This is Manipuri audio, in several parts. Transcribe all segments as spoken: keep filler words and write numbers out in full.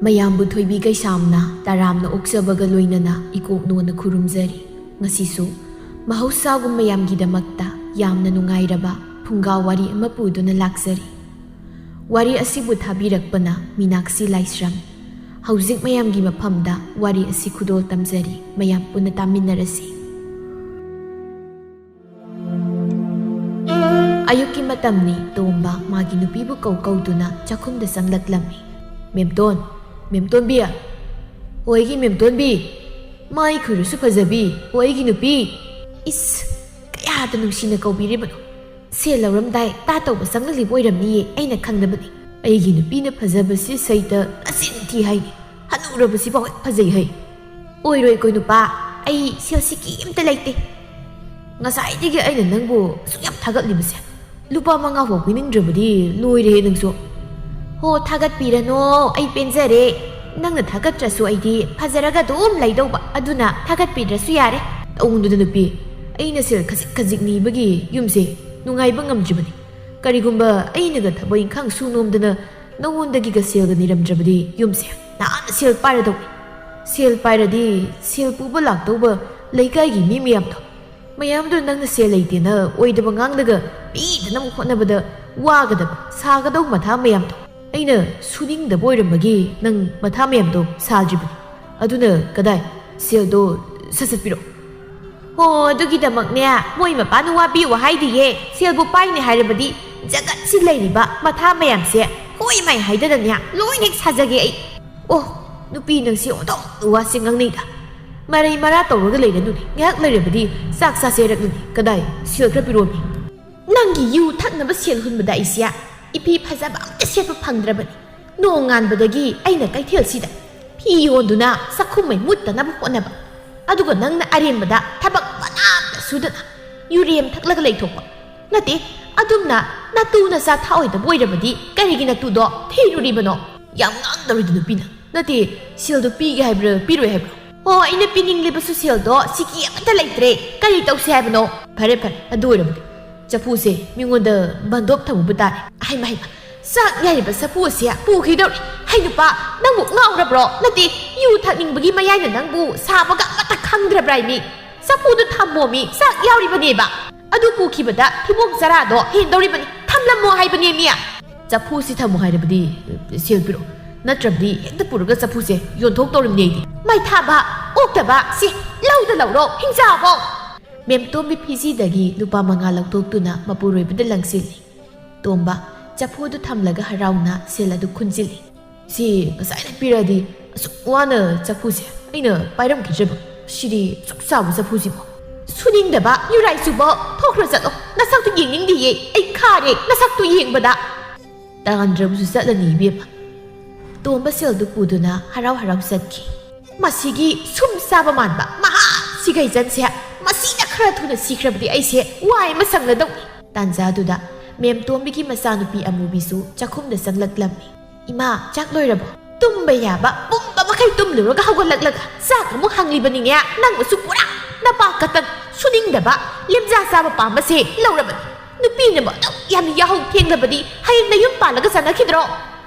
ꯃꯌꯥꯝꯕꯨ ꯊꯣꯏꯕꯤ ꯀꯩꯁꯥꯝꯅ ꯇꯔꯥꯝꯅ ꯑꯣꯛꯆꯕꯒ ꯂꯣꯏꯅꯅ ꯏꯀꯣꯛꯅꯣꯅ ꯈꯨꯔꯨꯝꯖꯔꯤ꯫ ꯉꯁꯤꯁꯨ ꯃꯍꯧꯁꯥꯒꯨꯝ ꯃꯌꯥꯝꯒꯤꯗꯃꯛꯇ ꯌꯥꯝꯅ ꯅꯨꯡꯉꯥꯏꯔꯕ ꯐꯨꯡꯒꯥ ꯋꯥꯔꯤ ꯑꯃ ꯄꯨꯗꯨꯅ ꯂꯥꯛꯆꯔꯤ꯫ ꯋꯥꯔꯤ ꯑꯁꯤꯕꯨ ꯊꯥꯕꯤꯔꯛꯄꯅ ꯃꯤꯅꯥꯛꯁꯤ ꯂꯥꯏꯁ꯭ꯔꯝ꯫ ꯍꯧꯖꯤꯛ ꯃꯌꯥꯝꯒꯤ ꯃꯐꯝꯗ ꯋꯥꯔꯤ ꯑꯁꯤ ꯈꯨꯗꯣꯜ ꯇꯝꯖꯔꯤ꯫ ꯃꯌꯥꯝ ꯄꯨꯟꯅ ꯇꯥꯃꯤꯟꯅꯔꯁꯤ꯫ ꯑꯌꯨꯛꯀꯤ ꯃꯇꯝꯅꯤ꯫ ꯇꯣꯝꯕ ꯃꯥꯒꯤ ꯅꯨꯄꯤꯕꯨ ꯀꯧ ꯀꯧꯗꯨꯅ ꯆꯥꯛꯈꯨꯝꯗ ꯆꯪꯂꯛꯂꯝꯃꯤ꯫ "ꯃꯦꯝꯇꯣꯟ, ꯃꯦꯝꯇꯣꯟꯕꯤ, ꯍꯣ ꯑꯩꯒꯤ ꯃꯦꯝꯇꯣꯟꯕꯤ, ꯃꯥꯏ ꯈꯨꯔꯨꯁꯨ ꯐꯖꯕꯤ, ꯍꯣ ꯑꯩꯒꯤ ꯅꯨꯄꯤ꯫ ꯏꯁ, ꯀꯌꯥꯗ ꯅꯨꯡꯁꯤꯅ ꯀꯧꯕꯤꯔꯤꯕꯅꯣ꯫ ꯁꯦꯜ ꯂꯧꯔꯝꯗꯥꯏ ꯇꯥ ꯇꯧꯕ ꯆꯪꯂꯛꯂꯤꯕ ꯑꯣꯏꯔꯝꯅꯤꯌꯦ, ꯑꯩꯅ ꯈꯪꯗꯕꯅꯤ꯫ ꯑꯩꯒꯤ ꯅꯨꯄꯤꯅ ꯐꯖꯕꯁꯤ ꯁꯩꯇ ꯃꯆꯤꯟ ꯊꯤ ꯍꯥꯏꯅꯤ, ꯍꯅꯨꯔꯕꯁꯤꯐꯥꯎ ꯍꯦꯛ ꯐꯖꯩ ꯍꯥꯏ꯫ ꯑꯣꯏꯔꯣꯏ ꯀꯣꯏ ꯅꯨꯄꯥ, ꯑꯩ ꯁꯦꯜ ꯁꯤꯀꯤ ꯑꯝꯇ ꯂꯩꯇꯦ꯫ ꯉꯁꯥꯏꯗꯒꯤ ꯑꯩꯅ ꯅꯪꯕꯨ ꯑꯁꯨꯛ ꯌꯥꯝ ꯊꯥꯒꯠꯂꯤꯕꯁꯦ, ꯂꯨꯄꯥ ꯃꯉꯥ ꯐꯥꯎ ꯄꯤꯅꯤꯡꯗ꯭ꯔꯕꯗꯤ ꯂꯣꯏꯔꯦꯍꯦ ꯅꯪꯁꯨ꯫ ꯍꯣ, ꯊꯥꯒꯠꯄꯤꯔꯅꯣ, ꯑꯩ ꯄꯦꯟꯖꯔꯦ꯫ ꯅꯪꯅ ꯊꯥꯒꯠꯇ꯭ꯔꯁꯨ ꯑꯩꯗꯤ ꯐꯖꯔꯒ ꯑꯗꯨꯝ ꯂꯩꯗꯧꯕ, ꯑꯗꯨꯅ ꯊꯥꯒꯠꯄꯤꯗ꯭ꯔꯁꯨ ꯌꯥꯔꯦ꯫ ꯇꯧꯅꯨꯗ ꯅꯨꯄꯤ, ꯑꯩꯅ ꯁꯦꯜ ꯈꯖꯤꯛ ꯈꯖꯤꯛ ꯅꯤꯕꯒꯤ ꯌꯨꯝꯁꯦ ꯅꯨꯡꯉꯥꯏꯕ ꯉꯝꯗ꯭ꯔꯤꯕꯅꯤ꯫ ꯀꯔꯤꯒꯨꯝꯕ ꯑꯩꯅꯒ ꯊꯕꯛ ꯏꯪꯈꯥꯡ ꯁꯨ ꯅꯣꯝꯗꯅ ꯅꯉꯣꯟꯗꯒꯤꯒ ꯁꯦꯜꯒ ꯅꯤꯔꯝꯗ꯭ꯔꯕꯗꯤ ꯌꯨꯝꯁꯦ ꯅꯥꯟꯅ ꯁꯦꯜ ꯄꯥꯏꯔꯗꯧꯅꯤ꯫ ꯁꯦꯜ ꯄꯥꯏꯔꯗꯤ ꯁꯦꯜ ꯄꯨꯕ ꯂꯥꯛꯇꯧꯕ ꯂꯩꯀꯥꯏꯒꯤ ꯃꯤ ꯃꯌꯥꯝꯗꯣ, ꯃꯌꯥꯝꯗꯣ ꯅꯪꯅ ꯁꯦꯜ ꯂꯩꯇꯦꯅ ꯑꯣꯏꯗꯕ ꯉꯥꯡꯂꯒ ꯄꯤꯗꯅꯕ ꯍꯣꯠꯅꯕꯗ ꯋꯥꯒꯗꯕ, ꯁꯥꯒꯗꯧꯕ ꯃꯊꯥ ꯃꯌꯥꯝꯗꯣ꯫ ꯑꯩꯅ ꯁꯨꯅꯤꯡꯗꯕ ꯑꯣꯏꯔꯝꯕꯒꯤ ꯅꯪ ꯃꯊꯥ ꯃꯌꯥꯝꯗꯣ ꯁꯥꯗ꯭ꯔꯤꯕꯅꯤ꯫ ꯑꯗꯨꯅ ꯀꯗꯥꯏ? ꯁꯦꯜꯗꯣ ꯁꯠ ꯁꯠ ꯄꯤꯔꯛꯑꯣ꯫ ꯍꯣ, ꯑꯗꯨꯒꯤꯗꯃꯛꯅꯦ ꯃꯣꯏ ꯃꯄꯥꯅ ꯋꯥꯕꯤꯌꯨ ꯍꯥꯏꯗꯤꯌꯦ꯫ ꯁꯦꯜꯕꯨ ꯄꯥꯏꯅꯦ ꯍꯥꯏꯔꯕꯗꯤ ꯖꯒꯠꯁꯤ ꯂꯩꯔꯤꯕ ꯃꯊꯥ ꯃꯌꯥꯝꯁꯦ ꯍꯣꯏ ꯃꯥꯏ ꯍꯥꯏꯗꯅꯅꯦ ꯂꯣꯏꯅ ꯍꯦꯛ ꯁꯥꯖꯒꯦ ꯑꯩ꯫ ꯑꯣ, ꯅꯨꯄꯤ ꯅꯪꯁꯦ ꯑꯣꯟꯊꯣꯛꯅ ꯋꯥꯁꯦ ꯉꯥꯡꯅꯩꯗ꯫ ꯃꯔꯩ ꯃꯔꯥ ꯇꯧꯔꯒ ꯂꯩꯔꯅꯨꯅꯦ꯫ ꯉꯥꯏꯍꯥꯛ ꯂꯩꯔꯕꯗꯤ ꯆꯥꯛ ꯆꯥꯁꯦ ꯍꯥꯏꯔꯛꯂꯅꯤ꯫ ꯀꯗꯥꯏ? ꯁꯦꯜ ꯈꯔ ꯄꯤꯔꯛꯑꯣꯃꯤ꯫ ꯅꯪꯒꯤ ꯌꯨ ꯊꯛꯅꯕ ꯁꯦꯜ ꯍꯨꯟꯕꯗ ꯑꯩꯁꯦ ꯏꯐꯤ ꯐꯖꯕ ꯑꯝꯇ ꯁꯦꯠꯄ ꯐꯪꯗ꯭ꯔꯕꯅꯤ꯫ ꯅꯣꯡꯉꯥꯟꯕꯗꯒꯤ ꯑꯩꯅ ꯀꯩꯊꯦꯜꯁꯤꯗ ꯐꯤ ꯌꯣꯟꯗꯨꯅ ꯆꯥꯛꯈꯨꯝ ꯃꯩ ꯃꯨꯠꯇꯅꯕ ꯍꯣꯠꯅꯕ, ꯑꯗꯨꯒ ꯅꯪꯅ ꯑꯔꯦꯝꯕꯗ ꯊꯕꯛ ꯃꯅꯥ ꯑꯝꯇ ꯁꯨꯗꯅ ꯌꯨꯔꯦꯝ ꯊꯛꯂꯒ ꯂꯩꯊꯣꯛꯄ꯫ ꯅꯠꯇꯦ, ꯑꯗꯨꯝꯅ ꯅꯇꯨ ꯅꯆꯥ ꯊꯥꯛꯑꯣꯏꯗꯕ ꯑꯣꯏꯔꯕꯗꯤ ꯀꯔꯤꯒꯤ ꯅꯇꯨꯗꯣ ꯊꯤꯔꯨꯔꯤꯕꯅꯣ? ꯌꯥꯝ ꯉꯥꯡꯗꯧꯔꯤꯗ ꯅꯨꯄꯤꯅ꯫ ꯅꯠꯇꯦ, ꯁꯦꯜꯗꯣ ꯄꯤꯒꯦ ꯍꯥꯏꯕ꯭ꯔꯥ ꯄꯤꯔꯣꯏ ꯍꯥꯏꯕ꯭ꯔꯥ? ꯑꯣ, ꯑꯩꯅ ꯄꯤꯅꯤꯡꯂꯤꯕꯁꯨ ꯁꯦꯜꯗꯣ ꯁꯤꯀꯤ ꯑꯃꯠꯇ ꯂꯩꯇ꯭ꯔꯦ꯫ ꯀꯔꯤ ꯇꯧꯁꯦ ꯍꯥꯏꯕꯅꯣ? ꯐꯔꯦ ꯐꯔꯦ, ꯑꯗꯨ ꯑꯣꯏꯔꯕꯗꯤ ꯆꯐꯨꯁꯦ ꯃꯤꯉꯣꯟꯗ ꯕꯟꯗꯣꯞ ꯊꯝꯃꯨꯕ ꯇꯥꯔꯦ꯫ ꯍꯩꯃ ꯍꯩꯃ, ꯆꯥꯛ ꯌꯥꯏꯔꯤꯕ ꯆꯐꯨ ꯑꯁꯤ ꯄꯨꯈꯤꯗꯧꯔꯤ꯫ ꯍꯩ ꯅꯨꯄꯥ, ꯅꯪꯕꯨ ꯉꯥꯎꯔꯕ꯭ꯔꯣ? ꯅꯠꯇꯦ, ꯌꯨ ꯊꯛꯅꯤꯡꯕꯒꯤ ꯃꯌꯥꯏꯅ ꯅꯪꯕꯨ ꯁꯥꯕꯒ ꯑꯃꯠꯇ ꯈꯪꯗ꯭ꯔꯕ꯭ꯔꯥ ꯃꯤ? ꯆꯐꯨꯗꯨ ꯊꯝꯃꯣ ꯃꯤ, ꯆꯥꯛ ꯌꯥꯎꯔꯤꯕꯅꯦꯕ꯫ ꯑꯗꯨ ꯄꯨꯈꯤꯕꯗ ꯊꯤꯕꯣꯡ ꯆꯔꯥꯗꯣ ꯍꯦꯟꯗꯧꯔꯤꯕꯅꯤ, ꯊꯝꯂꯝꯃꯣ ꯍꯥꯏꯕꯅꯦ ꯃꯤ꯫ ꯆꯐꯨꯁꯤ ꯊꯝꯃꯣ ꯍꯥꯏꯔꯕꯗꯤ ꯁꯦꯜ ꯄꯤꯔꯛꯑꯣ, ꯅꯠꯇ꯭ꯔꯕꯗꯤ ꯍꯦꯛꯇ ꯄꯨꯔꯒ ꯆꯐꯨꯁꯦ ꯌꯣꯟꯊꯣꯛꯇꯧꯔꯤꯕꯅꯦ ꯑꯩꯗꯤ꯫ ꯃꯩ ꯊꯥꯕ, ꯑꯣꯛꯇꯕ, ꯁꯤ ꯂꯧꯗ ꯂꯧꯔꯣ, ꯍꯤꯡꯖꯥꯕꯣ꯫ ꯃꯦꯝꯇꯣꯝꯕꯤ ꯐꯤꯖꯤꯗꯒꯤ ꯂꯨꯄꯥ ꯃꯉꯥ ꯂꯧꯊꯣꯛꯇꯨꯅ ꯃꯄꯨꯔꯣꯏꯕꯗ ꯂꯪꯁꯤꯜꯂꯤ꯫ ꯇꯣꯝꯕ, ꯆꯐꯨꯗꯨ ꯊꯝꯂꯒ ꯍꯔꯥꯎꯅ ꯁꯦꯜ ꯑꯗꯨ ꯈꯨꯟꯖꯤꯜꯂꯤ꯫ ꯁꯤ ꯉꯁꯥꯏꯅ ꯄꯤꯔꯛꯑꯗꯤ ꯑꯁꯨꯛ ꯋꯥꯅ ꯆꯐꯨꯁꯦ ꯑꯩꯅ ꯄꯥꯏꯔꯝꯈꯤꯗ꯭ꯔꯕ꯫ ꯁꯤꯗꯤ ꯑꯁꯨꯛ ꯆꯥꯎꯕ ꯆꯐꯨꯁꯤꯕꯣ꯫ ꯁꯨꯅꯤꯡꯗꯕ ꯌꯨꯔꯥꯏ ꯆꯨꯕ, ꯊꯣꯛꯈ꯭ꯔꯣ ꯆꯠꯂꯣ꯫ ꯅꯁꯛꯇꯨ ꯌꯦꯡꯅꯤꯡꯗꯤꯌꯦ, ꯑꯩ ꯈꯥꯔꯦ ꯅꯁꯛꯇꯨ ꯌꯦꯡꯕꯗ꯫ ꯇꯥꯟꯗ꯭ꯔꯕꯁꯨ ꯆꯠꯂꯅꯤ ꯏꯕꯦꯝꯃ꯫ ꯇꯣꯝꯕ ꯁꯦꯜꯗꯨ ꯄꯨꯗꯨꯅ ꯍꯔꯥꯎ ꯍꯔꯥꯎ ꯆꯠꯈꯤ꯫ ꯃꯁꯤꯒꯤ ꯁꯨꯝ ꯆꯥꯕ ꯃꯥꯟꯕ ꯃꯍꯥ ꯁꯤꯒꯩꯖꯟꯁꯦ, ꯃꯁꯤꯅ ꯈꯔ ꯊꯨꯅ ꯁꯤꯈ꯭ꯔꯕꯗꯤ ꯑꯩꯁꯦ ꯋꯥꯏ ꯑꯃ ꯁꯪꯂꯗꯧꯅꯤ꯫ ꯇꯥꯟꯖꯥꯗꯨꯗ ꯃꯦꯝꯇꯣꯝꯕꯤꯒꯤ ꯃꯆꯥꯅꯨꯄꯤ ꯑꯃꯨꯕꯤꯁꯨ ꯆꯥꯛꯈꯨꯝꯗ ꯆꯪꯂꯛꯂꯝꯃꯤ꯫ "ꯏꯃꯥ, ꯆꯥꯛ ꯂꯣꯏꯔꯕꯣ?" "ꯇꯨꯝꯕ ꯌꯥꯕ ꯄꯨꯝꯕ ꯃꯈꯩ ꯇꯨꯝꯂꯨꯔꯒ ꯍꯧꯒꯠꯂꯛꯂꯒ ꯆꯥꯛ ꯑꯃꯨꯛ ꯍꯪꯂꯤꯕꯅꯤꯅꯦ꯫ ꯅꯪꯕꯨꯁꯨ ꯄꯨꯔꯥ ꯅꯄꯥ ꯀꯇꯟ, ꯁꯨꯅꯤꯡꯗꯕ, ꯂꯦꯝꯖꯥ ꯆꯥꯕ ꯄꯥꯝꯕꯁꯦ ꯂꯧꯔꯕꯅꯤ꯫ ꯅꯨꯄꯤꯅꯕꯨ ꯑꯗꯨꯛ ꯌꯥꯝꯅ ꯌꯥꯍꯧ ꯊꯦꯡꯂꯕꯗꯤ ꯍꯌꯦꯡ ꯅꯌꯨꯝ ꯄꯥꯜꯂꯒ ꯆꯥꯟꯅꯈꯤꯗ꯭ꯔꯣ?"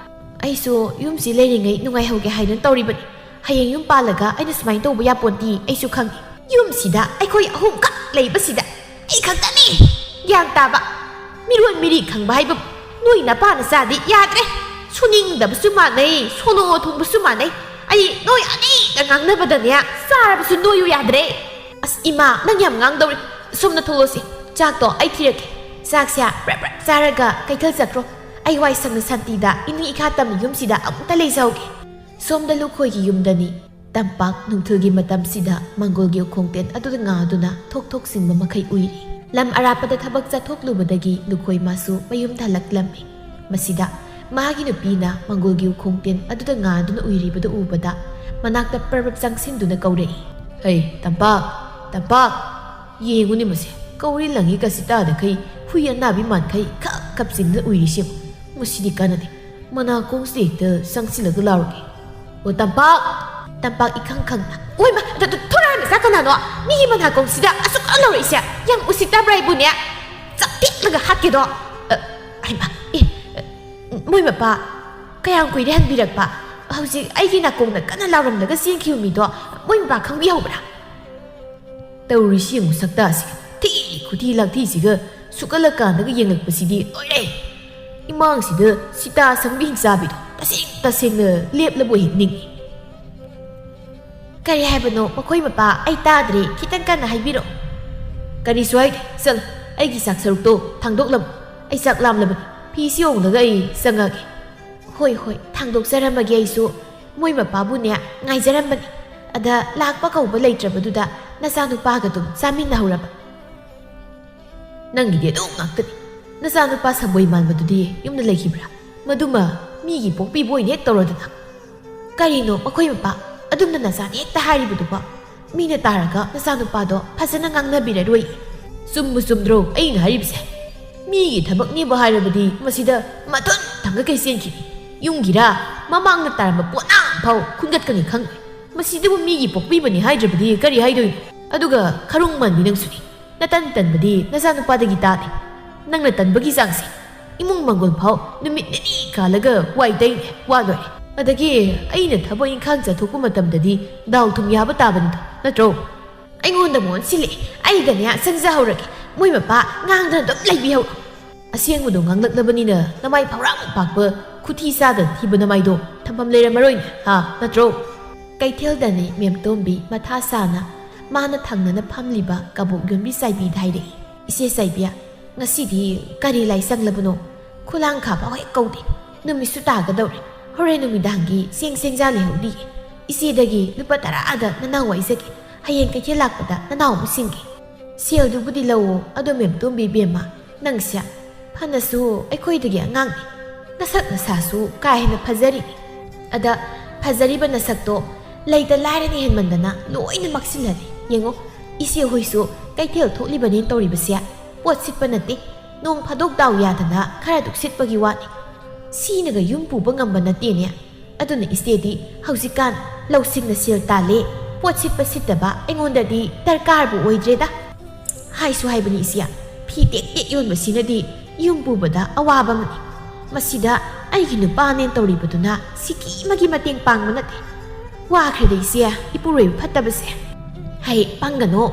"ꯑꯩꯁꯨ ꯌꯨꯝꯁꯤ ꯂꯩꯔꯤꯉꯩ ꯅꯨꯡꯉꯥꯏꯍꯧꯒꯦ ꯍꯥꯏꯗꯨꯅ ꯇꯧꯔꯤꯕꯅꯤ꯫ ꯍꯌꯦꯡ ꯌꯨꯝ ꯄꯥꯜꯂꯒ ꯑꯩꯅ ꯁꯨꯃꯥꯏꯅ ꯇꯧꯕ ꯌꯥꯄꯣꯟꯇꯦ, ꯑꯩꯁꯨ ꯈꯪꯉꯤ꯫ ꯌꯨꯝꯁꯤꯗ ꯑꯩꯈꯣꯏ ꯑꯍꯨꯝꯈꯛ ꯂꯩꯕꯁꯤꯗ ꯑꯩ ꯈꯛꯇꯅꯤ ꯒ꯭ꯌꯥꯟ ꯇꯥꯕ꯫ ꯃꯤꯔꯣꯟ ꯃꯤꯔꯤ ꯈꯪꯕ ꯍꯥꯏꯕꯕꯨ ꯅꯣꯏ ꯅꯄꯥ ꯅꯆꯥꯗꯤ ꯌꯥꯗ꯭ꯔꯦ꯫ ꯁꯨꯅꯤꯡꯗꯕꯁꯨ ꯃꯥꯟꯅꯩ, ꯁꯣꯂꯣ ꯊꯨꯡꯕꯁꯨ ꯃꯥꯟꯅꯩ꯫ ꯑꯩ ꯅꯣꯏ ꯑꯅꯤꯒ ꯉꯥꯡꯅꯕꯗꯅꯦ ꯆꯥꯔꯕꯁꯨ ꯅꯣꯏꯌꯨ ꯌꯥꯗ꯭ꯔꯦ꯫ ꯑꯁ ꯏꯃꯥ, ꯅꯪ ꯌꯥꯝ ꯉꯥꯡꯗꯧꯔꯤ꯫ ꯁꯣꯝꯗ ꯊꯣꯛꯂꯣꯁꯤ꯫ ꯆꯥꯛꯇꯣ ꯑꯩ ꯊꯤꯔꯛꯀꯦ꯫ ꯆꯥꯛꯁꯦ ꯄ꯭ꯔꯞ ꯄ꯭ꯔꯞ ꯆꯥꯔꯒ ꯀꯩꯊꯦꯜ ꯆꯠꯈ꯭ꯔꯣ꯫ ꯑꯩ ꯋꯥꯏ ꯁꯪꯅ ꯁꯥꯟꯇꯤꯗ ꯏꯅꯤꯡ ꯏꯈꯥ ꯇꯝꯅ ꯌꯨꯝꯁꯤꯗ ꯑꯃꯨꯛꯇ ꯂꯩꯖꯍꯧꯒꯦ꯫" ꯁꯣꯝꯗ ꯂꯨꯈꯣꯏꯒꯤ ꯌꯨꯝꯗꯅꯤ꯫ ꯇꯝꯄꯥꯛ ꯅꯨꯡꯊꯤꯜꯒꯤ ꯃꯇꯝꯁꯤꯗ ꯃꯪꯒꯣꯜꯒꯤ ꯎꯈꯣꯡꯇꯦꯟ ꯑꯗꯨꯗ ꯉꯥꯗꯨꯅ ꯊꯣꯛ ꯊꯣꯛ ꯆꯤꯡꯕ ꯃꯈꯩ ꯎꯏꯔꯤ꯫ ꯂꯝ ꯑꯔꯥꯞꯄꯗ ꯊꯕꯛ ꯆꯠꯊꯣꯛꯂꯨꯕꯗꯒꯤ ꯂꯨꯈꯣꯏ ꯃꯥꯁꯨ ꯃꯌꯨꯝꯗ ꯍꯜꯂꯛꯂꯝꯃꯤ꯫ ꯃꯁꯤꯗ ꯃꯥꯒꯤ ꯅꯨꯄꯤꯅ ꯃꯪꯒꯣꯜꯒꯤ ꯎꯈꯣꯡꯇꯦꯟ ꯑꯗꯨꯗ ꯉꯥꯗꯨꯅ ꯎꯏꯔꯤꯕꯗꯨ ꯎꯕꯗ ꯃꯅꯥꯛꯇ ꯄ꯭ꯔꯞ ꯄ꯭ꯔꯞ ꯆꯪꯁꯤꯟꯗꯨꯅ ꯀꯧꯔꯛꯏ꯫ "ꯍꯩ, ꯇꯝꯄꯥꯛ, ꯇꯝꯄꯥꯛ! ꯌꯦꯡꯉꯨꯅꯦ ꯃꯁꯦ, ꯀꯧꯔꯤ ꯂꯪꯉꯤ ꯀꯁꯤ ꯇꯥꯗꯈꯩ ꯍꯨꯏ ꯑꯅꯥꯕꯤ ꯃꯥꯟꯈꯩ ꯈꯞ ꯈꯞ ꯆꯤꯡꯗꯨꯅ ꯎꯏꯔꯤꯁꯤꯕꯨ꯫ ꯃꯁꯤꯗꯤ ꯀꯥꯟꯅꯗꯦ꯫ ꯃꯅꯥꯀꯣꯡꯁꯤꯗ ꯍꯦꯛꯇ ꯆꯪꯁꯤꯜꯂꯒ ꯂꯥꯎꯔꯒꯦ꯫ ꯑꯣ, ꯇꯝꯄꯥꯛ!" ꯇꯝꯄꯥꯛ ꯏꯈꯪ ꯈꯪꯅ, "ꯑꯣꯏꯃ, ꯊꯣꯔꯥꯏ ꯃꯆꯥ ꯀꯅꯥꯅꯣ? ꯃꯤꯒꯤ ꯃꯅꯥꯀꯣꯡꯁꯤꯗ ꯑꯁꯨꯛ ꯀꯟꯅ ꯂꯥꯎꯔꯛꯏꯁꯦ? ꯌꯥꯝ ꯎꯁꯤꯠꯇꯕ꯭ꯔꯥ ꯑꯩꯕꯨꯅꯦ? ꯆꯞꯇꯦꯛꯂꯒ ꯍꯥꯠꯀꯦꯗꯣ!" ꯑ, ꯍꯩꯃ, ꯑꯦ, ꯑ, ꯃꯣꯏ ꯃꯄꯥ ꯀꯌꯥꯝ ꯀꯨꯏꯔꯦ ꯍꯟꯕꯤꯔꯛꯄ? ꯍꯧꯖꯤꯛ ꯑꯩꯒꯤ ꯅꯥꯀꯣꯡꯗ ꯀꯟꯅ ꯂꯥꯎꯔꯝꯂꯒ ꯆꯦꯟꯈꯤꯕ ꯃꯤꯗꯣ ꯃꯣꯏ ꯃꯄꯥ ꯈꯪꯕꯤꯍꯧꯕ꯭ꯔꯥ? ꯇꯧꯔꯤꯁꯤ ꯌꯦꯡꯉꯨ ꯁꯛꯇꯥꯁꯤ, ꯊꯤ ꯈꯨꯊꯤ ꯂꯥꯛꯊꯤꯁꯤꯒ ꯁꯨꯛꯀꯠꯂꯀꯥꯟꯗꯒ ꯌꯦꯡꯂꯛꯄꯁꯤꯗꯤ ꯂꯣꯏꯔꯦ꯫ ꯏꯃꯥꯡꯁꯤꯗ ꯁꯤꯇꯥ ꯁꯪꯕꯤ ꯍꯤꯡꯆꯥꯕꯤꯗꯣ ꯇꯁꯦꯡ ꯇꯁꯦꯡꯅ ꯂꯦꯞꯂꯕꯣꯏ ꯍꯦꯛ ꯅꯤꯡꯏ꯫ "ꯀꯔꯤ ꯍꯥꯏꯕꯅꯣ ꯃꯈꯣꯏ ꯃꯄꯥ? ꯑꯩ ꯇꯥꯗ꯭ꯔꯦ, ꯈꯤꯇꯪ ꯀꯟꯅ ꯍꯥꯏꯕꯤꯔꯛꯑꯣ꯫" "ꯀꯔꯤꯁꯨ ꯍꯥꯏꯗꯦ, ꯆꯠꯂꯣ, ꯑꯩꯒꯤ ꯆꯥꯛ ꯁꯔꯨꯛꯇꯣ ꯊꯥꯡꯗꯣꯛꯂꯝꯃꯣ꯫ ꯑꯩ ꯆꯥꯛ ꯂꯥꯝꯂꯕꯅꯤ, ꯐꯤꯁꯤ ꯍꯣꯡꯂꯒ ꯑꯩ ꯆꯪꯉꯒꯦ꯫" "ꯍꯣꯏ ꯍꯣꯏ, ꯊꯥꯡꯗꯣꯛꯆꯔꯝꯃꯒꯦ, ꯑꯩꯁꯨ ꯃꯣꯏ ꯃꯄꯥꯕꯨꯅꯦ ꯉꯥꯏꯖꯔꯝꯕꯅꯤ꯫ ꯑꯗ ꯂꯥꯛꯄ ꯀꯧꯕ ꯂꯩꯇ꯭ꯔꯕꯗꯨꯗ ꯅꯆꯥꯅꯨꯄꯥꯒ ꯑꯗꯨꯝ ꯆꯥꯃꯤꯟꯅꯍꯧꯔꯕ꯫" "ꯅꯪꯒꯤꯗꯤ ꯑꯗꯨꯝ ꯉꯥꯛꯇꯅꯤ꯫ ꯅꯆꯥꯅꯨꯄꯥ ꯁꯪꯒꯣꯏ ꯃꯥꯟꯕꯗꯨꯗꯤ ꯌꯨꯝꯗ ꯂꯩꯈꯤꯕ꯭ꯔꯥ? ꯃꯗꯨꯃ ꯃꯤꯒꯤ ꯄꯣꯛꯄꯤꯕ ꯑꯣꯏꯅ ꯍꯦꯛ ꯇꯧꯔꯗꯅ꯫" "ꯀꯔꯤꯅꯣ ꯃꯈꯣꯏ ꯃꯄꯥ? ꯑꯗꯨꯝꯅ ꯅꯆꯥꯅꯤ ꯍꯦꯛꯇ ꯍꯥꯏꯔꯤꯕꯗꯨꯕꯣ? ꯃꯤꯅ ꯇꯥꯔꯒ ꯅꯆꯥꯅꯨꯄꯥꯗꯣ ꯐꯖꯅ ꯉꯥꯡꯅꯕꯤꯔꯔꯣꯏ꯫" "ꯆꯨꯝꯕꯨ ꯆꯨꯝꯗ꯭ꯔꯣ ꯑꯩꯅ ꯍꯥꯏꯔꯤꯕꯁꯦ? ꯃꯤꯒꯤ ꯊꯕꯛꯅꯦꯕꯨ ꯍꯥꯏꯔꯕꯗꯤ ꯃꯁꯤꯗ ꯃꯊꯨꯟ ꯊꯥꯡꯒꯠꯈꯩ ꯆꯦꯟꯈꯤꯅꯤ꯫ ꯌꯨꯝꯒꯤꯔꯥ ꯃꯃꯥꯡꯗ ꯇꯥꯔꯝꯕ ꯄꯣꯠꯅꯥ ꯑꯃꯐꯥꯎ ꯈꯨꯟꯒꯠꯀꯅꯤ ꯈꯪꯉꯣꯏ꯫ ꯃꯁꯤꯗꯕꯨ ꯃꯤꯒꯤ ꯄꯣꯛꯄꯤꯕꯅꯤ ꯍꯥꯏꯗ꯭ꯔꯕꯗꯤ ꯀꯔꯤ ꯍꯥꯏꯗꯣꯏꯅꯣ? ꯑꯗꯨꯒ ꯈꯔꯨꯡ ꯃꯥꯟꯕꯤ ꯅꯪꯁꯨꯅꯤ꯫ ꯅꯇꯟ ꯇꯟꯕꯗꯤ ꯅꯆꯥꯅꯨꯄꯥꯗꯒꯤ ꯇꯥꯗꯦ꯫ ꯅꯪꯅ ꯇꯟꯕꯒꯤ ꯆꯥꯡꯁꯦ ꯏꯃꯨꯡ ꯃꯪꯒꯣꯜ ꯐꯥꯎ ꯅꯨꯃꯤꯠ ꯅꯤꯅꯤ ꯀꯥꯜꯂꯒ ꯋꯥꯏ ꯇꯩꯅꯦ, ꯋꯥ ꯂꯣꯏꯔꯦ꯫ ꯑꯗꯒꯤ ꯑꯩꯅ ꯊꯕꯛ ꯏꯪꯈꯥꯡ ꯆꯠꯊꯣꯛꯄ ꯃꯇꯝꯗꯗꯤ ꯗꯥꯎ ꯊꯨꯝ ꯌꯥꯕ ꯇꯥꯕꯅꯤꯗꯣ, ꯅꯠꯇ꯭ꯔꯣ?" "ꯑꯩꯉꯣꯟꯗ ꯃꯣꯟ ꯁꯤꯜꯂꯦ, ꯑꯩꯗꯅꯦ ꯆꯪꯖꯍꯧꯔꯒꯦ꯫ ꯃꯣꯏ ꯃꯄꯥ ꯉꯥꯡꯗꯅ ꯑꯗꯨꯝ ꯂꯩꯕꯤꯍꯧꯔꯣ꯫" "ꯑꯁꯦꯡꯕꯗꯣ ꯉꯥꯡꯂꯛꯂꯕꯅꯤꯅ ꯅꯃꯥꯏ ꯐꯥꯎꯔꯥꯡ ꯄꯥꯛꯄ ꯈꯨꯊꯤ ꯆꯥꯗꯅ ꯊꯤꯕ ꯅꯃꯥꯏꯗꯣ ꯊꯝꯐꯝ ꯂꯩꯔꯝꯃꯔꯣꯏꯅꯦ, ꯍꯥ, ꯅꯠꯇ꯭ꯔꯣ?" ꯀꯩꯊꯦꯜꯗꯅꯦ ꯃꯦꯝꯇꯣꯝꯕꯤ ꯃꯊꯥ ꯁꯥꯅ ꯃꯥꯅ ꯊꯪꯅꯅ ꯐꯝꯂꯤꯕ ꯀꯕꯣꯛ ꯌꯣꯟꯕꯤ ꯆꯥꯏꯕꯤꯗ ꯍꯥꯏꯔꯛꯏ꯫ "ꯏꯆꯦ ꯆꯥꯏꯕꯤ, ꯉꯁꯤꯗꯤ ꯀꯔꯤ ꯂꯥꯏ ꯆꯪꯂꯕꯅꯣ? ꯈꯨꯂꯥꯡ ꯈꯥꯕ ꯍꯦꯛ ꯀꯧꯗꯦ꯫ ꯅꯨꯃꯤꯠꯁꯨ ꯇꯥꯒꯗꯧꯔꯦ꯫ ꯍꯣꯔꯦꯟ ꯅꯨꯃꯤꯗꯥꯡꯒꯤ ꯆꯦꯡ ꯆꯦꯡꯖꯥ ꯂꯩꯍꯧꯗꯤꯌꯦ꯫ ꯏꯆꯦꯗꯒꯤ ꯂꯨꯄꯥ ꯇꯔꯥꯗ ꯅꯅꯥꯎ ꯋꯥꯏꯖꯒꯦ꯫ ꯍꯌꯦꯡ ꯀꯩꯊꯦꯜ ꯂꯥꯛꯄꯗ ꯅꯅꯥꯎ ꯑꯃꯨꯛ ꯁꯤꯡꯒꯦ꯫" "ꯁꯦꯜꯗꯨꯕꯨꯗꯤ ꯂꯧꯑꯣ, ꯑꯗꯣ ꯃꯦꯝꯇꯣꯝꯕꯤ ꯏꯕꯦꯝꯃ, ꯅꯪꯁꯦ ꯐꯅꯁꯨ ꯑꯩꯈꯣꯏꯗꯒꯤ ꯑꯉꯥꯡꯅꯤ꯫ ꯅꯁꯛ ꯅꯁꯥꯁꯨ ꯀꯥ ꯍꯦꯟꯅ ꯐꯖꯔꯤ꯫ ꯑꯗ ꯐꯖꯔꯤꯕ ꯅꯁꯛꯇꯣ ꯂꯩꯇ ꯂꯥꯏꯔꯅ ꯍꯦꯟꯃꯟꯗꯅ ꯂꯣꯏꯅ ꯃꯛꯁꯤꯜꯍꯜꯂꯦ꯫ ꯌꯦꯡꯉꯣ, ꯏꯆꯦ ꯍꯣꯏꯁꯨ ꯀꯩꯊꯦꯜ ꯊꯣꯛꯂꯤꯕꯅꯦꯅ ꯇꯧꯔꯤꯕꯁꯦ ꯄꯣꯠ ꯁꯤꯠꯄ ꯅꯠꯇꯦ꯫ ꯅꯣꯡ ꯐꯥꯗꯣꯛ ꯗꯥꯎ ꯌꯥꯗꯅ ꯈꯔꯗꯨ ꯁꯤꯠꯄꯒꯤ ꯋꯥꯅꯤ꯫ ꯁꯤꯅꯒ ꯌꯨꯝ ꯄꯨꯕ ꯉꯝꯕ ꯅꯠꯇꯦꯅꯦ꯫ ꯑꯗꯨꯅ ꯏꯆꯦꯗꯤ ꯍꯧꯖꯤꯛꯀꯥꯟ ꯂꯧꯁꯤꯡꯅ ꯁꯦꯜ ꯇꯥꯜꯂꯦ, ꯄꯣꯠ ꯁꯤꯠꯄ ꯁꯤꯠꯇꯕ ꯑꯩꯉꯣꯟꯗꯗꯤ ꯗꯔꯀꯥꯔꯕꯨ ꯑꯣꯏꯗ꯭ꯔꯦꯗ꯫" ꯍꯥꯏꯁꯨ ꯍꯥꯏꯕꯅꯤ ꯏꯆꯦ, ꯐꯤ ꯇꯦꯛ ꯇꯦꯛ ꯌꯣꯟꯕꯁꯤꯅꯗꯤ ꯌꯨꯝ ꯄꯨꯕꯗ ꯑꯋꯥꯕ ꯑꯃꯅꯤ꯫ ꯃꯁꯤꯗ ꯑꯩꯒꯤ ꯅꯨꯄꯥꯅꯦꯅ ꯇꯧꯔꯤꯕꯗꯨꯅ ꯁꯤꯀꯤ ꯑꯃꯒꯤ ꯃꯇꯦꯡ ꯄꯥꯡꯕ ꯅꯠꯇꯦ꯫ ꯋꯥꯈ꯭ꯔꯦꯗ ꯏꯆꯦ, ꯏꯄꯨꯔꯣꯏꯕ ꯐꯠꯇꯕꯁꯦ꯫ ꯍꯩ, ꯄꯪꯒꯅꯣ꯫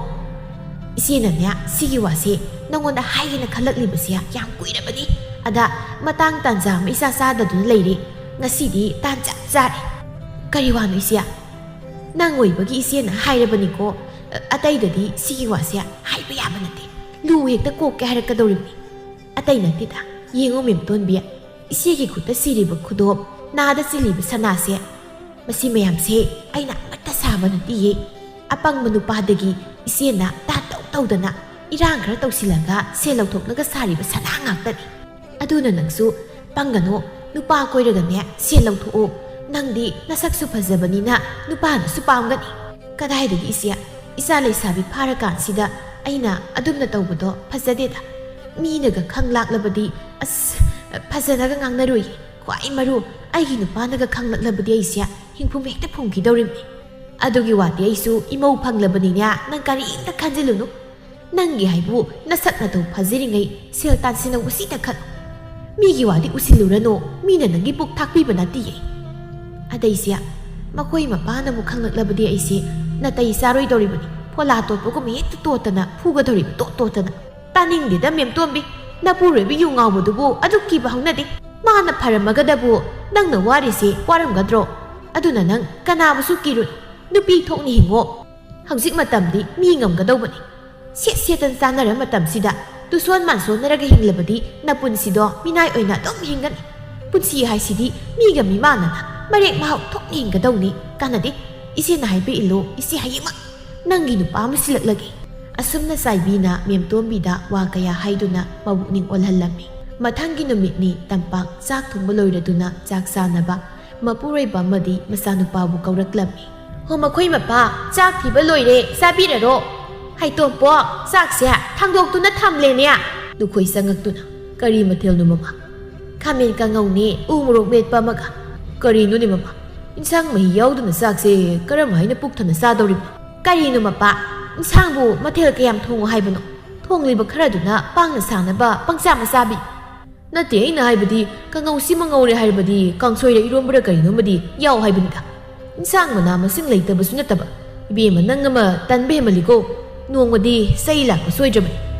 ꯏꯆꯦꯅꯅꯦ, ꯁꯤꯒꯤ ꯋꯥꯁꯦ ꯅꯪꯉꯣꯟꯗ ꯍꯥꯏꯒꯦꯅ ꯈꯜꯂꯛꯂꯤꯕꯁꯦ ꯌꯥꯝ ꯀꯨꯏꯔꯕꯅꯤ꯫ ꯑꯗ ꯃꯇꯥꯡ ꯇꯥꯟꯖꯥ ꯑꯃ ꯏꯆꯥ ꯆꯥꯗꯗꯨꯅ ꯂꯩꯔꯦ꯫ ꯉꯁꯤꯗꯤ ꯇꯥꯟ ꯆꯞ ꯆꯥꯔꯦ꯫ ꯀꯔꯤ ꯋꯥꯅꯣ ꯏꯆꯦ? ꯅꯪ ꯑꯣꯏꯕꯒꯤ ꯏꯆꯦꯅ ꯍꯥꯏꯔꯕꯅꯤꯀꯣ꯫ ꯑ-, ꯑꯇꯩꯗꯗꯤ ꯁꯤꯒꯤ ꯋꯥꯁꯦ ꯍꯥꯏꯕ ꯌꯥꯕ ꯅꯠꯇꯦ꯫ ꯂꯨ ꯍꯦꯛꯇ ꯀꯣꯛꯀꯦ ꯍꯥꯏꯔꯛꯀꯗꯧꯔꯤꯕꯅꯤ꯫ ꯑꯇꯩ ꯅꯠꯇꯦꯗ꯫ ꯌꯦꯡꯉꯨ ꯃꯦꯝꯇꯣꯟꯕꯤ, ꯏꯆꯦꯒꯤ ꯈꯨꯠꯇ ꯁꯤꯔꯤꯕ ꯈꯨꯗꯣꯞ, ꯅꯥꯗ ꯆꯤꯜꯂꯤꯕ ꯁꯅꯥꯁꯦ, ꯃꯁꯤ ꯃꯌꯥꯝꯁꯦ ꯑꯩꯅ ꯑꯃꯠꯇ ꯁꯥꯕ ꯅꯠꯇꯤꯌꯦ꯫ ꯑꯄꯪꯕ ꯅꯨꯄꯥꯗꯒꯤ ꯏꯆꯦꯅ ꯇꯥ ꯇꯧ ꯇꯧꯗꯅ ꯏꯔꯥꯡ ꯈꯔ ꯇꯧꯁꯤꯜꯂꯒ ꯁꯦꯜ ꯂꯧꯊꯣꯛꯂꯒ ꯁꯥꯔꯤꯕ ꯁꯅꯥ ꯉꯥꯛꯇꯅꯤ꯫ ꯑꯗꯨꯅ ꯅꯪꯁꯨ ꯄꯪꯒꯅꯨ, ꯅꯨꯄꯥ ꯀꯣꯏꯔꯒꯅꯦ ꯁꯦꯜ ꯂꯧꯊꯣꯛꯑꯣ꯫ ꯅꯪꯗꯤ ꯅꯁꯛꯁꯨ ꯐꯖꯕꯅꯤꯅ ꯅꯨꯄꯥꯅꯁꯨ ꯄꯥꯝꯒꯅꯤ꯫ ꯀꯗꯥꯏꯗꯒꯤ ꯏꯆꯦ, ꯏꯆꯥ ꯂꯩꯁꯥꯕꯤ ꯐꯥꯔꯀꯥꯟꯁꯤꯗ ꯑꯩꯅ ꯑꯗꯨꯝꯅ ꯇꯧꯕꯗꯣ ꯐꯖꯗꯦꯗ꯫ ꯃꯤꯅꯒ ꯈꯪ ꯂꯥꯛꯂꯕꯗꯤ ꯑꯁ, ꯐꯖꯅꯒ ꯉꯥꯡꯅꯔꯣꯏꯌꯦ꯫ ꯈ꯭ꯋꯥꯏ ꯃꯔꯨ ꯑꯩꯒꯤ ꯅꯨꯄꯥꯅꯒ ꯈꯪꯂꯛꯂꯕꯗꯤ ꯑꯩꯁꯦ ꯍꯤꯡꯐꯝ ꯍꯦꯛꯇ ꯐꯨꯝꯈꯤꯗꯧꯔꯤꯕꯅꯤ꯫ ꯑꯗꯨꯒꯤ ꯋꯥꯗꯤ ꯑꯩꯁꯨ ꯏꯃꯧ ꯐꯪꯂꯕꯅꯤꯅꯦ, ꯅꯪ ꯀꯔꯤꯝꯇ ꯈꯟꯖꯤꯜꯂꯨꯅꯨ꯫ ꯅꯪꯒꯤ ꯍꯥꯏꯕꯨ ꯅꯁꯛ ꯅꯇꯧ ꯐꯖꯔꯤꯉꯩ ꯁꯦꯜ ꯇꯥꯟꯁꯤꯟꯅꯧ ꯎꯁꯤꯇ ꯈꯜꯂꯨ꯫ ꯃꯤꯒꯤ ꯋꯥꯗꯤ ꯎꯁꯤꯜꯂꯨꯔꯅꯨ, ꯃꯤꯅ ꯅꯪꯒꯤ ꯄꯨꯛ ꯊꯥꯛꯄꯤꯕ ꯅꯠꯇꯤꯌꯦ꯫ ꯑꯗꯩꯁꯦ, ꯃꯈꯣꯏ ꯃꯄꯥꯅꯕꯨ ꯈꯪꯂꯛꯂꯕꯗꯤ ꯑꯩꯁꯦ ꯅꯥꯇꯩ ꯆꯥꯔꯣꯏꯗꯧꯔꯤꯕꯅꯤ꯫ ꯐꯣꯂꯥ ꯇꯣꯠꯄꯒꯨꯝ ꯍꯦꯛꯇ ꯇꯣꯠꯇꯅ ꯐꯨꯒꯗꯧꯔꯤꯕ, ꯇꯣꯠ ꯇꯣꯠꯇꯅ꯫ ꯇꯥꯅꯤꯡꯗꯦꯗ ꯃꯦꯝꯇꯣꯝꯕꯤ, ꯅꯄꯨꯔꯣꯏꯕ ꯌꯨ ꯉꯥꯎꯕꯗꯨꯕꯨ ꯑꯗꯨꯛ ꯀꯤꯕ ꯍꯧꯅꯗꯦ꯫ ꯃꯥꯅ ꯐꯔꯝꯃꯒꯗꯕꯨ ꯅꯪꯅ ꯋꯥꯔꯤꯁꯦ ꯋꯥꯔꯝꯒꯗ꯭ꯔꯣ? ꯑꯗꯨꯅ ꯅꯪ ꯀꯅꯥꯕꯨꯁꯨ ꯀꯤꯔꯨꯅꯨ, ꯅꯨꯄꯤ ꯊꯣꯛꯅ ꯍꯤꯡꯉꯣ꯫ ꯍꯧꯖꯤꯛ ꯃꯇꯝꯗꯤ ꯃꯤ ꯉꯝꯒꯗꯧꯕꯅꯤ꯫ ꯁꯦꯠ ꯁꯦꯠꯇꯅ ꯆꯥꯅꯔ ꯃꯇꯝꯁꯤꯗ ꯇꯨꯁꯣꯟ ꯃꯥꯟꯁꯣꯟꯅꯔꯒ ꯍꯤꯡꯂꯕꯗꯤ ꯅꯄꯨꯟꯁꯤꯗꯣ ꯃꯤꯅꯥꯏ ꯑꯣꯏꯅ ꯑꯗꯨꯝ ꯍꯤꯡꯒꯅꯤ꯫ ꯄꯨꯟꯁꯤ ꯍꯥꯏꯁꯤꯗꯤ ꯃꯤꯒ ꯃꯤꯃꯥꯟꯅꯅ ꯃꯔꯦꯛ ꯃꯍꯥꯎ ꯊꯣꯛꯅ ꯍꯤꯡꯒꯗꯧꯅꯤ꯫ ꯀꯥꯟꯅꯗꯦ꯫ ꯏꯆꯦꯅ ꯍꯥꯏꯕ ꯏꯜꯂꯨ, ꯏꯆꯦ ꯍꯌꯦꯡꯃꯛ ꯅꯪꯒꯤ ꯅꯨꯄꯥ ꯑꯃ ꯁꯤꯜꯂꯛꯂꯒꯦ꯫ ꯑꯁꯨꯝꯅ ꯆꯥꯏꯕꯤꯅ ꯃꯦꯝꯇꯣꯝꯕꯤꯗ ꯋꯥ ꯀꯌꯥ ꯍꯥꯏꯗꯨꯅ ꯃꯕꯨꯛꯅꯤꯡ ꯑꯣꯜꯍꯜꯂꯝꯃꯤ꯫ ꯃꯊꯪꯒꯤ ꯅꯨꯃꯤꯠꯅꯤ ꯇꯝꯄꯥꯛ ꯆꯥꯛ ꯊꯣꯡꯕ ꯂꯣꯏꯔꯗꯨꯅ ꯆꯥꯛ ꯆꯥꯅꯕ ꯃꯄꯨꯔꯣꯏꯕ ꯑꯃꯗꯤ ꯃꯆꯥꯅꯨꯄꯥꯕꯨ ꯀꯧꯔꯛꯂꯝꯃꯤ꯫ "ꯍꯣ, ꯃꯈꯣꯏ ꯃꯄꯥ, ꯆꯥꯛ ꯊꯤꯕ ꯂꯣꯏꯔꯦ, ꯆꯥꯕꯤꯔꯔꯣ꯫ ꯍꯩꯇꯣꯝꯄꯣ, ꯆꯥꯛꯁꯦ ꯊꯥꯡꯗꯣꯛꯇꯨꯅ ꯊꯝꯂꯦꯅꯦ"꯫ ꯂꯨꯈꯣꯏ ꯆꯪꯉꯛꯇꯨꯅ, "ꯀꯔꯤ ꯃꯊꯦꯜꯅꯣ ꯃꯃꯥ?" "ꯈꯥꯃꯦꯟ ꯀꯥꯡꯉꯧꯅꯦ, ꯎ ꯃꯣꯔꯣꯛ ꯃꯦꯠꯄ ꯑꯃꯒ"꯫ "ꯀꯔꯤꯅꯣꯅꯦ ꯃꯃꯥ, ꯏꯟꯁꯥꯡ ꯃꯍꯤ ꯌꯥꯎꯗꯅ ꯆꯥꯛꯁꯦ ꯀꯔꯝ ꯍꯥꯏꯅ ꯄꯨꯛ ꯊꯟꯅ ꯆꯥꯗꯧꯔꯤꯕꯅꯣ?" "ꯀꯔꯤꯅꯣ ꯃꯄꯥ, ꯏꯟꯁꯥꯡꯕꯨ ꯃꯊꯦꯜ ꯀꯌꯥꯝ ꯊꯣꯡꯉꯣ ꯍꯥꯏꯕꯅꯣ? ꯊꯣꯡꯂꯤꯕ ꯈꯔꯗꯨꯅ ꯄꯥꯡꯅ ꯁꯥꯅꯕ ꯄꯪꯆꯥ ꯃꯆꯥꯕꯤ"꯫ ꯅꯠꯇꯦ, ꯑꯩꯅ ꯍꯥꯏꯕꯗꯤ ꯀꯥꯡꯉꯧꯁꯤꯃ ꯉꯧꯔꯦ ꯍꯥꯏꯔꯕꯗꯤ ꯀꯥꯡꯁꯣꯏꯔ ꯏꯔꯣꯝꯕꯔ ꯀꯔꯤꯅꯣꯃꯗꯤ ꯌꯥꯎ ꯍꯥꯏꯕꯅꯤꯗ꯫ ꯏꯟꯁꯥꯡ ꯃꯅꯥ ꯃꯁꯤꯡ ꯂꯩꯇꯕꯁꯨ ꯅꯠꯇꯕ꯫ ꯏꯕꯦꯝꯃ, ꯅꯪ ꯑꯃ ꯇꯟꯕ ꯍꯦꯃꯜꯂꯤꯀꯣ꯫ ꯅꯣꯡꯃꯗꯤ ꯆꯩ ꯂꯥꯛꯄ ꯁꯣꯏꯗ꯭ꯔꯕꯅꯤ꯫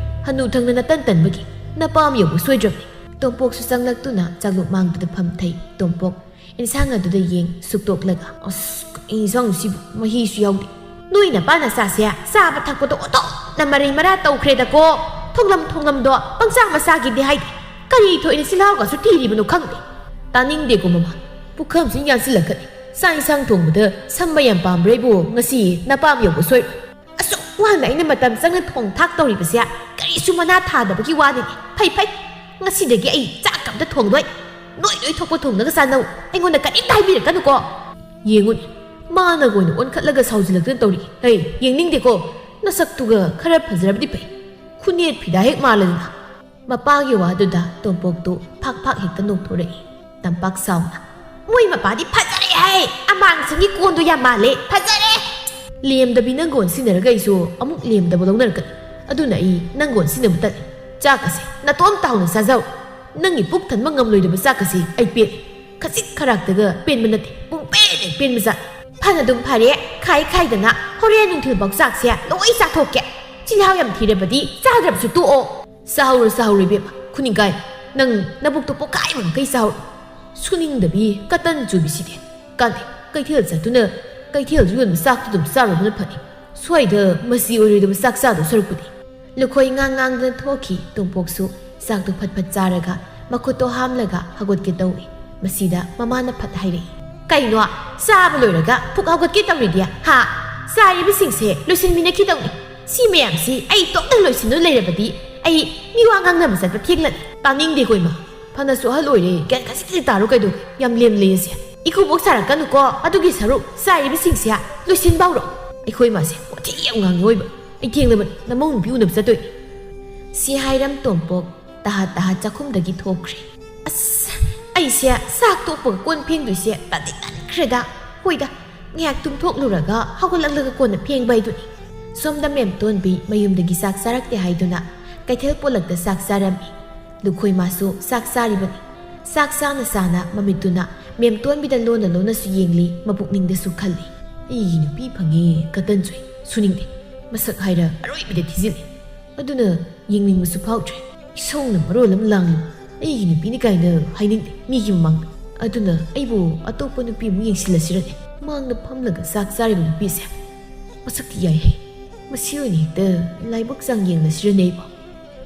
ꯍꯅꯨ ꯊꯪꯅ ꯅꯇꯟ ꯇꯟꯕꯒꯤ ꯅꯄꯥꯝ ꯌꯧꯕ ꯁꯣꯏꯗ꯭ꯔꯕꯅꯤ꯫ ꯇꯣꯝꯄꯣꯛꯁꯨ ꯆꯪꯂꯛꯇꯨꯅ ꯆꯥꯛꯂꯨꯛ ꯃꯥꯡꯗꯨꯗ ꯐꯝꯊꯩ꯫ ꯇꯣꯝꯄꯣꯛ ꯏꯟꯁꯥꯡ ꯑꯗꯨꯗ ꯌꯦꯡ ꯁꯨꯛꯇꯣꯛꯂꯒ, "ꯑꯁ, ꯀꯩ ꯏꯟꯁꯥꯡꯅꯣ ꯁꯤꯕꯨ? ꯃꯍꯤꯁꯨ ꯌꯥꯎꯗꯦ꯫ ꯅꯣꯏ ꯅꯄꯥꯅ ꯆꯥꯁꯦ ꯆꯥꯕ ꯊꯛꯄꯗꯣ ꯑꯣꯟꯊꯣꯛꯅ ꯃꯔꯩ ꯃꯔꯥ ꯇꯧꯈ꯭ꯔꯦꯗꯀꯣ꯫ ꯊꯣꯡꯂꯝ ꯊꯣꯡꯂꯝꯗꯣ ꯄꯪꯆꯥ ꯃꯆꯥꯒꯤꯗꯤ ꯍꯥꯏꯗꯦ꯫ ꯀꯔꯤ ꯊꯣꯛꯏꯅ ꯆꯤꯜꯍꯥꯎꯒꯁꯨ ꯊꯤꯔꯤꯕꯅꯣ ꯈꯪꯗꯦ꯫ ꯇꯥꯅꯤꯡꯗꯦꯀꯣ ꯃꯃꯥ꯫ ꯄꯨꯈꯝꯁꯤ ꯌꯥꯟꯁꯤꯜꯂꯛꯀꯅꯤ꯫ ꯆꯥꯛ ꯏꯟꯁꯥꯡ ꯊꯣꯡꯕꯗ ꯁꯝꯕ ꯌꯥꯝ ꯄꯥꯝꯕ꯭ꯔꯥ ꯑꯩꯕꯨ? ꯉꯁꯤ ꯅꯄꯥꯝ ꯌꯧꯕ ꯁꯣꯏꯔꯣꯏ꯫ ꯑꯁꯨꯛ ꯋꯥꯅ ꯑꯩꯅ ꯃꯇꯝ ꯆꯪꯅ ꯊꯣꯡ ꯊꯥꯛ ꯇꯧꯔꯤꯕꯁꯦ ꯀꯔꯤꯁꯨ ꯃꯅꯥ ꯊꯥꯗꯕꯒꯤ ꯋꯥꯅꯤꯅꯦ꯫ ꯐꯩ, ꯐꯩ꯫ ꯉꯁꯤꯗꯒꯤ ꯑꯩ ꯆꯥꯛ ꯑꯝꯇ ꯊꯣꯡꯂꯣꯏ꯫ ꯅꯣꯏ ꯅꯣꯏ ꯊꯣꯛꯄ ꯊꯣꯡꯂꯒ ꯆꯥꯅꯧ꯫ ꯑꯩꯉꯣꯟꯗ ꯀꯔꯤꯝꯇ ꯍꯥꯏꯕꯤꯔꯛꯀꯅꯨꯀꯣ꯫ ꯌꯦꯡꯉꯨꯅꯦ, ꯃꯥꯅꯒ ꯑꯣꯏꯅ ꯑꯣꯟꯈꯠꯂꯒ ꯁꯥꯎꯖꯤꯜꯂꯛꯇꯅ ꯇꯧꯔꯤ꯫ ꯍꯩ, ꯌꯦꯡꯅꯤꯡꯗꯦꯀꯣ꯫ ꯅꯁꯛꯇꯨꯒ ꯈꯔ ꯐꯖꯔꯕꯗꯤ ꯐꯩ꯫ ꯈꯨꯅꯦꯠ ꯐꯤꯗꯥ ꯍꯦꯛ ꯃꯥꯜꯂꯗꯅ꯫ ꯃꯄꯥꯒꯤ ꯋꯥꯗꯨꯗ ꯇꯣꯝꯄꯣꯛꯇꯨ ꯐꯥꯛ ꯐꯥꯛ ꯍꯦꯛꯇ ꯅꯣꯛꯊꯣꯔꯛꯏ꯫ ꯇꯝꯄꯥꯛ ꯁꯥꯎꯅ, "ꯃꯣꯏ ꯃꯄꯥꯗꯤ ꯐꯖꯔꯦ ꯍꯥꯏ! ꯑꯃꯥꯡꯁꯪꯒꯤ ꯀꯣꯟꯗꯣ ꯌꯥꯝ ꯃꯥꯜꯂꯦ, ꯐꯖꯔꯦ!" ꯂꯦꯝꯗꯕꯤ ꯅꯪꯒ ꯑꯣꯟꯁꯤꯟꯅꯔꯒ ꯑꯩꯁꯨ ꯑꯃꯨꯛ ꯂꯦꯝꯗꯕ ꯂꯧꯅꯔꯛꯀꯅꯤ꯫ ꯑꯗꯨꯅ ꯑꯩ ꯅꯪꯒ ꯑꯣꯟꯁꯤꯟꯅꯕ ꯇꯜꯂꯤ꯫ ꯆꯥꯛ ꯑꯁꯦ ꯅꯇꯣꯝ ꯇꯥꯎꯅ ꯆꯥꯖꯧ꯫ ꯅꯪꯒꯤ ꯄꯨꯛ ꯊꯟꯕ ꯉꯝꯂꯣꯏꯗꯕ ꯆꯥꯛ ꯑꯁꯤ ꯑꯩ ꯄꯦꯜꯂꯤ꯫ ꯈꯖꯤꯛ ꯈꯔꯥꯛꯇꯒ ꯄꯦꯟꯕ ꯅꯠꯇꯦ, ꯄꯨꯡꯄꯦꯟ ꯍꯦꯛ ꯄꯦꯟꯕ ꯖꯥꯠ꯫ ꯐꯅꯗꯨꯝ ꯐꯔꯦ, ꯈꯥꯏ ꯈꯥꯏꯗꯅ ꯍꯣꯔꯦꯟ ꯅꯨꯡꯊꯤꯜꯐꯥꯎ ꯆꯥꯛꯁꯦ ꯂꯣꯏ ꯆꯥꯊꯣꯛꯀꯦ꯫ ꯆꯤꯜꯍꯥꯎ ꯌꯥꯝ ꯊꯤꯔꯕꯗꯤ ꯆꯥꯗ꯭ꯔꯕꯁꯨ ꯇꯣꯛꯑꯣ꯫ ꯆꯥꯍꯧꯔꯣ, ꯆꯥꯍꯧꯔꯣ ꯏꯕꯦꯝꯃ꯫ ꯈꯨꯅꯤꯡꯒꯥꯏ, ꯅꯪ ꯅꯕꯨꯛꯇꯣ ꯄꯣꯛꯈꯥꯏꯕ ꯃꯈꯩ ꯆꯥꯍꯧꯔꯣ꯫ ꯁꯨꯅꯤꯡꯗꯕꯤ ꯀꯇꯟ ꯆꯨꯕꯤꯁꯤꯗꯤ꯫ ꯀꯥꯟꯗꯦ, ꯀꯩꯊꯦꯜ ꯆꯠꯇꯨꯅ ꯀꯩꯊꯦꯜꯗ ꯌꯣꯟꯕ ꯆꯥꯛꯇꯨ ꯑꯗꯨꯝ ꯆꯥꯔꯨꯕꯅ ꯐꯅꯤ꯫ ꯁ꯭ꯋꯥꯏꯗ ꯃꯆꯤ ꯑꯣꯏꯔꯣꯏꯗꯕ ꯆꯥꯛ ꯆꯥꯗꯧ ꯁꯔꯨꯛꯄꯨꯗꯤ꯫ ꯂꯨꯈꯣꯏ ꯉꯥꯡ ꯉꯥꯡꯗꯅ ꯊꯣꯛꯈꯤ꯫ ꯇꯣꯝꯄꯣꯛꯁꯨ ꯆꯥꯛꯇꯨ ꯐꯠ ꯐꯠ ꯆꯥꯔꯒ ꯃꯈꯨꯠꯇꯣ ꯍꯥꯝꯂꯒ ꯍꯧꯒꯠꯀꯦ ꯇꯧꯏ꯫ ꯃꯁꯤꯗ ꯃꯃꯥꯅ ꯐꯠ ꯍꯥꯏꯔꯛꯏ, "ꯀꯩꯅꯣ? ꯆꯥꯕ ꯂꯣꯏꯔꯒ ꯐꯨꯛ ꯍꯧꯒꯠꯀꯦ ꯇꯧꯔꯤꯗꯤ? ꯍꯥ? ꯆꯥꯔꯤꯕꯁꯤꯡꯁꯦ ꯂꯣꯏꯁꯤꯟꯃꯤꯟꯅꯈꯤꯗꯧꯅꯤ꯫ ꯁꯤ ꯃꯌꯥꯝꯁꯤ ꯑꯩ ꯏꯇꯣꯝꯇ ꯂꯣꯏꯁꯤꯟꯗꯨꯅ ꯂꯩꯔꯕꯗꯤ ꯑꯩ ꯃꯤꯋꯥ ꯉꯥꯡꯅꯕ ꯆꯠꯄ ꯊꯦꯡꯂꯅꯤ꯫" "ꯇꯥꯅꯤꯡꯗꯦꯀꯣ ꯏꯃꯥ꯫ ꯐꯅꯁꯨ ꯑꯍꯜ ꯑꯣꯏꯔꯦ, ꯒ꯭ꯌꯥꯟ ꯈꯖꯤꯛ ꯈꯖꯤꯛ ꯇꯥꯔꯣ ꯀꯩꯗꯧꯒꯦ? ꯌꯥꯝ ꯂꯦꯝ ꯂꯩꯌꯦꯁꯦ꯫ ꯏꯀꯨꯕꯣꯛ ꯁꯥꯔꯛꯀꯅꯨꯀꯣ꯫ ꯑꯗꯨꯒꯤ ꯁꯔꯨꯛ ꯆꯥꯏꯔꯤꯕꯁꯤꯡꯁꯦ ꯂꯣꯏꯁꯤꯟꯕ ꯍꯧꯔꯣ꯫" ꯑꯩꯈꯣꯏ ꯃꯥꯁꯦ ꯋꯥꯊꯤ ꯌꯥꯝ ꯉꯥꯡꯉꯤ ꯑꯣꯏꯕ꯫ "ꯑꯩ ꯊꯦꯡꯂꯕꯅꯤ, ꯅꯃꯧ ꯅꯨꯄꯤ ꯎꯅꯕ ꯆꯠꯇꯣꯏꯅꯤ꯫" ꯁꯤ ꯍꯥꯏꯔꯝ ꯇꯣꯝꯄꯣꯛ ꯇꯍꯥ ꯇꯍꯥ ꯆꯥꯛꯈꯨꯝꯗꯒꯤ ꯊꯣꯛꯈ꯭ꯔꯦ꯫ "ꯑꯁ, ꯑꯩꯁꯦ ꯆꯥꯛ ꯇꯣꯛꯄꯒ ꯀꯣꯟ ꯐꯦꯡꯗꯣꯏꯁꯦ ꯇꯟꯗꯤ ꯇꯟꯈ꯭ꯔꯦꯗ꯫ ꯍꯣꯏꯗ, ꯉꯥꯏꯍꯥꯛ ꯇꯨꯝꯊꯣꯛꯂꯨꯔꯒ ꯍꯧꯒꯠꯂꯛꯂꯒ ꯀꯣꯟꯅ ꯐꯦꯡꯕ ꯍꯥꯏꯗꯨꯅꯤ꯫" ꯁꯣꯝꯗ ꯃꯦꯝꯇꯣꯟꯕꯤ ꯃꯌꯨꯝꯗꯒꯤ ꯆꯥꯛ ꯆꯥꯔꯛꯇꯦ ꯍꯥꯏꯗꯨꯅ ꯀꯩꯊꯦꯜ ꯄꯣꯂꯛꯇ ꯆꯥꯛ ꯆꯥꯔꯝꯃꯤ꯫ ꯂꯨꯈꯣꯏ ꯃꯥꯁꯨ ꯆꯥꯛ ꯆꯥꯔꯤꯕꯅꯤ꯫ ꯆꯥꯛ ꯆꯥꯅ ꯆꯥꯅ ꯃꯃꯤꯠꯇꯨꯅ ꯃꯦꯝꯇꯣꯟꯕꯤꯗ ꯂꯣꯟꯅ ꯂꯣꯟꯅꯁꯨ ꯌꯦꯡꯂꯤ, ꯃꯄꯨꯛꯅꯤꯡꯗꯁꯨ ꯈꯜꯂꯤ, "ꯑꯩꯒꯤ ꯅꯨꯄꯤ ꯐꯪꯉꯦ ꯀꯇꯟꯁꯨ ꯑꯩ ꯁꯨꯅꯤꯡꯗꯦ꯫ ꯃꯁꯛ ꯍꯥꯏꯔ ꯑꯔꯣꯏꯕꯤꯗ ꯊꯤꯖꯤꯜꯂꯤ꯫ ꯑꯗꯨꯅ ꯌꯦꯡꯅꯤꯡꯕꯁꯨ ꯐꯥꯎꯗ꯭ꯔꯦ꯫ ꯏꯁꯧꯅ ꯃꯔꯣꯜ ꯑꯃ ꯂꯥꯡꯂꯤ꯫ ꯑꯩꯒꯤ ꯅꯨꯄꯤꯅꯤ ꯀꯥꯏꯅ ꯍꯥꯏꯅꯤꯡꯗꯦ ꯃꯤꯒꯤ ꯃꯃꯥꯡꯗ꯫ ꯑꯗꯨꯅ ꯑꯩꯕꯨ ꯑꯇꯣꯞꯄ ꯅꯨꯄꯤꯃꯨꯛ ꯌꯦꯡꯁꯤꯜꯂꯁꯤꯔꯅꯦ꯫ ꯃꯥꯡꯗ ꯐꯝꯂꯒ ꯆꯥꯛ ꯆꯥꯔꯤꯕ ꯅꯨꯄꯤꯁꯦ ꯃꯁꯛꯇꯤ ꯌꯥꯏꯍꯦ꯫ ꯃꯁꯤ ꯑꯣꯏꯅ ꯍꯦꯛꯇ ꯂꯥꯏꯕꯛ ꯆꯥꯡ ꯌꯦꯡꯂꯁꯤꯔꯅꯦ ꯑꯩꯕꯨ?"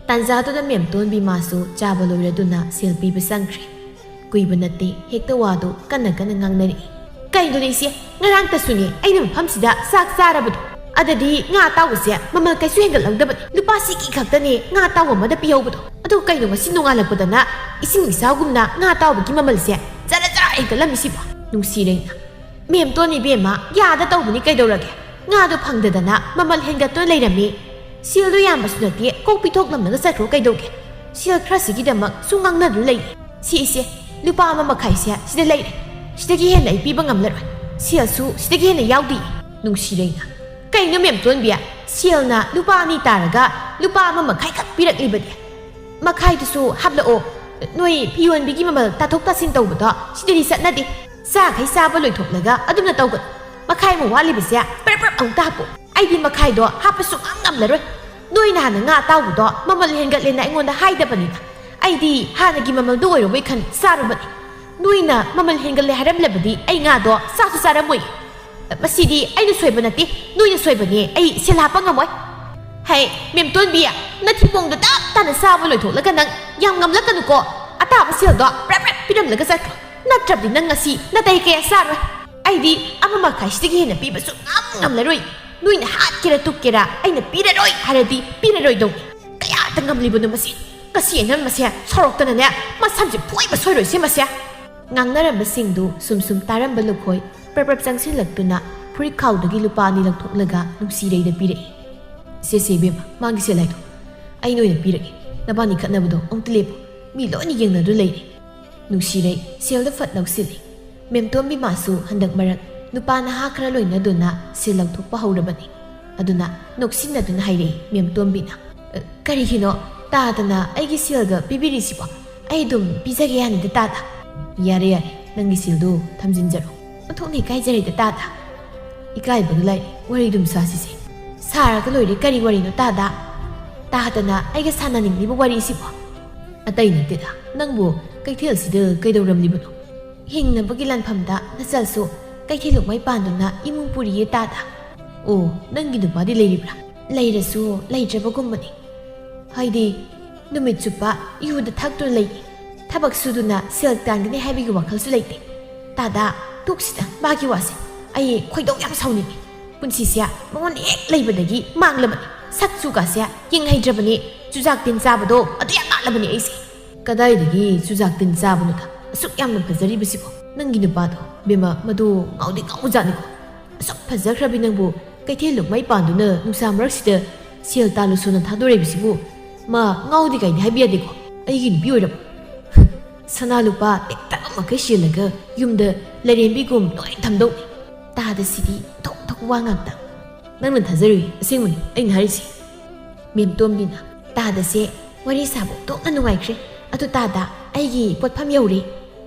ꯇꯥꯟꯖꯥꯗꯨꯗ ꯃꯦꯝꯇꯣꯟꯕꯤ ꯃꯥꯁꯨ ꯆꯥꯕ ꯂꯣꯏꯔꯗꯨꯅ ꯁꯦꯜ ꯄꯤꯕ ꯆꯪꯈ꯭ꯔꯦ꯫ ꯀꯨꯏꯕ ꯅꯠꯇꯦ, ꯍꯦꯛꯇ ꯋꯥꯗꯨ ꯀꯟꯅ ꯀꯟꯅ ꯉꯥꯡꯅꯔꯛꯏ꯫ "ꯀꯩꯅꯣꯅꯦ ꯏꯆꯦ, ꯉꯔꯥꯡꯇꯁꯨꯅꯦ ꯑꯩꯅ ꯃꯐꯝꯁꯤꯗ ꯆꯥꯛ ꯆꯥꯔꯕꯗꯣ, ꯑꯗꯗꯤ ꯉꯥ ꯑꯇꯥꯎꯕꯁꯦ ꯃꯃꯜ ꯀꯩꯁꯨ ꯍꯦꯟꯒꯠꯍꯧꯗꯕꯅꯤ꯫ ꯂꯨꯄꯥ ꯁꯤꯀꯤ ꯈꯛꯇꯅꯦ ꯉꯥ ꯑꯇꯥꯎꯕ ꯑꯃꯗ ꯄꯤꯍꯧꯕꯗꯣ꯫ ꯑꯗꯣ ꯀꯩꯅꯣ ꯉꯁꯤ ꯅꯣꯡꯉꯥꯜꯂꯛꯄꯗꯅ ꯏꯁꯤꯡ ꯏꯆꯥꯎꯒꯨꯝꯅ ꯉꯥ ꯑꯇꯥꯎꯕꯒꯤ ꯃꯃꯜꯁꯦ ꯖꯔ ꯖꯔ ꯍꯦꯟꯒꯠꯂꯝꯃꯤꯁꯤꯕꯣ?" ꯅꯨꯡꯁꯤꯔꯩꯅ, "ꯃꯦꯝꯇꯣꯟ ꯏꯕꯦꯝꯃ, ꯌꯥꯗ ꯇꯧꯕꯅꯤ ꯀꯩꯗꯧꯔꯒꯦ? ꯉꯥꯗꯣ ꯐꯪꯗꯗꯅ ꯃꯃꯜ ꯍꯦꯟꯒꯠꯇꯨꯅ ꯂꯩꯔꯝꯃꯤ꯫ ꯁꯦꯜꯗꯣ ꯌꯥꯝꯕꯁꯨ ꯅꯠꯇꯦ, ꯀꯣꯛ ꯄꯤꯊꯣꯛꯂꯝꯂꯒ ꯆꯠꯈ꯭ꯔꯣ ꯀꯩꯗꯧꯒꯦ? ꯁꯦꯜ ꯈꯔꯁꯤꯒꯤꯗꯃꯛ ꯁꯨꯝ ꯉꯥꯡꯅꯗꯨꯅ ꯂꯩ꯫ ꯁꯤ ꯏꯆꯦ, ꯂꯨꯄꯥ ꯑꯃ ꯃꯈꯥꯏꯁꯦ ꯁꯤꯗ ꯂꯩꯔꯦ꯫ ꯁꯤꯗꯒꯤ ꯍꯦꯟꯅ ꯑꯩ ꯄꯤꯕ ꯉꯝꯂꯔꯣꯏ꯫ ꯁꯦꯜꯁꯨ ꯁꯤꯗꯒꯤ ꯍꯦꯟꯅ ꯌꯥꯎꯗꯦ꯫" ꯅꯨꯡꯁꯤꯔꯩꯅ, "ꯀꯩꯅꯣ ꯃꯦꯝꯇꯣꯟꯕꯤ, ꯁꯦꯜꯅ ꯂꯨꯄꯥ ꯑꯅꯤ ꯇꯥꯔꯒ ꯂꯨꯄꯥ ꯑꯃ ꯃꯈꯥꯏꯈꯛ ꯄꯤꯔꯛꯂꯤꯕꯗꯤ? ꯃꯈꯥꯏꯗꯨꯁꯨ ꯍꯥꯞꯂꯛꯑꯣ꯫ ꯅꯣꯏ ꯐꯤ ꯌꯣꯟꯕꯤꯒꯤ ꯃꯃꯜ ꯇꯥꯊꯣꯛ ꯇꯥꯁꯤꯟ ꯇꯧꯕꯗꯣ ꯁꯤꯗꯗꯤ ꯆꯠꯅꯗꯦ꯫ ꯆꯥꯈꯩ ꯆꯥꯕ ꯂꯣꯏꯊꯣꯛꯂꯒ ꯑꯗꯨꯝꯅ ꯇꯧꯒꯅꯨ꯫ ꯃꯈꯥꯏ ꯑꯃ ꯋꯥꯠꯂꯤꯕꯁꯦ ꯄ꯭ꯔꯞ ꯄ꯭ꯔꯞ ꯑꯃꯨꯛꯇ ꯍꯥꯞꯄꯣ꯫ ꯑꯩꯗꯤ ꯃꯈꯥꯏꯗꯣ ꯍꯥꯞꯄ ꯁꯨꯡꯉꯝ ꯉꯝꯂꯔꯣꯏ꯫ ꯅꯣꯏ ꯅꯍꯥꯟꯅ ꯉꯥ ꯑꯇꯥꯎꯕꯗꯣ ꯃꯃꯜ ꯍꯦꯟꯒꯠꯂꯦꯅ ꯑꯩꯉꯣꯟꯗ ꯍꯥꯏꯗꯕꯅꯤꯅ꯫ ꯑꯩꯗꯤ ꯍꯥꯟꯅꯒꯤ ꯃꯃꯜꯗꯣ ꯑꯣꯏꯔꯕꯣꯏ ꯈꯟ ꯆꯥꯔꯨꯕꯅꯤ꯫ ꯅꯣꯏꯅ ꯃꯃꯜ ꯍꯦꯟꯒꯠꯂꯦ ꯍꯥꯏꯔꯝꯂꯕꯗꯤ ꯑꯩ ꯉꯥꯗꯣ ꯆꯥꯁꯨ ꯆꯥꯔꯝꯃꯣꯏ꯫ ꯃꯁꯤꯗꯤ ꯑꯩꯅ ꯁꯣꯏꯕ ꯅꯠꯇꯦ, ꯅꯣꯏꯅ ꯁꯣꯏꯕꯅꯦ꯫ ꯑꯩ ꯁꯦꯜ ꯍꯥꯞꯄ ꯉꯝꯃꯣꯏ꯫" "ꯍꯩ, ꯃꯦꯝꯇꯣꯟꯕꯤ, ꯅꯊꯤꯕꯣꯡꯗꯣ ꯇꯞ ꯇꯥꯅ ꯆꯥꯕ ꯂꯣꯏꯊꯣꯛꯂꯒ ꯅꯪ ꯌꯥꯝ ꯉꯝꯂꯛꯀꯅꯨꯀꯣ꯫ ꯑꯇꯥꯕ ꯁꯦꯜꯗꯣ ꯄ꯭ꯔꯞ ꯄ꯭ꯔꯞ ꯄꯤꯔꯝꯂꯒ ꯆꯠꯈ꯭ꯔꯣ꯫ ꯅꯠꯇ꯭ꯔꯕꯗꯤ ꯅꯪ ꯉꯁꯤ ꯅꯥꯇꯩ ꯀꯌꯥ ꯆꯥꯔꯣꯏ꯫ ꯑꯩꯗꯤ ꯑꯃ ꯃꯈꯥꯏꯁꯤꯗꯒꯤ ꯍꯦꯟꯅ ꯄꯤꯕ ꯁꯨꯡꯉꯝ ꯉꯝꯂꯔꯣꯏ꯫ ꯅꯣꯏꯅ ꯍꯥꯠꯀꯦꯔꯥ ꯇꯨꯞꯀꯦꯔꯥ, ꯑꯩꯅ ꯄꯤꯔꯔꯣꯏ ꯍꯥꯏꯔꯗꯤ ꯄꯤꯔꯔꯣꯏꯗꯧꯅꯤ꯫ ꯀꯌꯥꯗ ꯉꯝꯂꯤꯕꯅꯣ ꯃꯁꯤ? ꯉꯁꯤ ꯑꯩꯅ ꯃꯁꯦ ꯁꯣꯔꯣꯛꯇꯅꯅꯦ ꯃꯁꯝꯁꯦ ꯐꯣꯏꯕ ꯁꯣꯏꯔꯣꯏꯁꯦ ꯃꯁꯦ꯫" ꯉꯥꯡꯅꯔꯝꯕꯁꯤꯡꯗꯨ ꯁꯨꯝ ꯁꯨꯝ ꯇꯥꯔꯝꯕ ꯂꯨꯈꯣꯏ ꯄ꯭ꯔꯞ ꯄ꯭ꯔꯞ ꯆꯪꯁꯤꯜꯂꯛꯇꯨꯅ ꯐꯨꯔꯤꯠ ꯈꯥꯎꯗꯒꯤ ꯂꯨꯄꯥ ꯑꯅꯤ ꯂꯧꯊꯣꯛꯂꯒ ꯅꯨꯡꯁꯤꯔꯩꯗ ꯄꯤꯔꯛꯏ꯫ "ꯁꯦ ꯁꯦ ꯏꯕꯦꯝꯃ, ꯃꯥꯒꯤ ꯁꯦꯜ ꯍꯥꯏꯗꯣ ꯑꯩꯅ ꯑꯣꯏꯅ ꯄꯤꯔꯒꯦ꯫ ꯅꯕꯥꯅꯤ ꯈꯠꯅꯕꯗꯣ ꯑꯃꯨꯛꯇ ꯂꯦꯞꯄꯣ꯫ ꯃꯤ ꯂꯣꯏꯅ ꯌꯦꯡꯅꯗꯨꯅ ꯂꯩꯔꯦ꯫" ꯅꯨꯡꯁꯤꯔꯩ ꯁꯦꯜꯗ ꯐꯠ ꯂꯧꯁꯤꯜꯂꯤ꯫ ꯃꯦꯝꯇꯣꯟꯕꯤ ꯃꯥꯁꯨ ꯍꯟꯗꯛ ꯃꯔꯛ ꯅꯨꯄꯥ ꯅꯍꯥ ꯈꯔ ꯂꯣꯏꯅꯗꯨꯅ ꯁꯦꯜ ꯂꯧꯊꯣꯛꯄ ꯍꯧꯔꯕꯅꯤ꯫ ꯑꯗꯨꯅ ꯅꯣꯛꯁꯤꯟꯅꯗꯨꯅ ꯍꯥꯏꯔꯛꯏ ꯃꯦꯝꯇꯣꯟꯕꯤꯅ, "ꯑ, ꯀꯔꯤꯒꯤꯅꯣ? ꯇꯥꯗꯅ ꯑꯩꯒꯤ ꯁꯦꯜꯒ ꯄꯤꯕꯤꯔꯤꯁꯤꯕꯣ? ꯑꯩ ꯑꯗꯨꯝ ꯄꯤꯖꯒꯦ ꯌꯥꯅꯤꯗ ꯇꯥꯗ꯫ ꯌꯥꯔꯦ, ꯌꯥꯔꯦ, ꯅꯪꯒꯤ ꯁꯦꯜꯗꯨ ꯊꯝꯖꯤꯟꯖꯔꯣ꯫ ꯑꯣꯟꯊꯣꯛꯅ ꯏꯀꯥꯏꯖꯔꯦꯗ ꯇꯥꯗ꯫ ꯏꯀꯥꯏꯕꯒ ꯂꯥꯏꯔꯤ, ꯋꯥꯔꯤꯗꯨꯝ ꯁꯥꯁꯤꯁꯦ꯫ ꯁꯥꯔꯒ ꯂꯣꯏꯔꯦ, ꯀꯔꯤ ꯋꯥꯔꯤꯅꯣ ꯇꯥꯗ? ꯇꯥꯗꯅ ꯑꯩꯒ ꯁꯥꯟꯅꯅꯤꯡꯂꯤꯕ ꯋꯥꯔꯤꯁꯤꯕꯣ? ꯑꯇꯩ ꯅꯠꯇꯦꯗ, ꯅꯪꯕꯨ ꯀꯩꯊꯦꯜꯁꯤꯗ ꯀꯩꯗꯧꯔꯝꯂꯤꯕꯅꯣ? ꯍꯤꯡꯅꯕꯒꯤ ꯂꯥꯟꯐꯝꯗ ꯅꯆꯜꯁꯨ ꯀꯩꯊꯦꯜ ꯂꯨꯛꯃꯥꯏ ꯄꯥꯟꯗꯨꯅ ꯏꯃꯨꯡ ꯄꯨꯔꯤꯌꯦ ꯇꯥꯗ꯫ ꯑꯣ, ꯅꯪꯒꯤ ꯅꯨꯄꯥꯗꯤ ꯂꯩꯔꯤꯕ꯭ꯔꯥ? ꯂꯩꯔꯁꯨ ꯂꯩꯇ꯭ꯔꯕꯒꯨꯝꯕꯅꯤ꯫ ꯍꯥꯏꯗꯤ, ꯅꯨꯃꯤꯠ ꯆꯨꯞꯄ ꯏꯍꯨꯗ ꯊꯛꯇꯨꯅ ꯂꯩ꯫ ꯊꯕꯛ ꯁꯨꯗꯨꯅ ꯁꯦꯜ ꯇꯥꯟꯒꯅꯤ ꯍꯥꯏꯕꯒꯤ ꯋꯥꯈꯜꯁꯨ ꯂꯩꯇꯦ꯫ ꯇꯥꯗ, ꯇꯣꯛꯁꯤꯗ ꯃꯥꯒꯤ ꯋꯥꯁꯦ꯫ ꯑꯩ ꯈꯣꯏꯗꯧ ꯌꯥꯝ ꯁꯥꯎꯅꯤꯡꯉꯤ꯫ ꯄꯨꯟꯁꯤꯁꯦ ꯃꯉꯣꯟꯗ ꯍꯦꯛ ꯂꯩꯕꯗꯒꯤ ꯃꯥꯡꯂꯕꯅꯤ꯫ ꯁꯛ ꯆꯨꯒꯥꯁꯦ ꯌꯦꯡꯍꯩꯗ꯭ꯔꯕꯅꯤ꯫ ꯆꯨꯖꯥꯛ ꯇꯤꯟ ꯆꯥꯕꯗꯣ ꯑꯗꯨ ꯌꯥꯝ ꯃꯥꯜꯂꯕꯅꯤ ꯑꯩꯁꯦ꯫ ꯀꯗꯥꯏꯗꯒꯤ ꯆꯨꯖꯥꯛ ꯇꯤꯟ ꯆꯥꯕꯅꯣꯗ? ꯑꯁꯨꯛ ꯌꯥꯝꯅ ꯐꯖꯔꯤꯕꯁꯤꯕꯣ꯫ ꯅꯪꯒꯤ ꯅꯨꯄꯥꯗꯣ, ꯕꯦꯝꯃ, ꯃꯗꯨ ꯉꯥꯎꯗꯤ ꯉꯥꯎꯕꯖꯥꯠꯅꯤꯀꯣ꯫ ꯑꯁꯨꯛ ꯐꯖꯈ꯭ꯔꯕꯤ ꯅꯪꯕꯨ ꯀꯩꯊꯦꯜ ꯂꯨꯛꯃꯩ ꯄꯥꯟꯗꯨꯅ ꯅꯨꯡꯁꯥ ꯃꯔꯛꯁꯤꯗ ꯁꯦꯜ ꯇꯥꯜꯂꯨꯁꯣꯅ ꯊꯥꯗꯣꯔꯛꯏꯕꯁꯤꯕꯨ ꯃꯥ ꯉꯥꯎꯗꯦ ꯀꯥꯏꯗꯤ ꯍꯥꯏꯕ ꯌꯥꯗꯦꯀꯣ꯫ ꯑꯩꯒꯤ ꯅꯨꯄꯤ ꯑꯣꯏꯔꯕ ꯁꯅꯥ ꯂꯨꯄꯥ ꯇꯦꯛꯇꯛ ꯑꯃꯈꯩ ꯁꯤꯜꯂꯒ ꯌꯨꯝꯗ ꯂꯥꯏꯔꯦꯝꯕꯤꯒꯨꯝ ꯅꯨꯡꯉꯥꯏꯅ ꯊꯝꯗꯧꯅꯤ꯫ ꯇꯥꯗ ꯁꯤꯗꯤ ꯊꯣꯛ ꯊꯣꯛ ꯋꯥ ꯉꯥꯛꯇ꯫ ꯅꯪꯅ ꯊꯥꯖꯔꯨꯏ, ꯑꯁꯦꯡꯕꯅꯤ ꯑꯩꯅ ꯍꯥꯏꯔꯤꯁꯦ꯫ ꯃꯦꯝꯇꯣꯝꯕꯤꯅ, ꯇꯥꯗꯁꯦ ꯋꯥꯔꯤ ꯁꯥꯕ ꯊꯣꯛꯅ ꯅꯨꯡꯉꯥꯏꯈ꯭ꯔꯦ꯫ ꯑꯗꯨ ꯇꯥꯗ, ꯑꯩꯒꯤ ꯄꯣꯠꯐꯝ ꯌꯧꯔꯦ꯫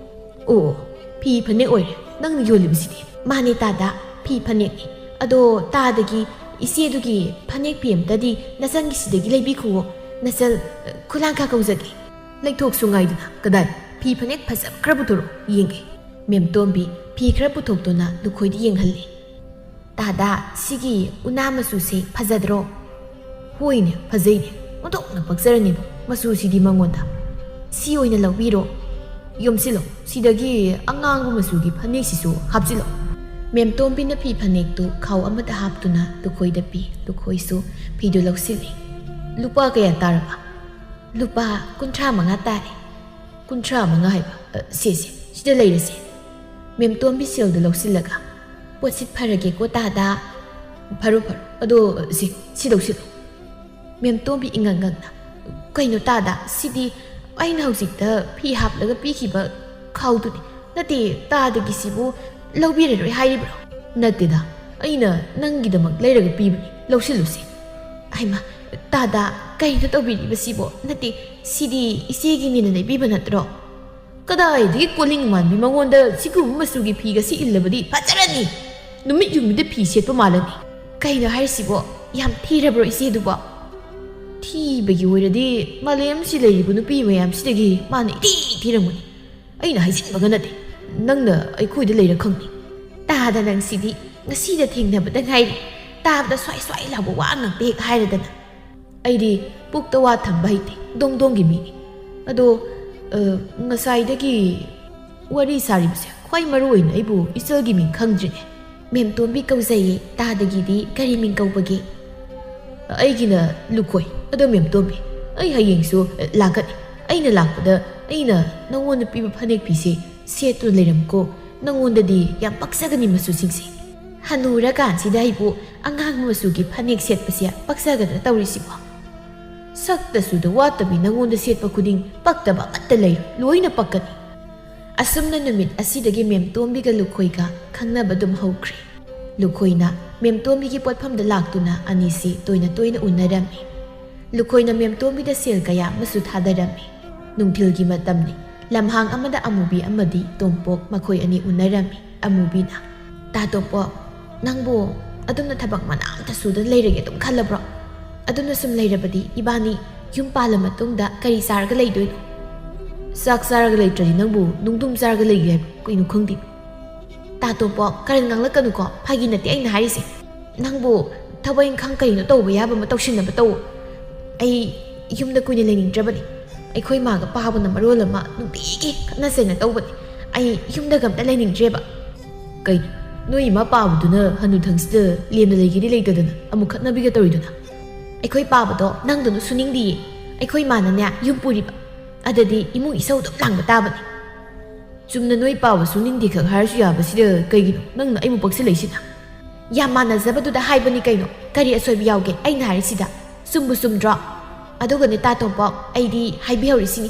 ꯑꯣ, ꯐꯤ ꯐꯅꯦꯛ ꯑꯣꯏꯔꯦ ꯅꯪꯅ ꯌꯣꯜꯂꯤꯕꯁꯤꯗꯤ? ꯃꯥꯅꯦ ꯇꯥꯗ, ꯐꯤ ꯐꯅꯦꯛꯅꯤ꯫ ꯑꯗꯣ ꯇꯥꯗꯒꯤ ꯏꯆꯦꯗꯨꯒꯤ ꯐꯅꯦꯛ ꯐꯤ ꯑꯝꯇꯗꯤ ꯅꯆꯟꯒꯤꯁꯤꯗꯒꯤ ꯂꯩꯕꯤꯈꯨꯋꯣ꯫ ꯅꯆꯜ, ꯑ, ꯈꯨꯂꯥꯡꯈꯥ ꯀꯧꯖꯒꯦ꯫ ꯂꯩꯊꯣꯛꯁꯨ ꯉꯥꯏꯗꯅ, ꯀꯗꯥꯏ? ꯐꯤ ꯐꯅꯦꯛ ꯐꯖꯕ ꯈꯔ ꯄꯨꯊꯣꯔꯛꯑꯣ ꯌꯦꯡꯒꯦ꯫ ꯃꯦꯝꯇꯣꯝꯕꯤ ꯐꯤ ꯈꯔ ꯄꯨꯊꯣꯛꯇꯨꯅ ꯂꯨꯈꯣꯏꯗ ꯌꯦꯡꯍꯜꯂꯤ꯫ ꯇꯥꯗ, ꯁꯤꯒꯤ ꯎꯅꯥ ꯃꯆꯨꯁꯦ ꯐꯖꯗ꯭ꯔꯣ? ꯍꯣꯏꯅꯦ, ꯐꯖꯩꯅꯦ꯫ ꯑꯣꯟꯊꯣꯛꯅ ꯄꯛꯆꯔꯅꯤꯕꯨ ꯃꯆꯨꯁꯤꯗꯤ ꯃꯉꯣꯟꯗ꯫ ꯁꯤ ꯑꯣꯏꯅ ꯂꯧꯕꯤꯔꯣ꯫ ꯌꯣꯝꯁꯤꯜꯂꯣ꯫ ꯁꯤꯗꯒꯤ ꯑꯉꯥꯡꯕ ꯃꯆꯨꯒꯤ ꯐꯅꯦꯛꯁꯤꯁꯨ ꯍꯥꯞꯆꯤꯜꯂꯣ꯫ ꯃꯦꯝꯇꯣꯝꯕꯤꯅ ꯐꯤ ꯐꯅꯦꯛꯇꯨ ꯈꯥꯎ ꯑꯃꯗ ꯍꯥꯞꯇꯨꯅ ꯂꯨꯈꯣꯏꯗ ꯄꯤ꯫ ꯂꯨꯈꯣꯏꯁꯨ ꯐꯤꯗꯨ ꯂꯧꯁꯤꯜꯂꯤ꯫ ꯂꯨꯄꯥ ꯀꯌꯥ ꯇꯥꯔꯕ? ꯂꯨꯄꯥ ꯀꯨꯟꯊ꯭ꯔꯥ ꯃꯉꯥ ꯇꯥꯔꯦ꯫ ꯀꯨꯟꯊ꯭ꯔꯥ ꯃꯉꯥ ꯍꯥꯏꯕ? ꯑ, ꯁꯦ, ꯁꯦ, ꯁꯤꯗ ꯂꯩꯔꯁꯦ꯫ ꯃꯦꯝꯇꯣꯝꯕꯤ ꯁꯦꯜꯗꯨ ꯂꯧꯁꯤꯜꯂꯒ, ꯄꯣꯠꯁꯤ ꯐꯔꯒꯦꯀꯣ ꯇꯥꯗ꯫ ꯐꯔꯣ, ꯐꯔꯣ꯫ ꯑꯗꯣ, ꯁꯤ, ꯁꯤ ꯂꯧꯁꯤꯜꯂꯣ꯫ ꯃꯦꯝꯇꯣꯝꯕꯤ ꯏꯉꯛ ꯉꯛꯅ, ꯀꯩꯅꯣ ꯇꯥꯗ, ꯁꯤꯗꯤ ꯑꯩꯅ ꯍꯧꯖꯤꯛꯇ ꯐꯤ ꯍꯥꯞꯂꯒ ꯄꯤꯈꯤꯕ ꯈꯥꯎꯗꯨꯅꯤ꯫ ꯅꯠꯇꯦ, ꯇꯥꯗꯒꯤꯁꯤꯕꯨ ꯂꯧꯕꯤꯔꯔꯣꯏ ꯍꯥꯏꯔꯤꯕ꯭ꯔꯣ? ꯅꯠꯇꯦꯗ, ꯑꯩꯅ ꯅꯪꯒꯤꯗꯃꯛ ꯂꯩꯔꯒ ꯄꯤꯕꯅꯤ, ꯂꯧꯁꯤꯜꯂꯨꯁꯤ꯫ ꯍꯩꯃꯥ, ꯇꯥꯗ, "ꯀꯩꯅꯣ ꯇꯧꯕꯤꯔꯤꯕꯁꯤꯕꯣ? ꯅꯠꯇꯦ, ꯁꯤꯗꯤ ꯏꯆꯦꯒꯤꯅꯦꯅ ꯂꯩꯕꯤꯕ ꯅꯠꯇ꯭ꯔꯣ? ꯀꯗꯥꯏꯗꯒꯤ ꯀꯣꯂꯤꯡ ꯃꯥꯟꯕꯤ ꯃꯉꯣꯟꯗ ꯁꯤꯒꯨꯝꯕ ꯃꯆꯨꯒꯤ ꯐꯤꯒ ꯁꯤ ꯏꯜꯂꯕꯗꯤ ꯐꯖꯔꯅꯤ꯫ ꯅꯨꯃꯤꯠ ꯌꯨꯝꯕꯤꯗ ꯐꯤ ꯁꯦꯠꯄ ꯃꯥꯜꯂꯅꯤ꯫ ꯀꯩꯅꯣ ꯍꯥꯏꯔꯤꯁꯤꯕꯣ? ꯌꯥꯝ ꯊꯤꯔꯕ꯭ꯔꯣ ꯏꯆꯦꯗꯨꯕꯣ? ꯊꯤꯕꯒꯤ ꯑꯣꯏꯔꯗꯤ ꯃꯥꯂꯦꯝꯁꯤ ꯂꯩꯔꯤꯕ ꯅꯨꯄꯤ ꯃꯌꯥꯝꯁꯤꯗꯒꯤ ꯃꯥꯅ ꯏꯊꯤ ꯊꯤꯔꯝꯒꯅꯤ꯫ ꯑꯩꯅ ꯍꯥꯏꯖꯤꯟꯕꯒ ꯅꯠꯇꯦ, ꯅꯪꯅ ꯑꯩꯈꯣꯏꯗ ꯂꯩꯔ ꯈꯪꯅꯤ꯫" "ꯇꯥꯗ ꯅꯪꯁꯤꯗꯤ, ꯉꯁꯤꯗ ꯊꯦꯡꯅꯕꯗ ꯉꯥꯏꯔꯤ, ꯇꯥꯕꯗ ꯁ꯭ꯋꯥꯏ ꯁ꯭ꯋꯥꯏ ꯂꯥꯎꯕ ꯋꯥ ꯉꯥꯛꯇ ꯍꯦꯛ ꯍꯥꯏꯔꯗꯅ꯫ ꯑꯩꯗꯤ ꯄꯨꯛꯇ ꯋꯥ ꯊꯝꯕ ꯍꯩꯇꯦ, ꯗꯣꯡ ꯗꯣꯡꯒꯤ ꯃꯤꯅꯤ꯫ ꯑꯗꯣ, ꯑ, ꯉꯁꯥꯏꯗꯒꯤ ꯋꯥꯔꯤ ꯁꯥꯔꯤꯕꯁꯦ ꯈ꯭ꯋꯥꯏ ꯃꯔꯨ ꯑꯣꯏꯅ ꯑꯩꯕꯨ ꯏꯆꯜꯒꯤ ꯃꯤꯡ ꯈꯪꯗ꯭ꯔꯤꯅꯦ꯫" "ꯃꯦꯝꯇꯣꯝꯕꯤ ꯀꯧꯖꯩꯌꯦ, ꯇꯥꯗꯒꯤꯗꯤ ꯀꯔꯤ ꯃꯤꯡ ꯀꯧꯕꯒꯦ?" "ꯑꯩꯒꯤꯅ ꯂꯨꯈꯣꯏ꯫ ꯑꯗꯣ ꯃꯦꯝꯇꯣꯝꯕꯤ, ꯑꯩ ꯍꯌꯦꯡꯁꯨ, ꯑ, ꯂꯥꯛꯀꯅꯤ꯫ ꯑꯩꯅ ꯂꯥꯛꯄꯗ ꯑꯩꯅ ꯅꯉꯣꯟꯗ ꯄꯤꯕ ꯐꯅꯦꯛ ꯐꯤꯁꯦ ꯁꯦꯠꯇꯨꯅ ꯂꯩꯔꯝꯃꯨꯀꯣ꯫ ꯅꯉꯣꯟꯗꯗꯤ ꯌꯥꯝ ꯄꯛꯆꯒꯅꯤ ꯃꯆꯨꯁꯤꯡꯁꯦ꯫" ꯍꯅꯨꯔꯀꯥꯟꯁꯤꯗ ꯑꯩꯕꯨ ꯑꯉꯥꯡꯕ ꯃꯆꯨꯒꯤ ꯐꯅꯦꯛ ꯁꯦꯠꯄꯁꯦ ꯄꯛꯆꯒꯗ꯭ꯔꯥ ꯇꯧꯔꯤꯁꯤꯕꯣ? "ꯁꯛꯇꯁꯨꯗ ꯋꯥꯠꯇꯕꯤ ꯅꯉꯣꯟꯗ ꯁꯦꯠꯄ ꯈꯨꯗꯤꯡ ꯄꯛꯇꯕ ꯑꯃꯠꯇ ꯂꯩꯔꯣꯏ, ꯂꯣꯏꯅ ꯄꯛꯀꯅꯤ꯫" ꯑꯁꯨꯝꯅ ꯅꯨꯃꯤꯠ ꯑꯁꯤꯗꯒꯤ ꯃꯦꯝꯇꯣꯝꯕꯤꯒ ꯂꯨꯈꯣꯏꯒ ꯈꯪꯅꯕ ꯑꯗꯨꯝ ꯍꯧꯈ꯭ꯔꯦ꯫ ꯂꯨꯈꯣꯏꯅ ꯃꯦꯝꯇꯣꯝꯕꯤꯒꯤ ꯄꯣꯠꯐꯝꯗ ꯂꯥꯛꯇꯨꯅ ꯑꯅꯤꯁꯤ ꯇꯣꯏꯅ ꯇꯣꯏꯅ ꯎꯅꯔꯝꯃꯤ꯫ ꯂꯨꯈꯣꯏꯅ ꯃꯦꯝꯇꯣꯝꯕꯤꯗ ꯁꯦꯜ ꯀꯌꯥ ꯑꯃꯁꯨ ꯊꯥꯗꯔꯝꯃꯤ꯫ ꯅꯨꯡꯊꯤꯜꯒꯤ ꯃꯇꯝꯅꯤ꯫ ꯂꯝꯍꯥꯡ ꯑꯃꯗ ꯑꯃꯨꯕꯤ ꯑꯃꯗꯤ ꯇꯣꯝꯄꯣꯛ ꯃꯈꯣꯏ ꯑꯅꯤ ꯎꯅꯔꯝꯃꯤ꯫ ꯑꯃꯨꯕꯤꯅ, "ꯇꯥ ꯇꯣꯝꯄꯣꯛ, ꯅꯪꯕꯨ ꯑꯗꯨꯝꯅ ꯊꯕꯛ ꯃꯅꯥ ꯑꯝꯇ ꯁꯨꯗꯅ ꯂꯩꯔꯒꯦ ꯑꯗꯨꯝ ꯈꯜꯂꯕ꯭ꯔꯣ? ꯑꯗꯨꯝꯅ ꯁꯨꯝ ꯂꯩꯔꯕꯗꯤ ꯏꯕꯥꯅꯤ ꯌꯨꯝ ꯄꯥꯜꯂ ꯃꯇꯨꯡꯗ ꯀꯔꯤ ꯆꯥꯔꯒ ꯂꯩꯗꯣꯏꯅꯣ?" "ꯆꯥꯛ ꯆꯥꯔꯒ ꯂꯩꯇ꯭ꯔꯗꯤ ꯅꯪꯕꯨ ꯅꯨꯡꯗꯨꯝ ꯆꯥꯔꯒ ꯂꯩꯒꯦ ꯍꯥꯏꯕ ꯀꯩꯅꯣ ꯈꯪꯗꯦ꯫" "ꯇꯥ ꯇꯣꯝꯄꯣꯛ, ꯀꯔꯟ ꯉꯥꯡꯂꯛꯀꯅꯨꯀꯣ, ꯐꯥꯒꯤ ꯅꯠꯇꯦ ꯑꯩꯅ ꯍꯥꯏꯔꯤꯁꯦ꯫ ꯅꯪꯕꯨ ꯊꯕꯛ ꯏꯪꯈꯥꯡ ꯀꯔꯤꯅꯣ ꯇꯧꯕ ꯌꯥꯕ ꯑꯃ ꯇꯧꯁꯤꯟꯅꯕ ꯇꯧꯋꯣ꯫ ꯑꯩ ꯌꯨꯝꯗ ꯀꯨꯏꯅ ꯂꯩꯅꯤꯡꯗ꯭ꯔꯕꯅꯤ꯫ ꯑꯩꯈꯣꯏ ꯃꯥꯒ ꯄꯥꯕꯅ ꯃꯔꯣꯜ ꯑꯃ ꯅꯨꯡꯇꯤꯒꯤ ꯈꯠꯅ ꯆꯩꯅ ꯇꯧꯕꯅꯤ꯫ ꯑꯩ ꯌꯨꯝꯗꯒ ꯑꯝꯇ ꯂꯩꯅꯤꯡꯗ꯭ꯔꯦꯕ꯫" "ꯀꯩꯅꯣ, ꯅꯣꯏ ꯏꯃꯥ ꯄꯥꯕꯗꯨꯅ ꯍꯅꯨꯊꯪꯁꯤꯗ ꯂꯦꯝꯅ ꯂꯩꯒꯦꯗꯤ ꯂꯩꯇꯗꯅ ꯑꯃꯨꯛ ꯈꯠꯅꯕꯤꯒ ꯇꯧꯔꯤꯗꯨꯅ?" "ꯑꯩꯈꯣꯏ ꯄꯥꯕꯗꯣ ꯅꯪꯗꯨꯅ ꯁꯨꯅꯤꯡꯗꯤꯌꯦ꯫ ꯑꯩꯈꯣꯏ ꯃꯥꯅꯅꯦ ꯌꯨꯝ ꯄꯨꯔꯤꯕ꯫ ꯑꯗꯗꯤ ꯏꯃꯨꯡ ꯏꯁꯧ ꯑꯗꯨꯝ ꯂꯥꯡꯕ ꯇꯥꯕꯅꯤ꯫" "ꯆꯨꯝꯅ ꯅꯣꯏ ꯄꯥꯕ ꯁꯨꯅꯤꯡꯗꯦ ꯈꯛ ꯍꯥꯏꯔꯁꯨ ꯌꯥꯕꯁꯤꯗ ꯀꯩꯒꯤꯅꯣ ꯅꯪꯅ ꯑꯩꯕꯨ ꯄꯛꯁꯤꯜꯂꯛꯏꯁꯤꯅ?" "ꯌꯥꯝ ꯃꯥꯟꯅꯖꯕꯗꯨꯗ ꯍꯥꯏꯕꯅꯤ ꯀꯩꯅꯣ, ꯀꯔꯤ ꯑꯁꯣꯏꯕ ꯌꯥꯎꯒꯦ ꯑꯩꯅ ꯍꯥꯏꯔꯤꯁꯤꯗ? ꯆꯨꯝꯕꯨ ꯆꯨꯝꯗ꯭ꯔꯣ? ꯑꯗꯨꯒꯅꯦ ꯇꯥ ꯇꯣꯝꯄꯣꯛ, ꯑꯩꯗꯤ ꯍꯥꯏꯕꯤꯍꯧꯔꯤꯁꯤꯅꯤ,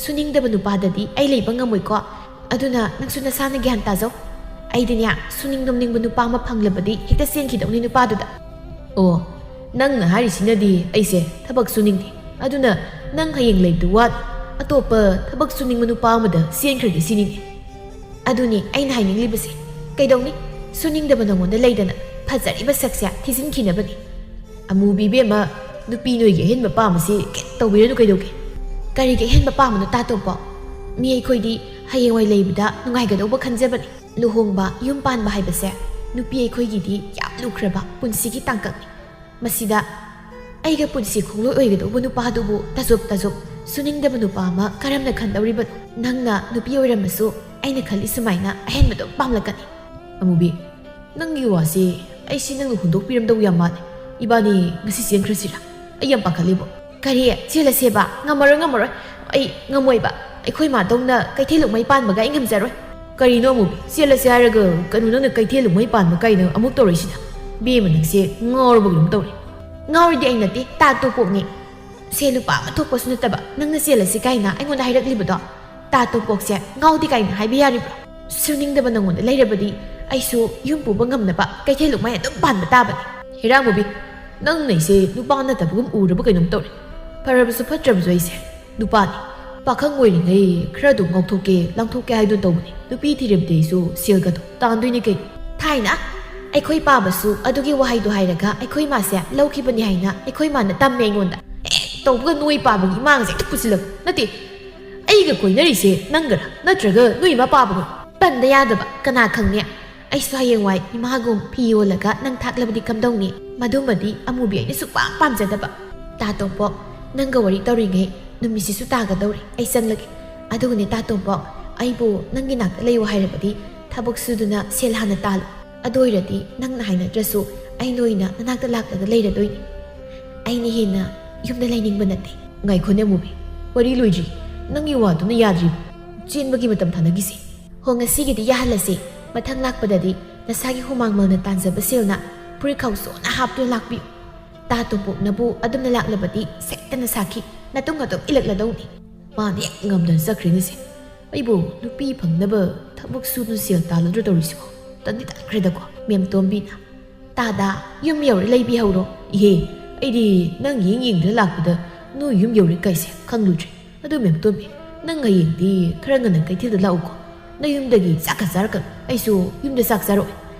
ꯁꯨꯅꯤꯡꯗꯕ ꯅꯨꯄꯥꯗꯗꯤ ꯑꯩ ꯂꯩꯕ ꯉꯝꯃꯣꯏꯀꯣ꯫ ꯑꯗꯨꯅ ꯅꯪꯁꯨ ꯅꯁꯥꯅ ꯒ꯭ꯌꯥꯟ ꯇꯥꯖꯧ꯫ ꯑꯩꯗꯤꯅꯦ, ꯁꯨꯅꯤꯡ ꯅꯣꯝꯅꯤꯡꯕ ꯅꯨꯄꯥ ꯑꯃ ꯐꯪꯂꯕꯗꯤ ꯍꯦꯛꯇ ꯆꯦꯟꯈꯤꯗꯧꯅꯤ ꯅꯨꯄꯥꯗꯨꯗ꯫" "ꯑꯣ, ꯅꯪꯅ ꯍꯥꯏꯔꯤꯁꯤꯅꯗꯤ ꯑꯩꯁꯦ ꯊꯕꯛ ꯁꯨꯅꯤꯡꯗꯦ꯫ ꯑꯗꯨꯅ ꯅꯪ ꯍꯌꯦꯡ ꯂꯩꯕꯗꯨ ꯋꯥꯠ, ꯑꯇꯣꯞꯄ ꯊꯕꯛ ꯁꯨꯅꯤꯡꯕ ꯅꯨꯄꯥ ꯑꯃꯗ ꯆꯦꯟꯈ꯭ꯔꯒꯦ ꯁꯤꯅꯤꯅꯦ꯫ ꯑꯗꯨꯅꯤ ꯑꯩꯅ ꯍꯥꯏꯅꯤꯡꯂꯤꯕꯁꯦ꯫ ꯀꯩꯗꯧꯅꯤ? ꯁꯨꯅꯤꯡꯗꯕ ꯅꯉꯣꯟꯗ ꯂꯩꯗꯅ ꯐꯖꯔꯤꯕ ꯁꯛꯁꯦ ꯊꯤꯖꯤꯟꯈꯤꯅꯕꯅꯤ꯫ ꯑꯃꯨꯕꯤ ꯏꯕꯦꯝꯃ, ꯅꯨꯄꯤ ꯅꯣꯏꯒꯤ ꯑꯍꯦꯟꯕ ꯄꯥꯝꯕꯁꯤ ꯀꯩꯝ ꯇꯧꯕꯤꯔꯅꯨ ꯀꯩꯗꯧꯒꯦ? ꯀꯔꯤꯒꯤ ꯑꯍꯦꯟꯕ ꯄꯥꯝꯕꯅꯣ ꯇꯥꯇꯣꯝꯕꯣ? ꯃꯤ ꯑꯩꯈꯣꯏꯗꯤ ꯍꯌꯦꯡꯋꯥꯏ ꯂꯩꯕꯗ ꯅꯨꯡꯉꯥꯏꯒꯗꯧꯕ ꯈꯟꯖꯕꯅꯤ꯫ ꯂꯨꯍꯣꯡꯕ, ꯌꯨꯝ ꯄꯥꯟꯕ ꯍꯥꯏꯕꯁꯦ ꯅꯨꯄꯤ ꯑꯩꯈꯣꯏꯒꯤꯗꯤ ꯌꯥꯝ ꯂꯨꯈ꯭ꯔꯕ ꯄꯨꯟꯁꯤꯒꯤ ꯇꯥꯡꯀꯛꯅꯤ꯫ ꯃꯁꯤꯗ ꯑꯩꯒ ꯄꯨꯟꯁꯤ ꯈꯣꯡꯂꯣꯏ ꯑꯣꯏꯒꯗꯧꯕ ꯅꯨꯄꯥꯗꯨꯕꯨ ꯇꯥꯖꯣꯞ ꯇꯥꯖꯣꯞ ꯁꯨꯅꯤꯡꯗꯕ ꯅꯨꯄꯥ ꯑꯃ ꯀꯔꯝꯅ ꯈꯟꯗꯧꯔꯤꯕꯅꯣ? ꯅꯪꯅ ꯅꯨꯄꯤ ꯑꯣꯏꯔꯝꯃꯁꯨ ꯑꯩꯅ ꯈꯜꯂꯤ ꯁꯨꯃꯥꯏꯅ ꯑꯍꯦꯟꯕꯗꯣ ꯄꯥꯝꯂꯛꯀꯅꯤ꯫ ꯑꯃꯨꯕꯤ, ꯅꯪꯒꯤ ꯋꯥꯁꯤ ꯑꯩꯁꯤ ꯅꯪꯅ ꯍꯨꯟꯗꯣꯛꯄꯤꯔꯝꯗꯧ ꯌꯥꯝ ꯃꯥꯜꯂꯦ꯫ ꯏꯕꯥꯅꯤ ꯉꯁꯤ ꯆꯦꯟꯈ꯭ꯔꯁꯤꯔꯥ? ꯑꯩ ꯌꯥꯝ ꯄꯥꯈꯠꯂꯤꯕꯣ꯫ ꯀꯔꯤ? ꯆꯦꯜꯂꯁꯦꯕ? ꯉꯝꯃꯔꯣꯏ, ꯉꯝꯃꯔꯣꯏ꯫ ꯑꯩ ꯉꯝꯃꯣꯏꯕ꯫ ꯑꯩꯈꯣꯏ ꯃꯥꯗꯧꯅ ꯀꯩꯊꯦꯜ ꯂꯨꯛꯃꯩ ꯄꯥꯟꯕꯒ ꯑꯩ ꯉꯝꯖꯔꯣꯏ꯫ ꯀꯔꯤꯅꯣ ꯑꯃꯨꯕꯤ? ꯆꯦꯜꯂꯁꯦ ꯍꯥꯏꯔꯒ ꯀꯩꯅꯣ ꯅꯪꯅ ꯀꯩꯊꯦꯜ ꯂꯨꯛꯃꯩ ꯄꯥꯟꯕ ꯀꯥꯏꯅ ꯑꯃꯨꯛ ꯇꯧꯔꯛꯏꯁꯤꯅ? ꯕꯦꯝꯃ ꯅꯪꯁꯦ ꯉꯥꯎꯔꯕ ꯀꯩꯅꯣꯝ ꯇꯧꯔꯦ꯫ ꯉꯥꯎꯔꯤꯗꯤ ꯑꯩ ꯅꯠꯇꯦ, ꯇꯥ ꯇꯣꯄꯣꯛꯅꯤ꯫ ꯁꯦ ꯂꯨꯄꯥ ꯑꯃ ꯊꯣꯛꯄꯁꯨ ꯅꯠꯇꯕ ꯅꯪꯅ ꯆꯦꯜꯂꯁꯤ ꯀꯥꯏꯅ ꯑꯩꯉꯣꯟꯗ ꯍꯥꯏꯔꯛꯂꯤꯕꯗꯣ? ꯇꯥ ꯇꯣꯄꯣꯛꯁꯦ ꯉꯥꯎꯗꯦ ꯀꯥꯏꯅ ꯍꯥꯏꯕ ꯌꯥꯔꯤꯕ꯭ꯔꯣ? ꯁꯨꯅꯤꯡꯗꯕ ꯅꯉꯣꯟꯗ ꯂꯩꯔꯕꯗꯤ ꯑꯩꯁꯨ ꯌꯨꯝ ꯄꯨꯕ ꯉꯝꯅꯕ ꯀꯩꯊꯦꯜ ꯂꯨꯛꯃꯥꯏ ꯑꯗꯨꯝ ꯄꯥꯟꯕ ꯇꯥꯕꯅꯤ꯫ ꯍꯦꯔꯥꯃꯣꯕꯤ, ꯅꯪꯅ ꯑꯩꯁꯦ ꯅꯨꯄꯥ ꯅꯠꯇꯕꯒꯨꯝ ꯎꯔꯕ ꯀꯩꯅꯣꯝ ꯇꯧꯔꯦ꯫ ꯐꯔꯕꯁꯨ ꯐꯠꯇ꯭ꯔꯕꯁꯨ ꯑꯩꯁꯦ ꯅꯨꯄꯥꯅꯤ꯫ ꯄꯥꯈꯪ ꯑꯣꯏꯔꯤꯉꯩ ꯈꯔ ꯑꯗꯨꯝ ꯉꯥꯎꯊꯣꯛꯀꯦ ꯂꯥꯡꯊꯣꯛꯀꯦ ꯍꯥꯏꯗꯨꯅ ꯇꯧꯕꯅꯤ꯫ ꯅꯨꯄꯤ ꯊꯤꯔꯕꯗꯤ ꯑꯩꯁꯨ ꯁꯦꯜꯒꯗꯣ ꯇꯥꯟꯗꯣꯏꯅꯤ ꯀꯩꯅꯣ꯫ ꯊꯥꯏꯅ ꯑꯩꯈꯣꯏ ꯄꯥꯕꯁꯨ ꯑꯗꯨꯒꯤ ꯋꯥꯍꯩꯗꯣ ꯍꯥꯏꯔꯒ ꯑꯩꯈꯣꯏ ꯃꯥꯁꯦ ꯂꯧꯈꯤꯕꯅꯤ ꯍꯥꯏꯅ ꯑꯩꯈꯣꯏ ꯃꯥꯅ ꯇꯝꯃꯦ ꯑꯩꯉꯣꯟꯗ꯫ ꯍꯦꯛ ꯇꯧꯕꯒ ꯅꯣꯏ ꯄꯥꯕꯒꯤ ꯏꯃꯥꯡꯁꯦ ꯍꯦꯛꯇ ꯄꯨꯁꯤꯜꯂꯛ꯫ ꯅꯠꯇꯦ, ꯑꯩꯒ ꯀꯣꯏꯅꯔꯤꯁꯦ ꯅꯪꯒꯔ ꯅꯠꯇ꯭ꯔꯒ ꯅꯣꯏ ꯏꯃꯥ ꯄꯥꯕꯒ? ꯄꯟꯗ ꯌꯥꯗꯕ, ꯀꯅꯥ ꯈꯪꯅꯤ? ꯑꯩꯁꯨ ꯍꯌꯦꯡꯋꯥꯏ ꯏꯃꯥꯒꯨꯝ ꯐꯤ ꯌꯣꯜꯂꯒ ꯅꯪ ꯊꯥꯛꯂꯕꯗꯤ ꯀꯝꯗꯧꯅꯤ? ꯃꯗꯨꯃꯗꯤ ꯑꯃꯨꯕꯤ ꯑꯩꯅ ꯁꯨꯛꯄꯥꯝ ꯄꯥꯝꯖꯗꯕ꯫ ꯇꯥ ꯇꯣꯝꯄꯣꯛ, ꯅꯪꯒ ꯋꯥꯔꯤ ꯇꯧꯔꯤꯉꯩ ꯅꯨꯃꯤꯠꯁꯤꯁꯨ ꯇꯥꯒꯗꯧꯔꯦ꯫ ꯑꯩ ꯆꯪꯂꯒꯦ꯫ ꯑꯗꯨꯒꯅꯦ ꯇꯥ ꯇꯣꯝꯄꯣꯛ, ꯑꯩꯕꯨ ꯅꯪꯒꯤ ꯅꯥꯛꯇ ꯂꯩꯌꯨ ꯍꯥꯏꯔꯕꯗꯤ ꯊꯕꯛ ꯁꯨꯗꯨꯅ ꯁꯦꯜ ꯍꯥꯟꯅ ꯇꯥꯜꯂꯨ꯫ ꯑꯗꯨ ꯑꯣꯏꯔꯗꯤ ꯅꯪꯅ ꯍꯥꯏꯅꯗ꯭ꯔꯁꯨ ꯑꯩ ꯅꯣꯏꯅ ꯅꯅꯥꯛꯇ ꯂꯥꯛꯂꯒ ꯂꯩꯔꯗꯣꯏꯅꯤ꯫ ꯑꯩꯅ ꯍꯦꯟꯅ ꯌꯨꯝꯗ ꯂꯩꯅꯤꯡꯕ ꯅꯠꯇꯦ꯫ ꯉꯥꯏꯈꯣꯅꯦ ꯑꯃꯨꯕꯤ, ꯋꯥꯔꯤ ꯂꯣꯏꯗ꯭ꯔꯤ꯫ ꯅꯪꯒꯤ ꯋꯥꯗꯨꯅ ꯌꯥꯗ꯭ꯔꯤꯕ? ꯆꯦꯟꯕꯒꯤ ꯃꯇꯝ ꯊꯥꯅꯈꯤꯁꯦ꯫ ꯍꯣ, ꯉꯁꯤꯒꯤꯗꯤ ꯌꯥꯍꯜꯂꯁꯤ꯫ ꯃꯊꯪ ꯂꯥꯛꯄꯗꯗꯤ ꯅꯁꯥꯒꯤ ꯍꯨꯃꯥꯡ ꯃꯜꯅ ꯇꯥꯟꯖꯕ ꯁꯦꯜꯅ ꯐꯨꯔꯤꯠ ꯈꯥꯎꯁꯣꯟꯅ ꯍꯥꯞꯇꯨꯅ ꯂꯥꯛꯄꯤꯌꯨ꯫ ꯇꯥ ꯇꯣꯝꯄꯣꯛꯅꯕꯨ ꯑꯗꯨꯝꯅ ꯂꯥꯛꯂꯕꯗꯤ ꯁꯦꯛꯇꯅ ꯁꯥꯈꯤ ꯅꯇꯨꯡ ꯑꯗꯨꯝ ꯏꯜꯂꯛꯂꯗꯧꯅꯤ꯫ ꯃꯥꯅ ꯍꯦꯛ ꯉꯝꯗꯅ ꯆꯠꯈ꯭ꯔꯦꯅꯦꯁꯦ꯫ ꯑꯩꯕꯨ ꯅꯨꯄꯤ ꯐꯪꯅꯕ ꯊꯕꯛ ꯁꯨꯗꯨꯅ ꯁꯦꯜ ꯇꯥꯜꯂꯗ꯭ꯔꯣ ꯇꯧꯔꯤꯁꯤꯕꯣ? ꯇꯟꯗꯤ ꯇꯟꯈ꯭ꯔꯦꯗꯀꯣ꯫ ꯃꯦꯝ ꯇꯣꯝꯕꯤꯅ "ꯇꯥꯗ, ꯌꯨꯝ ꯌꯧꯔꯦ, ꯂꯩꯕꯤꯍꯧꯔꯣ꯫" "ꯏꯍꯦ, ꯑꯩꯗꯤ ꯅꯪ ꯌꯦꯡ ꯌꯦꯡꯗꯨꯅ ꯂꯥꯛꯄꯗ ꯅꯣꯏ ꯌꯨꯝ ꯌꯧꯔꯦ ꯀꯥꯏꯁꯦ ꯈꯪꯂꯨꯗ꯭ꯔꯦ꯫ ꯑꯗꯨ ꯃꯦꯝꯇꯣꯝꯕꯤ, ꯅꯪ ꯍꯌꯦꯡꯗꯤ ꯈꯔ ꯉꯟꯅ ꯀꯩꯊꯦꯜꯗ ꯂꯥꯛꯎꯀꯣ꯫ ꯅꯌꯨꯝꯗꯒꯤ ꯆꯥꯛꯀ ꯆꯥꯔꯛꯀꯅꯨ꯫ ꯑꯩꯁꯨ ꯌꯨꯝꯗ ꯆꯥꯛ ꯆꯥꯔꯛꯑꯣꯏ꯫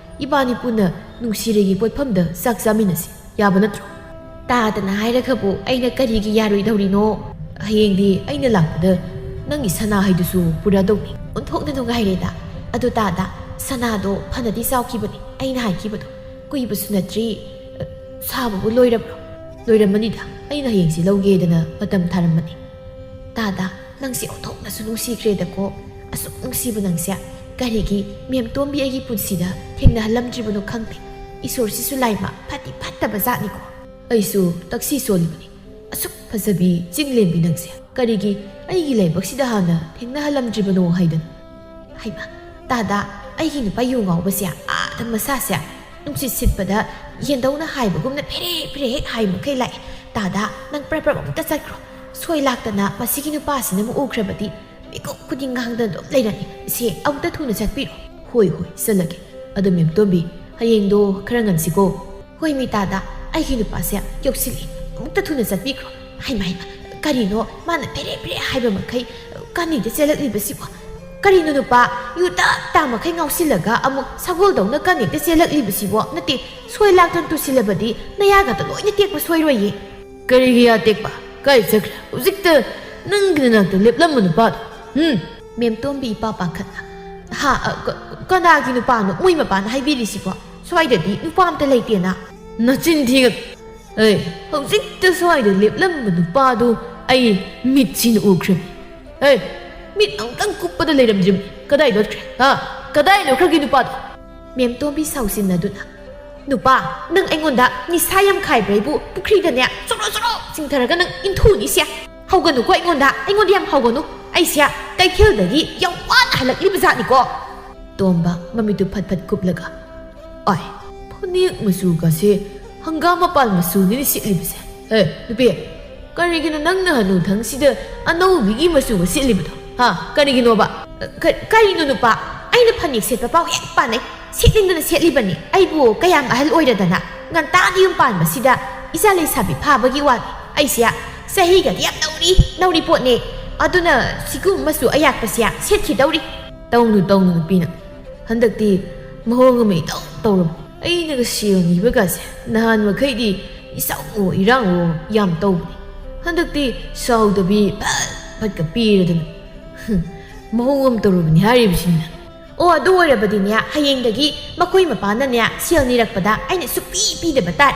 ꯏꯕꯥꯅꯤ ꯄꯨꯟꯅ ꯅꯨꯡꯁꯤꯔꯩꯒꯤ ꯄꯣꯠꯐꯝꯗ ꯆꯥꯛ ꯆꯥꯃꯤꯟꯅꯁꯤ꯫ ꯌꯥꯕ ꯅꯠꯇ꯭ꯔꯣ?" "ꯇꯥꯗꯅ ꯍꯥꯏꯔꯒꯕꯨ ꯑꯩꯅ ꯀꯔꯤꯒꯤ ꯌꯥꯔꯣꯏꯗꯧꯔꯤꯅꯣ? ꯍꯌꯦꯡꯗꯤ ꯑꯩꯅ ꯂꯥꯛꯄꯗ ꯅꯪꯒꯤ ꯁꯅꯥ ꯍꯥꯏꯗꯨꯁꯨ ꯄꯨꯔꯛꯑꯗꯧꯅꯤ꯫ ꯑꯣꯟꯊꯣꯛꯅ ꯅꯨꯡꯉꯥꯏꯔꯦꯗ꯫ ꯑꯗꯨ ꯇꯥꯗ, ꯁꯅꯥꯗꯣ ꯐꯅꯗꯤ ꯆꯥꯎꯈꯤꯕꯅꯤ꯫ ꯑꯩꯅ ꯍꯥꯏꯈꯤꯕꯗꯣ ꯀꯨꯏꯕꯁꯨ ꯅꯠꯇ꯭ꯔꯤ꯫ ꯁꯥꯕꯕꯨ ꯂꯣꯏꯔꯕ꯭ꯔꯣ?" "ꯂꯣꯏꯔꯝꯃꯅꯤꯗ꯫ ꯑꯩꯅ ꯍꯌꯦꯡꯁꯤ ꯂꯧꯒꯦꯗꯅ ꯃꯇꯝ ꯊꯥꯔꯝꯕꯅꯤ꯫" "ꯇꯥꯗ, ꯅꯪꯁꯦ ꯑꯣꯟꯊꯣꯛꯅꯁꯨ ꯅꯨꯡꯁꯤꯈ꯭ꯔꯦꯗꯀꯣ꯫ ꯑꯁꯨꯛ ꯅꯨꯡꯁꯤꯕ ꯅꯪꯁꯦ ꯀꯔꯤꯒꯤ ꯃꯦꯝꯇꯣꯝꯕꯤ ꯑꯩꯒꯤ ꯄꯨꯟꯁꯤꯗ ꯊꯦꯡꯅꯍꯜꯂꯝꯗ꯭ꯔꯤꯕꯅꯣ ꯈꯪꯗꯦ꯫ ꯏꯁꯣꯔꯁꯤꯁꯨ ꯂꯥꯏꯃ ꯐꯠꯇꯤ ꯐꯠꯇꯕ ꯖꯥꯠꯅꯤꯀꯣ꯫ ꯑꯩꯁꯨ ꯇꯛꯁꯤ ꯁꯣꯜꯂꯤꯕꯅꯤ꯫ ꯑꯁꯨꯛ ꯐꯖꯕꯤ ꯆꯤꯡꯂꯦꯝꯕꯤ ꯅꯪꯁꯦ ꯀꯔꯤꯒꯤ ꯑꯩꯒꯤ ꯂꯥꯏꯕꯛꯁꯤꯗ ꯍꯥꯟꯅ ꯊꯦꯡꯅꯍꯜꯂꯝꯗ꯭ꯔꯤꯕꯅꯣ ꯍꯥꯏꯗꯅ꯫" "ꯍꯩꯃ, ꯇꯥꯗ, ꯑꯩꯒꯤ ꯅꯨꯄꯥ ꯌꯨ ꯉꯥꯎꯕꯁꯦ ꯑꯥꯗ ꯃꯁꯥꯁꯦ ꯅꯨꯡꯁꯤꯠ ꯁꯤꯠꯄꯗ ꯌꯦꯟꯗꯧꯅ ꯍꯥꯏꯕꯒꯨꯝꯅ ꯐꯦꯔꯦ ꯐꯦꯔꯦ ꯍꯦꯛ ꯍꯥꯏ ꯃꯈꯩ ꯂꯥꯛꯑꯦ꯫ ꯇꯥꯗ, ꯅꯪ ꯄ꯭ꯔꯞ ꯄ꯭ꯔꯞ ꯑꯃꯨꯛꯇ ꯆꯠꯈ꯭ꯔꯣ꯫ ꯁꯣꯏ ꯂꯥꯛꯇꯅ ꯃꯁꯤꯒꯤ ꯅꯨꯄꯥꯁꯤꯅ ꯑꯃꯨꯛ ꯎꯈ꯭ꯔꯕꯗꯤ ꯃꯤꯀꯨꯞ ꯈꯨꯗꯤꯡ ꯉꯥꯡꯗꯅ ꯑꯗꯨꯝ ꯂꯩꯔꯅꯤ꯫ ꯁꯦ, ꯑꯃꯨꯛꯇ ꯊꯨꯅ ꯆꯠꯄꯤꯔꯣ꯫" "ꯍꯣꯏ, ꯍꯣꯏ, ꯆꯠꯂꯒꯦ꯫ ꯑꯗꯣ ꯃꯦꯝꯇꯣꯝꯕꯤ, ꯍꯌꯦꯡꯗꯣ ꯈꯔ ꯉꯟꯁꯤꯀꯣ꯫" "ꯍꯣꯏ ꯃꯤ ꯇꯥꯗ, ꯑꯩꯒꯤ ꯅꯨꯄꯥꯁꯦ ꯌꯧꯁꯤꯜꯂꯛꯑꯦ꯫ ꯑꯃꯨꯛꯇ ꯊꯨꯅ ꯆꯠꯄꯤꯈ꯭ꯔꯣ꯫" "ꯍꯩꯃ, ꯍꯩꯃ, ꯀꯔꯤꯅꯣ ꯃꯥꯅ ꯐꯦꯔꯦ ꯐꯦꯔꯦ ꯍꯥꯏꯕ ꯃꯈꯩ ꯀꯥꯅꯤꯡꯗ ꯆꯦꯜꯂꯛꯂꯤꯕꯁꯤꯕꯣ? ꯀꯔꯤꯅꯣ ꯅꯨꯄꯥ, ꯌꯨ ꯇꯥ ꯇꯥ ꯃꯈꯩ ꯉꯥꯎꯁꯤꯜꯂꯒ ꯑꯃꯨꯛ ꯁꯒꯣꯜꯗꯧꯅ ꯀꯥꯅꯤꯡꯗ ꯆꯦꯜꯂꯛꯂꯤꯕꯁꯤꯕꯣ? ꯅꯠꯇꯦ, ꯁꯣꯏ ꯂꯥꯛꯇꯅ ꯇꯨꯁꯤꯜꯂꯕꯗꯤ ꯅꯌꯥꯒꯗ ꯂꯣꯏꯅ ꯇꯦꯛꯄ ꯁꯣꯏꯔꯣꯏꯌꯦ꯫" "ꯀꯔꯤꯒꯤ ꯌꯥ ꯇꯦꯛꯄ? ꯀꯥꯏ ꯆꯠꯈ꯭ꯔꯦ? ꯍꯧꯖꯤꯛꯇ ꯅꯪꯒꯤ ꯅꯅꯥꯛꯇ ꯂꯦꯞꯂꯝꯕ ꯅꯨꯄꯥꯗꯣ?" "ꯍꯨꯝ?" ꯃꯦꯝꯇꯣꯝꯕꯤ ꯏꯄꯥ ꯄꯥꯈꯠꯅ, "ꯍꯥ, ꯑ, ꯀ-, ꯀꯅꯥꯒꯤ ꯅꯨꯄꯥꯅꯣ ꯃꯣꯏ ꯃꯄꯥꯅ ꯍꯥꯏꯕꯤꯔꯤꯁꯤꯕꯣ? ꯁ꯭ꯋꯥꯏꯗꯗꯤ ꯅꯨꯄꯥ ꯑꯝꯇ ꯂꯩꯇꯦꯅ꯫" "ꯅꯆꯤꯟ ꯊꯤꯒꯅꯨ꯫ ꯑꯦ, ꯍꯧꯖꯤꯛꯇ ꯁ꯭ꯋꯥꯏꯗ ꯂꯦꯞꯂꯝꯕ ꯅꯨꯄꯥꯗꯨ ꯑꯩ ꯃꯤꯠꯁꯤꯅ ꯎꯈ꯭ꯔꯦ꯫ ꯑꯦ, ꯃꯤꯠ ꯑꯃꯨꯛꯇꯪ ꯀꯨꯞꯄꯗ ꯂꯩꯔꯝꯗ꯭ꯔꯤꯕꯅꯤ꯫ ꯀꯗꯥꯏ ꯂꯣꯠꯈ꯭ꯔꯦ? ꯍꯥ? ꯀꯗꯥꯏ ꯂꯣꯠꯈ꯭ꯔꯒꯦ ꯅꯨꯄꯥꯗꯣ?" ꯃꯦꯝꯇꯣꯝꯕꯤ ꯁꯥꯎꯁꯤꯟꯅꯗꯨꯅ, "ꯅꯨꯄꯥ, ꯅꯪ ꯑꯩꯉꯣꯟꯗ ꯅꯤꯁꯥ ꯌꯥꯝ ꯈꯥꯏꯕ꯭ꯔꯥ? ꯑꯩꯕꯨ ꯄꯨꯈ꯭ꯔꯤꯗꯅꯦ ꯆꯣꯔꯣ ꯆꯣꯔꯣ ꯆꯤꯡꯊꯔꯒ ꯅꯪ ꯏꯟꯊꯨꯅꯤꯁꯦ꯫ ꯍꯧꯒꯅꯨꯀꯣ ꯑꯩꯉꯣꯟꯗ, ꯑꯩꯉꯣꯟꯗ ꯌꯥꯝ ꯍꯧꯒꯅꯨ꯫ ꯑꯩꯁꯦ ꯀꯩꯊꯦꯜꯗꯒꯤ ꯌꯥꯝ ꯋꯥꯅ ꯍꯜꯂꯛꯂꯤꯕ ꯖꯥꯠꯅꯤꯀꯣ꯫" ꯇꯣꯝꯕ ꯃꯃꯤꯠꯇꯨ ꯐꯠ ꯐꯠ ꯀꯨꯞꯂꯒ, "ꯑꯥꯏ, ꯐꯅꯦꯛ ꯃꯆꯨꯒꯁꯦ ꯍꯪꯒꯥꯝ ꯃꯄꯥꯟ ꯃꯆꯨꯅꯤꯅꯦ ꯁꯦꯠꯂꯤꯕꯁꯦ꯫ ꯑꯦ, ꯅꯨꯄꯤ, ꯀꯔꯤꯒꯤꯅꯣ ꯅꯪꯅ ꯍꯅꯨꯊꯪꯁꯤꯗ ꯑꯅꯧꯕꯤꯒꯤ ꯃꯆꯨꯒ ꯁꯦꯠꯂꯤꯕꯗꯣ? ꯍꯥ, ꯀꯔꯤꯒꯤꯅꯣꯕ?" "ꯀ-, ꯀꯔꯤꯅꯣ ꯅꯨꯄꯥ? ꯑꯩꯅ ꯐꯅꯦꯛ ꯁꯦꯠꯄ ꯄꯥꯎ ꯍꯦꯛ ꯄꯥꯅꯩ꯫ ꯁꯦꯠꯅꯤꯡꯗꯅ ꯁꯦꯠꯂꯤꯕꯅꯤ꯫ ꯑꯩꯕꯨ ꯀꯌꯥꯝ ꯑꯍꯜ ꯑꯣꯏꯔꯗꯅ ꯉꯟꯇꯥꯅ ꯌꯨꯝ ꯄꯥꯟꯕꯁꯤꯗ ꯏꯆꯥ ꯂꯩꯁꯥꯕꯤ ꯐꯥꯕꯒꯤ ꯋꯥꯅꯤ꯫ ꯑꯩꯁꯦ ꯆꯍꯤꯒꯗꯤ ꯌꯥꯝ ꯅꯧꯔꯤ, ꯅꯧꯔꯤ ꯄꯣꯠꯅꯦ꯫ ꯑꯗꯨꯅ ꯁꯤꯒꯨꯝꯕꯁꯨ ꯑꯌꯥꯛꯄꯁꯦ ꯁꯦꯠꯈꯤꯗꯧꯔꯤ꯫ ꯇꯧꯅꯨ, ꯇꯧꯅꯨ ꯅꯨꯄꯤꯅ꯫ ꯍꯟꯗꯛꯇꯤ ꯃꯑꯣꯡ ꯑꯃ ꯏꯇꯧ ꯇꯧꯔꯝ꯫ ꯑꯩꯅꯒ ꯁꯦꯜ ꯅꯤꯕꯒꯁꯦ ꯅꯍꯥꯟ ꯃꯈꯩꯗꯤ ꯏꯆꯥꯎꯋꯣ ꯏꯔꯥꯡꯋꯣ ꯌꯥꯝ ꯇꯧꯕꯅꯤ꯫ ꯍꯟꯗꯛꯇꯤ ꯁꯥꯎꯗꯕꯤ ꯐꯠ ꯐꯠꯀ ꯄꯤꯔꯗꯅ꯫ ꯍꯨꯝ, ꯃꯑꯣꯡ ꯑꯃ ꯇꯧꯔꯕꯅꯤ ꯍꯥꯏꯔꯤꯕꯁꯤꯅ꯫ ꯑꯣ, ꯑꯗꯨ ꯑꯣꯏꯔꯕꯗꯤꯅꯦ, ꯍꯌꯦꯡꯗꯒꯤ ꯃꯈꯣꯏ ꯃꯄꯥꯅꯅꯦ ꯁꯦꯜ ꯅꯤꯔꯛꯄꯗ ꯑꯩꯅ ꯁꯨꯛꯄꯤ ꯄꯤꯗꯕ ꯇꯥꯔꯦ꯫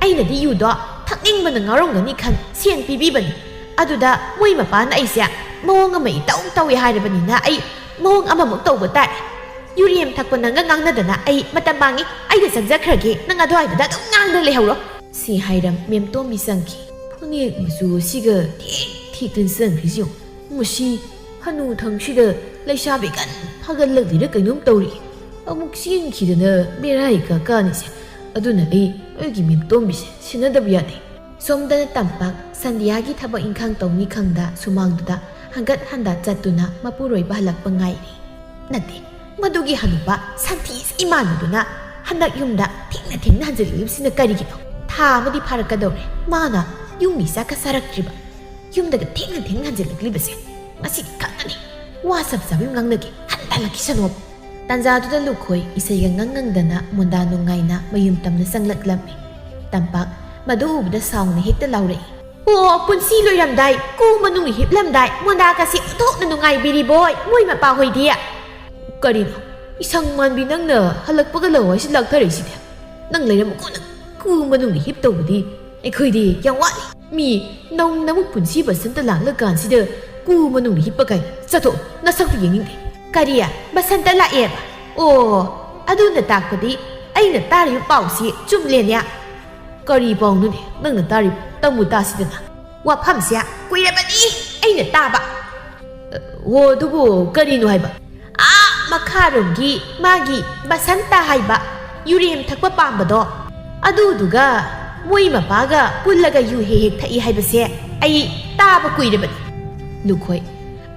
ꯑꯩꯅꯗꯤ ꯌꯨꯗꯣ ꯊꯛꯅꯤꯡꯕꯅ ꯉꯥꯎꯔꯝꯒꯅꯤ ꯈꯟ ꯁꯦꯟ ꯄꯤꯕꯤꯕꯅꯤ꯫ ꯑꯗꯨꯗ ꯃꯣꯏ ꯃꯄꯥꯅ ꯑꯩꯁꯦ ꯃꯑꯣꯡ ꯑꯃ ꯏꯇꯧ ꯇꯧꯏ ꯍꯥꯏꯔꯕꯅꯤꯅ ꯑꯩ ꯃꯑꯣꯡ ꯑꯃꯃꯨꯛ ꯇꯧꯕ ꯇꯥꯔꯦ꯫ ꯌꯨꯔꯦꯝ ꯊꯛꯄ ꯅꯪꯒ ꯉꯥꯡꯅꯗꯅ ꯑꯩ ꯃꯇꯝ ꯃꯥꯡꯉꯤ꯫ ꯑꯩꯗ ꯆꯪꯖꯈ꯭ꯔꯒꯦ, ꯅꯪ ꯑꯗꯨꯋꯥꯏꯗꯨꯗ ꯑꯗꯨꯝ ꯉꯥꯡꯗ ꯂꯩꯍꯧꯔꯣ꯫ ꯁꯤ ꯍꯥꯏꯔꯝ ꯃꯦꯝꯇꯣꯝꯕꯤ ꯆꯪꯈꯤ꯫ ꯐꯅꯦꯛ ꯃꯆꯨ ꯑꯁꯤꯒ ꯊꯦꯛ ꯊꯦꯛꯇꯅ ꯆꯪꯈ꯭ꯔꯤꯁꯤ ꯌꯦꯡꯉꯨ꯫ ꯃꯁꯤ ꯍꯅꯨ ꯊꯪꯁꯤꯗ ꯂꯩꯁꯥꯕꯤ ꯀꯟ ꯐꯥꯒꯠꯂꯛꯂꯤꯔ ꯀꯩꯅꯣꯝ ꯇꯧꯔꯤ꯫ ꯑꯃꯨꯛ ꯆꯦꯟꯈꯤꯗꯅ ꯕꯦꯔꯥ ꯍꯦꯛ ꯀꯥꯅꯤꯁꯦ꯫ ꯑꯗꯨꯅ ꯑꯩ ꯑꯩꯒꯤ ꯃꯦꯝꯇꯣꯝꯕꯤꯁꯦ ꯁꯤꯟꯅꯗꯕ ꯌꯥꯗꯦ꯫ ꯁꯣꯝꯗꯅ ꯇꯝꯄꯥꯛ ꯁꯟꯙ꯭ꯌꯥꯒꯤ ꯊꯕꯛ ꯏꯪꯈꯥꯡ ꯇꯧꯅꯤ ꯈꯪꯗ ꯁꯨꯃꯥꯡꯗꯨꯗ ꯍꯪꯒꯠ ꯍꯟꯗ ꯆꯠꯇꯨꯅ ꯃꯄꯨꯔꯣꯏꯕ ꯍꯜꯂꯛꯄ ꯉꯥꯏꯔꯤ꯫ ꯅꯠꯇꯦ, ꯃꯗꯨꯒꯤ ꯍꯅꯨꯕ ꯁꯟꯊꯤ ꯏꯃꯥꯟꯅꯗꯨꯅ ꯍꯟꯗꯛ ꯌꯨꯝꯗ ꯊꯦꯡꯅ ꯊꯦꯡꯅ ꯍꯟꯖꯤꯜꯂꯛꯂꯤꯕꯁꯤꯅ ꯀꯔꯤꯒꯤꯅꯣ? ꯊꯥ ꯑꯃꯗꯤ ꯐꯥꯔꯛꯀꯗꯧꯔꯦ ꯃꯥꯅ ꯌꯨꯝꯒꯤ ꯆꯥꯛꯀ ꯆꯥꯔꯛꯇ꯭ꯔꯤꯕ꯫ ꯌꯨꯝꯗꯒ ꯊꯦꯡꯅ ꯊꯦꯡꯅ ꯍꯟꯖꯤꯜꯂꯛꯂꯤꯕꯁꯦ ꯉꯁꯤꯗꯤ ꯈꯪꯒꯅꯤ꯫ ꯋꯥ ꯆꯞ ꯆꯥꯕꯤ ꯑꯃ ꯉꯥꯡꯅꯒꯦ, ꯍꯟꯊ ꯍꯜꯂꯛꯈꯤꯁꯅꯣꯕ꯫ ꯇꯥꯟꯖꯥꯗꯨꯗ ꯂꯨꯈꯣꯏ ꯏꯁꯩꯒ ꯉꯪ ꯉꯪꯗꯅ ꯃꯣꯟꯗꯥ ꯅꯨꯡꯉꯥꯏꯅ ꯃꯌꯨꯝ ꯇꯝꯅ ꯆꯪꯂꯛꯂꯝꯃꯤ꯫ ꯇꯝꯄꯥꯛ ꯃꯗꯨ ꯎꯕꯗ ꯁꯥꯎꯅ ꯍꯦꯛꯇ ꯂꯥꯎꯔꯛꯏ꯫ ꯑꯣ, ꯄꯨꯟꯁꯤ ꯂꯣꯏꯔꯝꯗꯥꯏ ꯀꯨ ꯃꯅꯨꯡꯗ ꯍꯤꯞꯂꯝꯗꯥꯏ ꯃꯣꯟꯗꯥꯒꯁꯤ ꯑꯣꯟꯊꯣꯛꯅ ꯅꯨꯡꯉꯥꯏꯕꯤꯔꯤꯕꯣꯏ ꯃꯣꯏ ꯃꯄꯥꯍꯣꯏꯗꯤ꯫ ꯀꯔꯤꯅꯣ? ꯏꯁꯪ ꯃꯥꯟꯕꯤ ꯅꯪꯅ ꯍꯜꯂꯛꯄꯒ ꯂꯋꯥꯏꯁꯤ ꯂꯥꯛꯊꯔꯛꯏꯁꯤꯗꯤ? ꯅꯪ ꯂꯩꯔꯝꯃꯨꯀꯣ ꯅꯪ꯫ ꯀꯨ ꯃꯅꯨꯡꯗ ꯍꯤꯞ ꯇꯧꯕꯗꯤ ꯑꯩꯈꯣꯏꯗꯤ ꯌꯥꯝ ꯋꯥꯠꯂꯤ꯫ ꯃꯤ ꯅꯧꯅ ꯑꯃꯨꯛ ꯄꯨꯟꯁꯤ ꯕꯁꯟꯇ ꯂꯥꯛꯂꯀꯥꯟꯁꯤꯗ ꯀꯨ ꯃꯅꯨꯡꯗ ꯍꯤꯞꯄ ꯀꯥꯏꯅ꯫ ꯆꯠꯊꯣꯛ, ꯅꯁꯛꯇꯨ ꯌꯦꯡꯅꯤꯡꯗꯦ꯫ ꯀꯔꯤ? ꯕꯁꯟꯇ ꯂꯥꯛꯑꯦꯕ? ꯑꯣ, ꯑꯗꯨꯅ ꯇꯥꯛꯄꯗꯤ ꯑꯩꯅ ꯇꯥꯔꯤꯕ ꯄꯥꯎꯁꯤ ꯆꯨꯝꯂꯦꯅꯦ꯫ ꯀꯔꯤ ꯄꯥꯎꯅꯣꯅꯦ ꯅꯪꯅ ꯇꯥꯔꯤꯕ? ꯇꯝꯃꯨ ꯇꯥꯁꯤꯗꯅ꯫ ꯋꯥꯐꯝꯁꯦ ꯀꯨꯏꯔꯕꯅꯤ ꯑꯩꯅ ꯇꯥꯕ꯫ ꯑꯣ, ꯑꯗꯨꯕꯨ ꯀꯔꯤꯅꯣ ꯍꯥꯏꯕ? ꯑꯥ ꯃꯈꯥꯔꯣꯝꯒꯤ ꯃꯥꯒꯤ ꯕꯁꯟꯇ ꯍꯥꯏꯕ ꯌꯨꯔꯦꯝ ꯊꯛꯄ ꯄꯥꯝꯕꯗꯣ, ꯑꯗꯨꯗꯨꯒ ꯃꯣꯏ ꯃꯄꯥꯒ ꯄꯨꯜꯂꯒ ꯌꯨ ꯍꯦꯛ ꯍꯦꯛ ꯊꯛꯏ ꯍꯥꯏꯕꯁꯦ ꯑꯩ ꯇꯥꯕ ꯀꯨꯏꯔꯕꯅꯤ꯫ ꯂꯨꯈꯣꯏ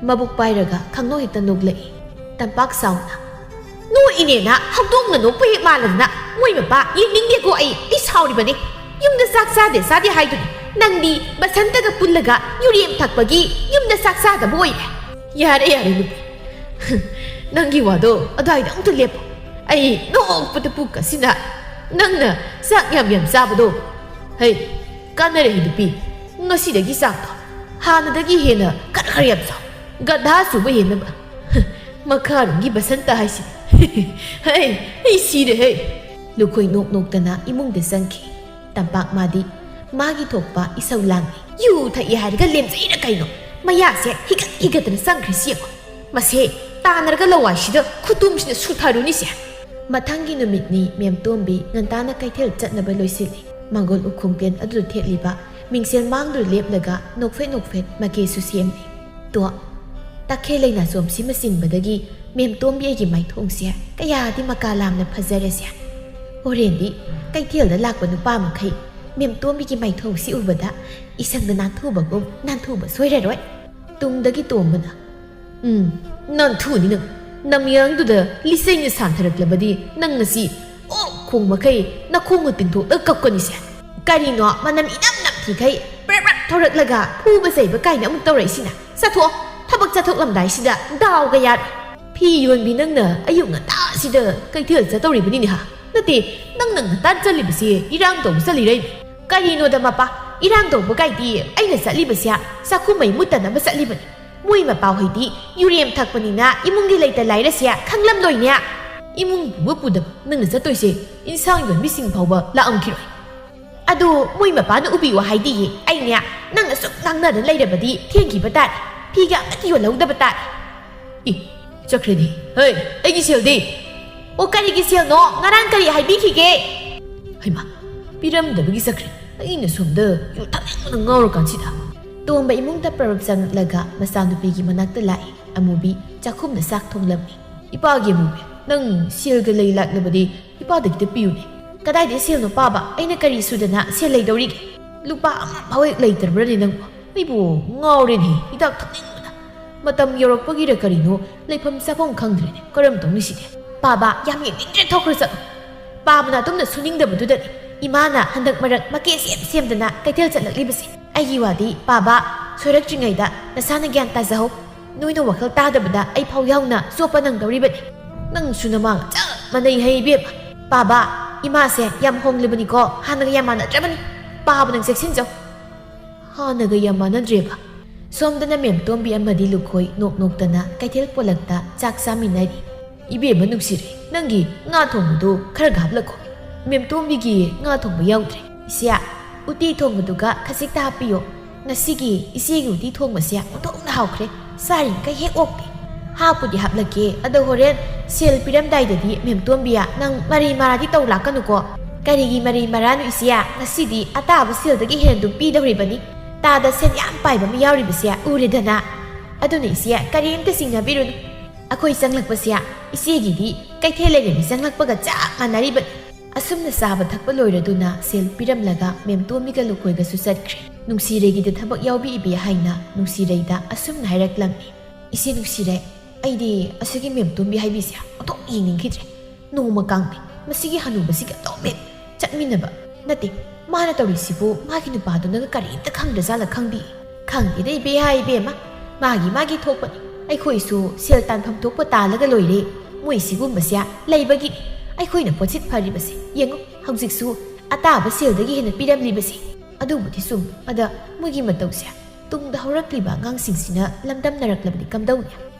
ꯃꯕꯨꯛ ꯄꯥꯏꯔꯒ ꯈꯪꯅꯣꯛ ꯍꯦꯛꯇ ꯅꯣꯛꯂꯛꯏ꯫ ꯇꯝꯄꯥꯛ ꯆꯥꯎꯅ꯫ ꯅꯣꯛꯏꯅꯦꯅ ꯍꯧꯗꯣꯡꯅ ꯅꯣꯛꯄ ꯍꯦꯛ ꯃꯥꯜꯂꯗꯅ꯫ ꯃꯣꯏ ꯃꯄꯥ ꯌꯦꯡꯅꯤꯡꯗꯦꯀꯣ ꯑꯩ꯫ ꯑꯩ ꯁꯥꯎꯔꯤꯕꯅꯤ꯫ ꯌꯨꯝꯗ ꯆꯥꯛ ꯆꯥꯗꯦ ꯆꯥꯗꯦ ꯍꯥꯏꯗꯨꯅꯤ꯫ ꯅꯪꯗꯤ ꯕꯁꯟꯇꯒ ꯄꯨꯜꯂꯒ ꯌꯨꯔꯦꯝ ꯊꯛꯄꯒꯤ ꯌꯨꯝꯗ ꯆꯥꯛ ꯆꯥꯗꯕ ꯑꯣꯏꯔꯦ꯫ ꯌꯥꯔꯦ, ꯌꯥꯔꯦ, ꯅꯨꯄꯤ꯫ ꯅꯪꯒꯤ ꯋꯥꯗꯣ ꯑꯗꯨꯋꯥꯏꯗ ꯑꯝꯇ ꯂꯦꯞꯄꯣ꯫ ꯑꯩ ꯅꯣꯛꯄꯗ ꯄꯨꯛ ꯑꯁꯤꯅ ꯅꯪꯅ ꯆꯥꯛ ꯌꯥꯝ ꯌꯥꯝ ꯆꯥꯕꯗꯣ꯫ ꯍꯩ, ꯀꯥꯟꯅꯔꯦ ꯅꯨꯄꯤ꯫ ꯉꯁꯤꯗꯒꯤ ꯆꯥꯛꯇꯣ ꯍꯥꯟꯅꯗꯒꯤ ꯍꯦꯟꯅ ꯈꯔ ꯈꯔ ꯌꯥꯝ ꯆꯥꯎ꯫ ꯒꯙꯥ ꯆꯨꯕ ꯍꯦꯟꯅꯕ꯫ ꯃꯈꯥꯔꯣꯝꯒꯤ ꯕꯁꯟꯇ ꯍꯥꯏꯁꯤ꯫ ꯍꯩ, ꯑꯩ ꯁꯤꯔꯦ ꯍꯩ꯫ ꯂꯨꯈꯣꯏ ꯅꯣꯛ ꯅꯣꯛꯇꯅ ꯏꯃꯨꯡꯗ ꯆꯪꯈꯤ꯫ ꯇꯝꯄꯥꯛ ꯃꯥꯗꯤ ꯃꯥꯒꯤ ꯊꯣꯛꯄ ꯏꯁꯧ ꯂꯥꯡꯉꯤ꯫ ꯌꯨ ꯊꯛꯏ ꯍꯥꯏꯔꯒ ꯂꯦꯝꯖꯩꯔ ꯀꯩꯅꯣ? ꯃꯌꯥꯁꯦ ꯍꯤꯒꯠ ꯍꯤꯒꯠꯇꯅ ꯆꯪꯈ꯭ꯔꯦ ꯁꯤ ꯌꯦꯡꯉꯣ꯫ ꯃꯁꯦ ꯇꯥꯟꯅꯔꯒ ꯂꯋꯥꯏꯁꯤꯗ ꯈꯨꯇꯨꯝꯁꯤꯅ ꯁꯨꯊꯔꯨꯅꯤꯁꯦ꯫ ꯃꯊꯪꯒꯤ ꯅꯨꯃꯤꯠꯅꯤ ꯃꯦꯝꯇꯣꯝꯕꯤ ꯉꯟꯇꯥꯅ ꯀꯩꯊꯦꯜ ꯆꯠꯅꯕ ꯂꯣꯏꯁꯤꯜꯂꯤ꯫ ꯃꯪꯒꯣꯜ ꯎꯈꯣꯡ ꯀꯦꯟ ꯑꯗꯨꯗ ꯊꯦꯠꯂꯤꯕ ꯃꯤꯡꯁꯦꯜ ꯃꯥꯡꯗꯨꯗ ꯂꯦꯞꯂꯒ ꯅꯣꯛꯐꯦꯠ ꯅꯣꯛꯐꯦꯠ ꯃꯀꯦꯁꯨ ꯁꯦꯝꯂꯤ꯫ ꯇꯣ, ꯇꯈꯦꯜ ꯂꯩꯅꯥꯆꯣꯝꯁꯤꯃ ꯆꯤꯡꯕꯗꯒꯤ ꯃꯦꯝꯇꯣꯝꯕꯤ ꯑꯩꯒꯤ ꯃꯥꯏꯊꯣꯡꯁꯦ ꯀꯌꯥꯗꯤ ꯃꯀꯥ ꯂꯥꯝꯅ ꯐꯖꯔꯦꯁꯦ꯫ ꯍꯣꯔꯦꯟꯗꯤ ꯀꯩꯊꯦꯜꯗ ꯂꯥꯛꯄ ꯅꯨꯄꯥ ꯃꯈꯩ ꯃꯦꯝꯇꯣꯝꯕꯤꯒꯤ ꯃꯥꯏꯊꯣꯡꯁꯤ ꯎꯕꯗ ꯏꯁꯪꯗ ꯅꯥꯟꯊꯨꯕꯒꯨꯝ ꯅꯥꯟꯊꯨꯕ ꯁꯣꯏꯔꯔꯣꯏ꯫ ꯇꯨꯡꯗꯒꯤ ꯇꯣꯝꯕꯅ, "ꯎꯝ, ꯅꯥꯟꯊꯨꯅꯤ ꯅꯪ꯫ ꯅꯃꯤꯌꯥꯡꯗꯨꯗ ꯂꯤꯆꯩꯅ ꯁꯥꯟꯊꯔꯛꯂꯕꯗꯤ ꯅꯪ ꯉꯁꯤ ꯑꯣꯛ ꯈꯣꯡ ꯃꯈꯩ ꯅꯈꯣꯡꯅ ꯇꯤꯡꯊꯣꯛꯂꯒ ꯀꯞꯀꯅꯤꯁꯦ꯫ ꯀꯔꯤꯅꯣ ꯃꯅꯝ ꯏꯅꯝ ꯅꯝꯊꯤꯈꯩ ꯄ꯭ꯔꯞ ꯄ꯭ꯔꯞ ꯊꯧꯔꯛꯂꯒ ꯐꯨꯕ ꯆꯩꯕ ꯀꯥꯏꯅ ꯑꯃꯨꯛ ꯇꯧꯔꯛꯏꯁꯤꯅ? ꯆꯠꯊꯣꯛꯑꯣ, ꯊꯕꯛ ꯆꯠꯊꯣꯛꯂꯝꯗꯥꯏꯁꯤꯗ ꯗꯥꯎꯒ ꯌꯥꯔꯣꯏ꯫ ꯐꯤ ꯌꯣꯟꯕꯤ ꯅꯪꯅ ꯑꯌꯨꯛ ꯉꯟꯇꯥꯁꯤꯗ ꯀꯩꯊꯦꯜ ꯆꯠꯇꯧꯔꯤꯕꯅꯤꯅꯦ ꯍꯥ? ꯅꯠꯇꯦ, ꯅꯪꯅ ꯉꯟꯇꯥ ꯆꯠꯂꯤꯕꯁꯤ ꯏꯔꯥꯡ ꯇꯧꯕ ꯆꯠꯂꯤꯔꯩ?" "ꯀꯔꯤꯅꯣꯗ ꯃꯄꯥ, ꯏꯔꯥꯡ ꯇꯧꯕ ꯀꯥꯏꯗꯤ ꯑꯩꯅ ꯆꯠꯂꯤꯕꯁꯦ ꯆꯥꯛꯈꯨꯝ ꯃꯩ ꯃꯨꯠꯇꯅꯕ ꯆꯠꯂꯤꯕꯅꯤ꯫ ꯃꯣꯏ ꯃꯄꯥ ꯍꯣꯏꯗꯤ ꯌꯨꯔꯦꯝ ꯊꯛꯄꯅꯤꯅ ꯏꯃꯨꯡꯒꯤ ꯂꯩꯇ ꯂꯥꯏꯔꯁꯦ ꯈꯪꯂꯝꯂꯣꯏꯅꯦ꯫ ꯏꯃꯨꯡ ꯄꯨꯕ ꯄꯨꯗꯕ ꯅꯪꯅ ꯆꯠꯇꯣꯏꯁꯦ ꯏꯟꯁꯥꯡ ꯌꯣꯟꯕꯤꯁꯤꯡ ꯐꯥꯎꯕ ꯂꯥꯛꯑꯝꯈꯤꯔꯣꯏ꯫ ꯑꯗꯨ ꯃꯣꯏ ꯃꯄꯥꯅ ꯎꯕꯤꯌꯨ ꯍꯥꯏꯗꯤꯌꯦ꯫ ꯑꯩꯅꯦ ꯅꯪꯅ ꯁꯨꯝ ꯉꯥꯡꯅꯗꯅ ꯂꯩꯔꯕꯗꯤ ꯊꯦꯡꯈꯤꯕ ꯇꯥꯔꯦ꯫ ꯐꯤꯒ ꯑꯃꯠꯇ ꯌꯣꯜꯍꯧꯗꯕ ꯇꯥꯔꯦ꯫ ꯏ, ꯆꯠꯈ꯭ꯔꯦꯅꯦ꯫ ꯍꯩ, ꯑꯩꯒꯤ ꯁꯦꯜꯗꯤ?" "ꯑꯣ, ꯀꯔꯤꯒꯤ ꯁꯦꯜꯅꯣ? ꯉꯔꯥꯡ ꯀꯔꯤ ꯍꯥꯏꯕꯤꯈꯤꯒꯦ?" ꯍꯩꯃꯥ, ꯄꯤꯔꯝꯗꯕꯒꯤ ꯆꯠꯈ꯭ꯔꯦ꯫ ꯑꯩꯅ ꯁꯣꯝꯗ ꯌꯨ ꯊꯛꯅꯤꯡꯕꯅ ꯉꯥꯎꯔꯀꯥꯟꯁꯤꯗ꯫ ꯇꯣꯝꯕ ꯏꯃꯨꯡꯗ ꯄꯔꯞ ꯆꯪꯂꯛꯂꯒ ꯃꯆꯥꯅꯨꯄꯤꯒꯤ ꯃꯅꯥꯛꯇ ꯂꯥꯛꯏ꯫ ꯑꯃꯨꯕꯤ ꯆꯥꯛꯈꯨꯝꯗ ꯆꯥꯛ ꯊꯣꯡꯂꯝꯃꯤ꯫ "ꯏꯄꯥꯒꯤ ꯑꯃꯨꯕꯤ, ꯅꯪ ꯁꯦꯜꯒ ꯂꯩ ꯂꯥꯛꯂꯕꯗꯤ ꯏꯄꯥꯗ ꯈꯤꯇ ꯄꯤꯌꯨꯅꯦ꯫" "ꯀꯗꯥꯏꯗꯒꯤ ꯁꯦꯜꯅꯣ ꯄꯥꯕ? ꯑꯩꯅ ꯀꯔꯤ ꯁꯨꯗꯅ ꯁꯦꯜ ꯂꯩꯗꯧꯔꯤꯒꯦ? ꯂꯨꯄꯥ ꯑꯃ ꯐꯥꯎ ꯍꯦꯛ ꯂꯩꯇ꯭ꯔꯕ꯭ꯔꯅꯦ ꯅꯪꯕꯨ? ꯑꯩꯕꯨ ꯉꯥꯎꯔꯦꯅꯦ, ꯍꯤꯗꯥꯛ ꯊꯛꯅꯤꯡꯕꯅ꯫ ꯃꯇꯝ ꯌꯧꯔꯛꯄꯒꯤꯔ ꯀꯔꯤꯅꯣ, ꯂꯩꯐꯝ ꯆꯥꯐꯝ ꯈꯪꯗ꯭ꯔꯦꯅꯦ꯫ ꯀꯔꯝ ꯇꯧꯅꯤ ꯁꯤꯗꯤ?" "ꯄꯥꯕ, ꯌꯥꯝ ꯌꯦꯡꯅꯤꯡꯗ꯭ꯔꯦ, ꯊꯣꯛꯈ꯭ꯔꯣ ꯆꯠꯂꯣ꯫ ꯄꯥꯕꯅ ꯑꯗꯨꯝꯅ ꯁꯨꯅꯤꯡꯗꯕꯗꯨꯗꯅꯤ ꯏꯃꯥꯅ ꯍꯟꯗꯛ ꯃꯔꯛ ꯃꯀꯦ ꯁꯦꯝ ꯁꯦꯝꯗꯅ ꯀꯩꯊꯦꯜ ꯆꯠꯂꯛꯂꯤꯕꯁꯦ꯫ ꯑꯩꯒꯤ ꯋꯥꯗꯤ ꯄꯥꯕ, ꯁꯣꯏꯔꯛꯇ꯭ꯔꯤꯉꯩꯗ ꯅꯁꯥꯅ ꯒ꯭ꯌꯥꯟ ꯇꯥꯖꯍꯧ꯫ ꯅꯣꯏꯅ ꯋꯥꯈꯜ ꯇꯥꯗꯕꯗ ꯑꯩ ꯐꯥꯎ ꯌꯥꯎꯅ ꯆꯣꯞꯄ ꯅꯪꯗꯧꯔꯤꯕꯅꯤ꯫ ꯅꯪꯁꯨ ꯅꯃꯥꯒ ꯆꯞ ꯃꯥꯟꯅꯩ ꯍꯩ ꯏꯕꯦꯝꯃ꯫ ꯄꯥꯕ, ꯏꯃꯥꯁꯦ ꯌꯥꯝ ꯍꯣꯡꯂꯤꯕꯅꯤꯀꯣ, ꯍꯥꯟꯅꯒ ꯌꯥꯝ ꯃꯥꯟꯅꯗ꯭ꯔꯕꯅꯤ꯫ ꯄꯥꯕ, ꯅꯪ ꯆꯦꯛꯁꯤꯟꯖꯧ꯫" ꯍꯥꯟꯅꯒ ꯌꯥꯝ ꯃꯥꯟꯅꯗ꯭ꯔꯦꯕ꯫ ꯁꯣꯝꯗꯅ ꯃꯦꯝꯇꯣꯝꯕꯤ ꯑꯃꯗꯤ ꯂꯨꯈꯣꯏ ꯅꯣꯛ ꯅꯣꯛꯇꯅ ꯀꯩꯊꯦꯜ ꯄꯣꯂꯛꯇ ꯆꯥꯛ ꯆꯥꯃꯤꯟꯅꯔꯤ꯫ "ꯏꯕꯦꯝꯃ ꯅꯨꯡꯁꯤꯔꯦ, ꯅꯪꯒꯤ ꯉꯥ ꯊꯣꯡꯕꯗꯨ ꯈꯔꯒ ꯍꯥꯞꯂꯛꯈꯣ꯫ ꯃꯦꯝꯇꯣꯝꯕꯤꯒꯤ ꯉꯥ ꯊꯣꯡꯕ ꯌꯥꯎꯗ꯭ꯔꯦ꯫ ꯏꯆꯦ, ꯎꯇꯤ ꯊꯣꯡꯕꯗꯨꯒ ꯈꯖꯤꯛꯇ ꯍꯥꯞꯄꯤꯌꯣ꯫ ꯉꯁꯤꯒꯤ ꯏꯆꯦꯒꯤ ꯎꯇꯤ ꯊꯣꯡꯕꯁꯦ ꯑꯣꯟꯊꯣꯛꯅ ꯍꯥꯎꯈ꯭ꯔꯦ꯫ ꯆꯥꯔꯤꯃꯈꯩ ꯍꯦꯛ ꯑꯣꯛꯇꯦ꯫ ꯍꯥꯞꯄꯨꯗꯤ ꯍꯥꯞꯂꯛꯀꯦ, ꯑꯗꯣ ꯍꯣꯔꯦꯟ ꯁꯦꯜ ꯄꯤꯔꯝꯗꯥꯏꯗꯗꯤ ꯃꯦꯝꯇꯣꯝꯕꯤꯌꯥ, ꯅꯪ ꯃꯔꯩ ꯃꯔꯥꯗꯤ ꯇꯧ ꯂꯥꯛꯀꯅꯨꯀꯣ꯫" "ꯀꯔꯤꯒꯤ ꯃꯔꯩ ꯃꯔꯥꯅꯣ ꯏꯆꯦ? ꯉꯁꯤꯗꯤ ꯑꯇꯥꯕ ꯁꯦꯜꯗꯒꯤ ꯍꯦꯟꯅ ꯑꯗꯨꯝ ꯄꯤꯗꯧꯔꯤꯕꯅꯤ꯫ ꯇꯥꯗ ꯁꯦꯜ ꯌꯥꯝ ꯄꯥꯏꯕ ꯑꯃ ꯌꯥꯎꯔꯤꯕꯁꯦ ꯎꯔꯦꯗꯅ꯫ ꯑꯗꯨꯅ ꯏꯆꯦ, ꯀꯔꯤꯝꯇ ꯆꯤꯡꯅꯕꯤꯔꯨꯅꯨ꯫ ꯑꯩꯈꯣꯏ ꯆꯪꯂꯛꯄꯁꯦ ꯏꯆꯦꯒꯤꯗꯤ ꯀꯩꯊꯦꯜ ꯂꯩꯔꯦꯝꯕꯤ ꯆꯪꯂꯛꯄꯒ ꯆꯞ ꯃꯥꯟꯅꯔꯤꯕꯅꯤ꯫" ꯑꯁꯨꯝꯅ ꯆꯥꯕ ꯊꯛꯄ ꯂꯣꯏꯔꯗꯨꯅ ꯁꯦꯜ ꯄꯤꯔꯝꯂꯒ ꯃꯦꯝꯇꯣꯝꯕꯤꯒ ꯂꯨꯈꯣꯏꯒꯁꯨ ꯆꯠꯈ꯭ꯔꯦ꯫ "ꯅꯨꯡꯁꯤꯔꯩꯒꯤꯗ ꯊꯕꯛ ꯌꯥꯎꯕꯤ ꯏꯕꯦ" ꯍꯥꯏꯅ ꯅꯨꯡꯁꯤꯔꯩꯗ ꯑꯁꯨꯝꯅ ꯍꯥꯏꯔꯛꯂꯝꯃꯤ꯫ "ꯏꯆꯦ ꯅꯨꯡꯁꯤꯔꯩ, ꯑꯩꯗꯤ ꯑꯁꯤꯒꯤ ꯃꯦꯝꯇꯣꯝꯕꯤ ꯍꯥꯏꯕꯤꯁꯦ ꯑꯣꯟꯊꯣꯛ ꯌꯦꯡꯅꯤꯡꯈꯤꯗ꯭ꯔꯦ꯫ ꯅꯣꯡꯃ ꯀꯥꯡꯗꯤ ꯃꯁꯤꯒꯤ ꯍꯅꯨꯕꯁꯤꯒ ꯑꯗꯨꯝ ꯍꯦꯛ ꯆꯠꯃꯤꯟꯅꯕ ꯅꯠꯇꯦ꯫ ꯃꯥꯅ ꯇꯧꯔꯤꯁꯤꯕꯨ ꯃꯥꯒꯤ ꯅꯨꯄꯥꯗꯨꯅꯒ ꯀꯔꯤꯝꯇ ꯈꯪꯗ꯭ꯔꯖꯥꯠꯂ ꯈꯪꯗꯦ꯫" "ꯈꯪꯗꯦꯗ ꯏꯕꯦ ꯍꯥꯏ ꯏꯕꯦꯝꯃ, ꯃꯥꯒꯤ ꯃꯥꯒꯤ ꯊꯣꯛꯄꯅꯤ꯫ ꯑꯩꯈꯣꯏꯁꯨ ꯁꯦꯜ ꯇꯥꯟꯐꯝ ꯊꯣꯛꯄ ꯇꯥꯜꯂꯒ ꯂꯣꯏꯔꯦ꯫ ꯃꯣꯏ ꯁꯤꯒꯨꯝꯕꯁꯦ ꯂꯩꯕꯒꯤꯅꯤ ꯑꯩꯈꯣꯏꯅ ꯄꯣꯠꯁꯤꯠ ꯐꯔꯤꯕꯁꯦ꯫ ꯌꯦꯡꯉꯨ, ꯍꯧꯖꯤꯛꯁꯨ ꯑꯇꯥꯕ ꯁꯦꯜꯗꯒꯤ ꯍꯦꯟꯅ ꯄꯤꯔꯝꯂꯤꯕꯁꯦ꯫ ꯑꯗꯨꯕꯨꯗꯤ ꯆꯨꯝ, ꯑꯗ ꯃꯣꯏꯒꯤ ꯃꯇꯧꯁꯦ ꯇꯨꯡꯗ ꯍꯧꯔꯛꯂꯤꯕ ꯑꯉꯥꯡꯁꯤꯡꯁꯤꯅ ꯂꯝꯗꯝꯅꯔꯛꯂꯕꯗꯤ ꯀꯝꯗꯧꯅꯤ?"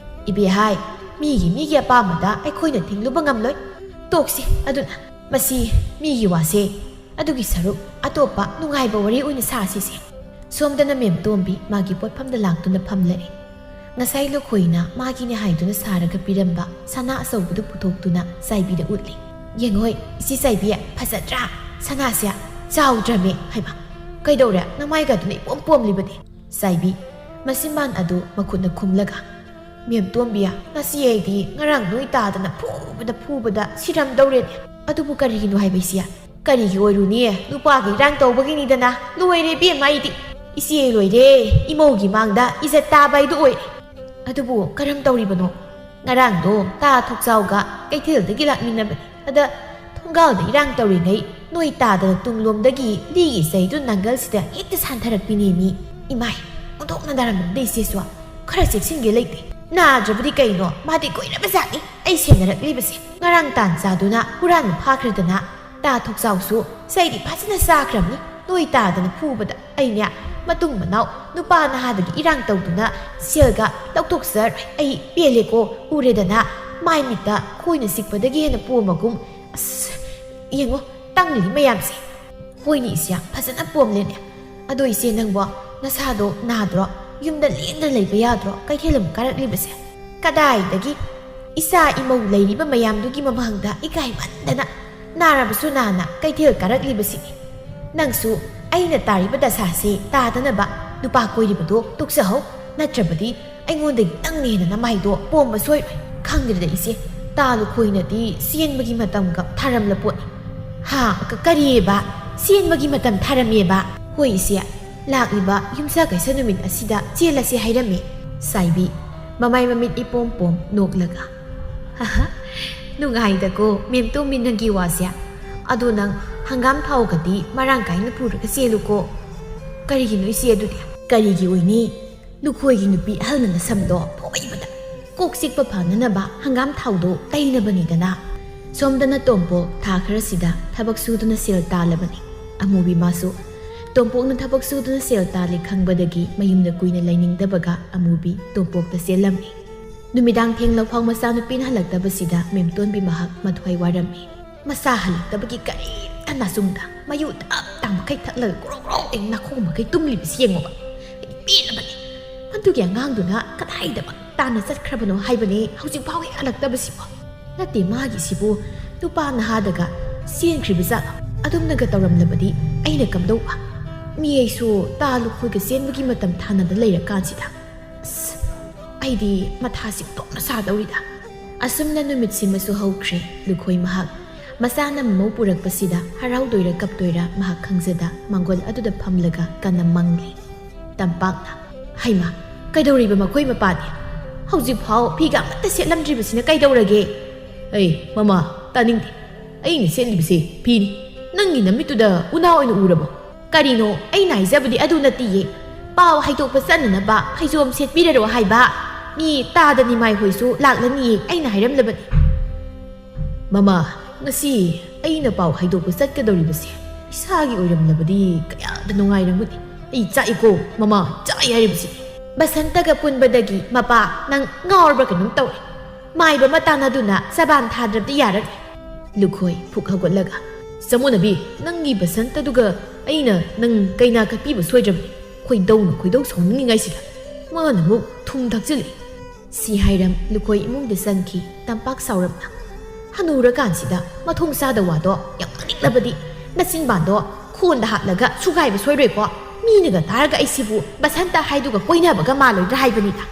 "ꯏꯕꯦ ꯍꯥꯏ, ꯃꯤꯒꯤ ꯃꯤꯒꯤ ꯑꯄꯥꯝꯕꯗ ꯑꯩꯈꯣꯏꯅ ꯊꯤꯡꯂꯨꯕ ꯉꯝꯂꯣꯏ꯫ ꯇꯣꯛꯁꯤ, ꯑꯗꯨꯅ ꯃꯁꯤ ꯃꯤꯒꯤ ꯋꯥꯁꯦ꯫ ꯑꯗꯨꯒꯤ ꯁꯔꯨꯛ ꯑꯇꯣꯞꯄ ꯅꯨꯡꯉꯥꯏꯕ ꯋꯥꯔꯤ ꯑꯣꯏꯅ ꯁꯥꯁꯤꯁꯦ꯫" ꯁꯣꯝꯗꯅ ꯃꯦꯝꯇꯣꯝꯕꯤ ꯃꯥꯒꯤ ꯄꯣꯠꯐꯝꯗ ꯂꯥꯛꯇꯨꯅ ꯐꯝꯂꯔꯦ꯫ ꯉꯁꯥꯏ ꯂꯨꯈꯣꯏꯅ ꯃꯥꯒꯤꯅꯦ ꯍꯥꯏꯗꯨꯅ ꯁꯥꯔꯒ ꯄꯤꯔꯝꯕ ꯁꯅꯥ ꯑꯆꯧꯕꯗꯨ ꯄꯨꯊꯣꯛꯇꯨꯅ ꯆꯥꯏꯕꯤꯗ ꯎꯠꯂꯤ꯫ "ꯌꯦꯡꯉꯣꯏ, ꯏꯆꯦ ꯆꯥꯏꯕꯤ, ꯐꯖꯗ꯭ꯔꯥ? ꯁꯅꯥꯁꯦ ꯆꯥꯎꯗ꯭ꯔꯃꯦ?" "ꯍꯥꯏꯕ, ꯀꯩꯗꯧꯔꯦ? ꯅꯃꯥꯏꯒꯗꯨꯅ ꯏꯄꯣꯝ ꯄꯣꯝꯂꯤꯕꯗꯤ?" ꯆꯥꯏꯕꯤ, ꯃꯆꯤꯟꯕꯥꯟ ꯑꯗꯨ ꯃꯈꯨꯠꯅ ꯈꯨꯝꯂꯒ, "ꯃꯦꯝꯇꯣꯝꯕꯤ, ꯉꯁꯤ ꯑꯩꯗꯤ ꯉꯔꯥꯡ ꯅꯣꯏ ꯇꯥꯗꯅ ꯐꯨꯕꯗ ꯐꯨꯕꯗ ꯁꯤꯔꯝꯗꯧꯔꯦꯅꯦ꯫ ꯑꯗꯨꯕꯨ ꯀꯔꯤꯒꯤꯅꯣ ꯍꯥꯏꯕ ꯏꯆꯦ? ꯀꯔꯤꯒꯤ ꯑꯣꯏꯔꯨꯅꯤ? ꯅꯨꯄꯥꯒꯤ ꯏꯔꯥꯡ ꯇꯧꯕꯒꯤꯅꯤꯗꯅ꯫ ꯂꯣꯏꯔꯦ ꯏꯕꯦꯝꯃ ꯑꯩꯗꯤ꯫ ꯏꯆꯦ ꯂꯣꯏꯔꯦ꯫ ꯏꯃꯧꯒꯤ ꯃꯥꯡꯗ ꯏꯖꯠ ꯇꯥꯕ ꯍꯥꯏꯗꯨ ꯑꯣꯏꯔꯦ꯫ ꯑꯗꯨꯕꯨ ꯀꯔꯝ ꯇꯧꯔꯤꯕꯅꯣ?" ꯉꯔꯥꯡꯗꯣ ꯇꯥ ꯊꯣꯛꯆꯥꯎꯒ ꯀꯩꯊꯦꯜꯗꯒꯤ ꯂꯥꯛꯃꯤꯟꯅꯕꯅꯤ꯫ ꯑꯗ ꯊꯣꯡꯒꯥꯜꯗ ꯏꯔꯥꯡ ꯇꯧꯔꯤꯉꯩ ꯅꯣꯏ ꯇꯥꯗꯅ ꯇꯨꯡꯂꯣꯝꯗꯒꯤ ꯂꯤꯒꯤ ꯆꯩꯗꯨ ꯅꯥꯡꯒꯜꯁꯤꯗ ꯍꯦꯛꯇ ꯁꯥꯟꯊꯔꯛꯄꯤꯅꯦꯃꯤ꯫ ꯏꯃꯥꯏ, ꯑꯣꯟꯊꯣꯛꯅ ꯅꯥꯔꯝꯕꯅꯤꯗ ꯏꯆꯦꯁꯨ꯫ ꯈꯔ ꯆꯦꯛꯁꯤꯟꯒꯦ ꯂꯩꯇꯦ꯫ ꯅꯥꯗ꯭ꯔꯕꯗꯤ ꯀꯩꯅꯣ, ꯃꯥꯗꯤ ꯀꯨꯏꯔꯕ ꯖꯥꯠꯅꯤ ꯑꯩ ꯁꯦꯟꯅꯔꯛꯂꯤꯕꯁꯦ꯫ ꯉꯔꯥꯡ ꯇꯥꯟ ꯆꯥꯗꯨꯅ ꯍꯨꯔꯥꯟꯕ ꯐꯥꯈ꯭ꯔꯗꯅ ꯇꯥ ꯊꯣꯛꯆꯥꯎꯁꯨ ꯆꯩꯗꯤ ꯐꯖꯅ ꯆꯥꯈ꯭ꯔꯕꯅꯤ꯫ ꯅꯣꯏ ꯇꯥꯗꯅ ꯐꯨꯕꯗ ꯑꯩꯅꯦ ꯃꯇꯨꯡ ꯃꯅꯥꯎ ꯅꯨꯄꯥ ꯅꯍꯥꯗꯒꯤ ꯏꯔꯥꯡ ꯇꯧꯗꯨꯅ ꯁꯦꯜꯒ ꯂꯧꯊꯣꯛꯆꯔꯣꯏ꯫ ꯑꯩ ꯄꯦꯜꯂꯦꯀꯣ꯫ ꯎꯔꯦꯗꯅ, ꯃꯥꯏ ꯃꯤꯠꯇ ꯈꯣꯏꯅ ꯆꯤꯛꯄꯗꯒꯤ ꯍꯦꯟꯅ ꯄꯣꯝꯃꯒꯨꯝ꯫ ꯑꯁ, ꯌꯦꯡꯉꯣ, ꯇꯪꯂꯤ ꯃꯌꯥꯝꯁꯦ꯫ ꯍꯣꯏꯅꯦ ꯏꯆꯦ, ꯐꯖꯅ ꯄꯣꯝꯂꯦꯅꯦ꯫ ꯑꯗꯣ ꯏꯆꯦ, ꯅꯪꯕꯣ ꯅꯁꯥꯗꯣ ꯅꯥꯗ꯭ꯔꯣ? ꯌꯨꯝꯗ ꯂꯦꯡꯗꯅ ꯂꯩꯕ ꯌꯥꯗ꯭ꯔꯣ ꯀꯩꯊꯦꯜ ꯑꯃꯨꯛ ꯀꯥꯔꯛꯂꯤꯕꯁꯦ? ꯀꯗꯥꯏꯗꯒꯤ? ꯏꯆꯥ ꯏꯃꯧ ꯂꯩꯔꯤꯕ ꯃꯌꯥꯝꯗꯨꯒꯤ ꯃꯃꯥꯡꯗ ꯏꯀꯥꯏꯃꯟꯗꯅ ꯅꯥꯔꯕꯁꯨ ꯅꯥꯅ ꯀꯩꯊꯦꯜ ꯀꯥꯔꯛꯂꯤꯕꯁꯤꯅꯤ꯫ ꯅꯪꯁꯨ ꯑꯩꯅ ꯇꯥꯔꯤꯕ ꯗꯁꯥꯁꯦ ꯇꯥꯗꯅꯕ ꯅꯨꯄꯥ ꯀꯣꯏꯔꯤꯕꯗꯣ ꯇꯣꯛꯆꯍꯧ, ꯅꯠꯇ꯭ꯔꯕꯗꯤ ꯑꯩꯉꯣꯟꯗꯒꯤ ꯅꯪꯅ ꯍꯦꯟꯅ ꯅꯃꯥꯏꯗꯣ ꯄꯣꯝꯕ ꯁꯣꯏꯔꯣꯏ꯫ ꯈꯪꯗ꯭ꯔꯦꯗ ꯏꯆꯦ, ꯇꯥ ꯂꯨꯈꯣꯏꯅꯗꯤ ꯆꯦꯟꯕꯒꯤ ꯃꯇꯝꯒ ꯊꯥꯔꯝꯂ ꯄꯣꯠꯅꯤ꯫ ꯍꯥ? ꯀ-, ꯀꯔꯤꯑꯕ? ꯆꯦꯟꯕꯒꯤ ꯃꯇꯝ ꯊꯥꯔꯝꯃꯦꯕ? ꯍꯣꯏ ꯏꯆꯦ, ꯂꯥꯛꯂꯤꯕ ꯌꯨꯝꯁꯥ ꯀꯩꯁꯥ ꯅꯨꯃꯤꯠ ꯑꯁꯤꯗ ꯆꯦꯜꯂꯁꯦ ꯍꯥꯏꯔꯝꯃꯦ꯫ ꯁꯥꯏꯕꯤ, ꯃꯃꯥꯏ ꯃꯃꯤꯠ ꯏꯄꯣꯝ ꯄꯣꯝ ꯅꯣꯛꯂꯒ, ꯍꯥꯍꯥ, ꯅꯨꯡꯉꯥꯏꯗꯀꯣ ꯃꯦꯝꯇꯣꯝꯕꯤ ꯅꯪꯒꯤ ꯋꯥꯁꯦ꯫ ꯑꯗꯣ ꯅꯪ ꯍꯪꯒꯥꯝ ꯊꯥꯎꯒꯗꯤ ꯃꯔꯥꯡ ꯀꯥꯏꯅ ꯄꯨꯔꯒ ꯆꯦꯜꯂꯨꯀꯣ꯫ ꯀꯔꯤꯒꯤꯅꯣ ꯏꯆꯦ ꯑꯗꯨꯗꯤ? ꯀꯔꯤꯒꯤ ꯑꯣꯏꯅꯤ? ꯂꯨꯈꯣꯏꯒꯤ ꯅꯨꯄꯤ ꯑꯍꯜꯅ ꯅꯁꯝꯗꯣ ꯐꯣꯏꯕꯗ ꯀꯣꯛ ꯆꯤꯛꯄ ꯐꯅꯅꯕ ꯍꯪꯒꯥꯝ ꯊꯥꯎꯗꯣ ꯇꯩꯅꯕꯅꯤꯗꯅ꯫ ꯁꯣꯝꯗꯅ ꯇꯣꯝꯄꯣꯛ ꯊꯥ ꯈꯔꯁꯤꯗ ꯊꯕꯛ ꯁꯨꯗꯨꯅ ꯁꯦꯜ ꯇꯥꯜꯂꯕꯅꯤ꯫ ꯑꯃꯨꯕꯤ ꯃꯥꯁꯨ ꯇꯣꯝꯄꯣꯛꯅ ꯊꯕꯛ ꯁꯨꯗꯨꯅ ꯁꯦꯜ ꯇꯥꯜꯂꯤ ꯈꯪꯕꯗꯒꯤ ꯃꯌꯨꯝꯗ ꯀꯨꯏꯅ ꯂꯩꯅꯤꯡꯗꯕꯒ ꯑꯃꯨꯕꯤ ꯇꯣꯝꯄꯣꯛꯇ ꯆꯦꯜꯂꯝꯃꯤ꯫ ꯅꯨꯃꯤꯗꯥꯡ ꯊꯦꯡꯂꯐꯥꯎ ꯃꯆꯥꯅꯨꯄꯤꯅ ꯍꯜꯂꯛꯇꯕꯁꯤꯗ ꯃꯦꯝꯇꯣꯟꯕꯤ ꯃꯍꯥꯛ ꯃꯊ꯭ꯋꯥꯏ ꯋꯥꯔꯝꯃꯤ꯫ ꯃꯆꯥ ꯍꯜꯂꯛꯇꯕꯒꯤ ꯀꯔꯤꯝꯇ ꯅꯥꯆꯨꯝꯗ ꯃꯌꯨ ꯇꯞ ꯇꯥ ꯃꯈꯩ ꯊꯛꯂꯒ ꯒ꯭ꯔꯣ ꯒ꯭ꯔꯣ ꯑꯩ ꯅꯥꯈꯣꯡ ꯃꯈꯩ ꯇꯨꯝꯂꯤꯕꯁꯤ ꯌꯦꯡꯉꯣꯕ꯫ ꯑꯩꯗꯤ ꯄꯦꯜꯂꯕꯅꯤ꯫ ꯃꯗꯨꯒꯤ ꯑꯉꯥꯡꯗꯨꯅ ꯀꯗꯥꯏꯗ ꯇꯥꯅ ꯆꯠꯈ꯭ꯔꯕꯅꯣ ꯍꯥꯏꯕꯅꯤ ꯍꯧꯖꯤꯛ ꯐꯥꯎ ꯍꯦꯛ ꯍꯜꯂꯛꯇꯕꯁꯤꯕꯣ꯫ ꯅꯠꯇꯦ, ꯃꯥꯒꯤꯁꯤꯕꯨ ꯅꯨꯄꯥ ꯅꯍꯥꯗꯒ ꯆꯦꯟꯈ꯭ꯔꯤꯕ ꯖꯥꯠꯂꯣ? ꯑꯗꯨꯝꯅꯒ ꯇꯧꯔꯝꯂꯕꯗꯤ ꯑꯩꯅ ꯀꯝꯗꯧꯕ? ꯃꯤ ꯑꯩꯁꯨ ꯇꯥ ꯂꯨꯈꯣꯏꯒ ꯆꯦꯟꯕꯒꯤ ꯃꯇꯝ ꯊꯥꯅꯗ ꯂꯩꯔꯀꯥꯟꯁꯤꯗ꯫ ꯑꯁ, ꯑꯩꯗꯤ ꯃꯊꯥꯁꯤ ꯇꯣꯛꯅ ꯁꯥꯗꯧꯔꯤꯗ꯫ ꯑꯁꯨꯝꯅ ꯅꯨꯃꯤꯠꯁꯤꯃꯁꯨ ꯍꯧꯈ꯭ꯔꯦ꯫ ꯂꯨꯈꯣꯏ ꯃꯍꯥꯛ ꯃꯆꯥꯅ ꯃꯃꯧ ꯄꯨꯔꯛꯄꯁꯤꯗ ꯍꯔꯥꯎꯗꯣꯏꯔ ꯀꯞꯇꯣꯏꯔ ꯃꯍꯥꯛ ꯈꯪꯖꯗ ꯃꯥꯡꯒꯣꯜ ꯑꯗꯨꯗ ꯐꯝꯂꯒ ꯀꯟꯅ ꯃꯪꯂꯤ꯫ ꯇꯝꯄꯥꯛꯅ, "ꯍꯩꯃꯥ, ꯀꯩꯗꯧꯔꯤꯕ ꯃꯈꯣꯏ ꯃꯄꯥꯗꯤ?" ꯍꯧꯖꯤꯛꯐꯥꯎ ꯐꯤꯒ ꯑꯃꯠꯇ ꯁꯦꯠꯂꯝꯗ꯭ꯔꯤꯕꯁꯤꯅ ꯀꯩꯗꯧꯔꯒꯦ? ꯑꯩ, ꯃꯃꯥ, ꯇꯥꯅꯤꯡꯗꯦ꯫ ꯑꯩꯅ ꯁꯦꯠꯂꯤꯕꯁꯤ ꯐꯤꯅꯤ꯫ ꯅꯪꯒꯤ ꯅꯃꯤꯠꯇꯨꯗ ꯎꯅꯥ ꯑꯣꯏꯅ ꯎꯔꯕꯣ? ꯀꯔꯤꯅꯣ ꯑꯩꯅ ꯍꯥꯏꯖꯕꯗꯤ ꯑꯗꯨ ꯅꯠꯇꯤꯌꯦ꯫ ꯄꯥꯎ ꯍꯥꯏꯗꯣꯛꯄ ꯆꯠꯅꯅꯕ ꯐꯩꯖꯣꯝ ꯁꯦꯠꯄꯤꯔꯔꯣ ꯍꯥꯏꯕ꯫ ꯃꯤ ꯇꯥꯗ ꯅꯤꯃꯥꯏ ꯍꯣꯏꯁꯨ ꯂꯥꯛꯂꯅꯤꯌꯦ ꯑꯩꯅ ꯍꯥꯏꯔꯝꯂꯕꯅꯤ꯫ ꯃꯃꯥ, ꯉꯁꯤ ꯑꯩꯅ ꯄꯥꯎ ꯍꯥꯏꯗꯣꯛꯄ ꯆꯠꯀꯗꯧꯔꯤꯕꯁꯦ ꯏꯁꯥꯒꯤ ꯑꯣꯏꯔꯝꯂꯕꯗꯤ ꯀꯌꯥꯗ ꯅꯨꯡꯉꯥꯏꯔꯝꯒꯅꯤ꯫ ꯑꯩ ꯆꯥꯛꯏꯀꯣ, ꯃꯃꯥ, ꯆꯥꯛꯏ ꯍꯥꯏꯔꯤꯕꯁꯤ꯫ ꯕꯁꯟꯇꯒ ꯄꯨꯟꯕꯗꯒꯤ ꯃꯄꯥ ꯅꯪ ꯉꯥꯎꯔꯕ꯭ꯔꯥ ꯀꯩꯅꯣꯝ ꯇꯧꯔꯦ꯫ ꯃꯥꯏꯕ ꯑꯃ ꯇꯥꯟꯅꯗꯨꯅ ꯆꯕꯥꯟ ꯊꯥꯗ꯭ꯔꯕꯗꯤ ꯌꯥꯔꯅꯤ꯫ ꯂꯨꯈꯣꯏ ꯐꯨꯛ ꯍꯧꯒꯠꯂꯒ, ꯆꯃꯣꯅꯕꯤ, ꯅꯪꯒꯤ ꯕꯁꯟꯇꯗꯨꯒ ꯑꯩꯅ ꯅꯪ ꯀꯩꯅꯥ ꯀꯠꯄꯤꯕ ꯁꯣꯏꯗ꯭ꯔꯕꯅꯤ꯫ ꯈꯣꯏꯗꯧꯅ ꯈꯣꯏꯗꯧ ꯁꯥꯎꯅꯤꯡꯉꯤꯉꯥꯏꯁꯤꯗ ꯃꯥꯅ ꯑꯃꯨꯛ ꯊꯨꯝ ꯊꯛꯆꯤꯜꯂꯤ꯫ ꯁꯤ ꯍꯥꯏꯔꯝ ꯂꯨꯈꯣꯏ ꯏꯃꯨꯡꯗ ꯆꯪꯈꯤ, ꯇꯝꯄꯥꯛ ꯁꯥꯎꯔꯞꯅ꯫ ꯍꯅꯨꯔꯀꯥꯟꯁꯤꯗ ꯃꯊꯣꯡ ꯆꯥꯗ ꯋꯥꯗꯣ ꯌꯥꯝ ꯉꯥꯡꯅꯤꯡꯂꯕꯗꯤ ꯅꯆꯤꯟꯕꯥꯟꯗꯣ ꯈꯣꯟꯗ ꯍꯥꯞꯂꯒ ꯁꯨꯒꯥꯏꯕ ꯁꯣꯏꯔꯣꯏꯀꯣ꯫ ꯃꯤꯅꯒ ꯇꯥꯔꯒ ꯑꯩꯁꯤꯕꯨ ꯕꯁꯟꯇ ꯍꯥꯏꯗꯨꯒ ꯀꯣꯏꯅꯕꯒ ꯃꯥꯜꯂꯣꯏꯗ꯭ꯔꯥ ꯍꯥꯏꯕꯅꯤꯗ꯫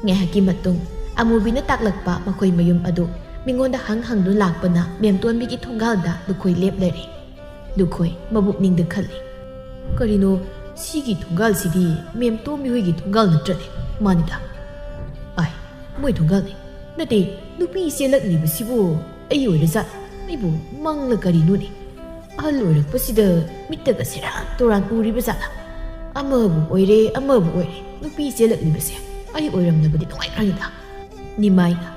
ꯉꯥꯏꯍꯥꯛꯀꯤ ꯃꯇꯨꯡ ꯑꯃꯨꯕꯤꯅ ꯇꯥꯛꯂꯛꯄ ꯃꯈꯣꯏ ꯃꯌꯨꯝ ꯑꯗꯨ ꯃꯤꯉꯣꯟꯗ ꯍꯪ ꯍꯪꯗꯨꯅ ꯂꯥꯛꯄꯅ ꯃꯦꯝꯇꯣꯟꯕꯤꯒꯤ ꯊꯣꯡꯒꯥꯜꯗ ꯂꯨꯈꯣꯏ ꯂꯦꯞꯂꯔꯦ꯫ ꯂꯨꯈꯣꯏ ꯃꯕꯨꯛꯅꯤꯡꯗ ꯈꯜꯂꯤ, "ꯀꯔꯤꯅꯣ, ꯁꯤꯒꯤ ꯊꯣꯡꯒꯥꯜꯁꯤꯗꯤ ꯃꯦꯝꯇꯣꯝꯕꯤ ꯍꯣꯏꯒꯤ ꯊꯣꯡꯒꯥꯜ ꯅꯠꯇ꯭ꯔꯅꯦ? ꯃꯥꯅꯤꯗ꯫ ꯑꯥꯏ, ꯃꯣꯏ ꯊꯣꯡꯒꯥꯜꯅꯤ꯫ ꯅꯠꯇꯦ, ꯅꯨꯄꯤ ꯆꯦꯜꯂꯛꯂꯤꯕꯁꯤꯕꯨ ꯑꯩ ꯑꯣꯏꯔꯖꯥꯠ? ꯑꯩꯕꯨ ꯃꯪꯂ ꯀꯔꯤꯅꯣꯅꯦ? ꯑꯍꯜ ꯑꯣꯏꯔꯛꯄꯁꯤꯗ ꯃꯤꯠꯇꯒ ꯁꯦꯔꯥꯟ ꯇꯨꯔꯥꯟ ꯎꯔꯤꯕ ꯖꯥꯠꯂ? ꯑꯃꯕꯨ ꯑꯣꯏꯔꯦ, ꯑꯃꯕꯨ ꯑꯣꯏꯔꯦ, ꯅꯨꯄꯤ ꯆꯦꯜꯂꯛꯂꯤꯕꯁꯦ ꯑꯩ ꯑꯣꯏꯔꯝꯂꯕꯗꯤ ꯅꯨꯡꯉꯥꯏꯈ꯭ꯔꯅꯤꯗ꯫" ꯅꯤꯃꯥꯏꯅ,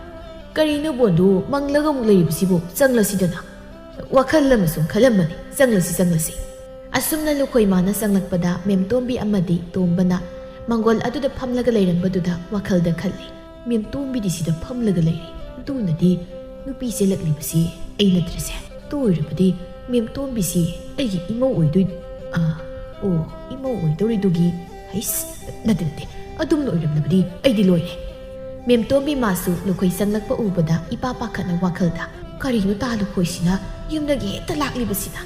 "ꯀꯔꯤꯅꯣ ꯕꯣꯟꯗꯨ ꯃꯪꯂꯒ ꯑꯃꯨꯛ ꯂꯩꯔꯤꯕꯁꯤꯕꯨ? ꯆꯪꯂꯁꯤꯗꯅ꯫" ꯋꯥꯈꯜ ꯑꯃꯁꯨꯝ ꯈꯜꯂꯝꯕꯅꯤ, "ꯆꯪꯂꯁꯤ, ꯆꯪꯂꯁꯤ꯫" ꯑꯁꯨꯝꯅ ꯂꯨꯈꯣꯏ ꯃꯥꯅ ꯆꯪꯂꯛꯄꯗ ꯃꯦꯝꯇꯣꯝꯕꯤ ꯑꯃꯗꯤ ꯇꯣꯝꯕꯅ ꯃꯪꯒꯣꯜ ꯑꯗꯨꯗ ꯐꯝꯂꯒ ꯂꯩꯔꯝꯕꯗꯨꯗ ꯋꯥꯈꯜꯗ ꯈꯜꯂꯤ, "ꯃꯦꯝꯇꯣꯝꯕꯤꯗꯤ ꯁꯤꯗ ꯐꯝꯂꯒ ꯂꯩꯔꯤ꯫ ꯑꯗꯨꯅꯗꯤ ꯅꯨꯄꯤ ꯆꯦꯜꯂꯛꯂꯤꯕꯁꯤ ꯑꯩ ꯅꯠꯇ꯭ꯔꯁꯦ? ꯑꯗꯨ ꯑꯣꯏꯔꯕꯗꯤ ꯃꯦꯝꯇꯣꯝꯕꯤꯁꯤ ꯑꯩꯒꯤ ꯏꯃꯧ ꯑꯣꯏꯗꯣꯏ-, ꯑꯥ, ꯑꯣ, ꯏꯃꯧ ꯑꯣꯏꯗꯧꯔꯤꯗꯨꯒꯤ, ꯍꯩꯁ, ꯅꯠꯇꯦ, ꯅꯠꯇꯦ, ꯑꯗꯨꯝꯅ ꯑꯣꯏꯔꯝꯂꯕꯗꯤ ꯑꯩꯗꯤ ꯂꯣꯏꯔꯦ꯫" ꯃꯦꯝꯇꯣꯝꯕꯤ ꯃꯥꯁꯨ ꯂꯨꯈꯣꯏ ꯆꯪꯂꯛꯄ ꯎꯕꯗ ꯏꯄꯥ ꯄꯥꯈꯠꯅ ꯋꯥꯈꯜꯗ, "ꯀꯔꯤꯅꯣ ꯇꯥ ꯂꯨꯈꯣꯏꯁꯤꯅ ꯌꯨꯝꯗꯒꯤ ꯍꯦꯛꯇ ꯂꯥꯛꯂꯤꯕꯁꯤꯅ?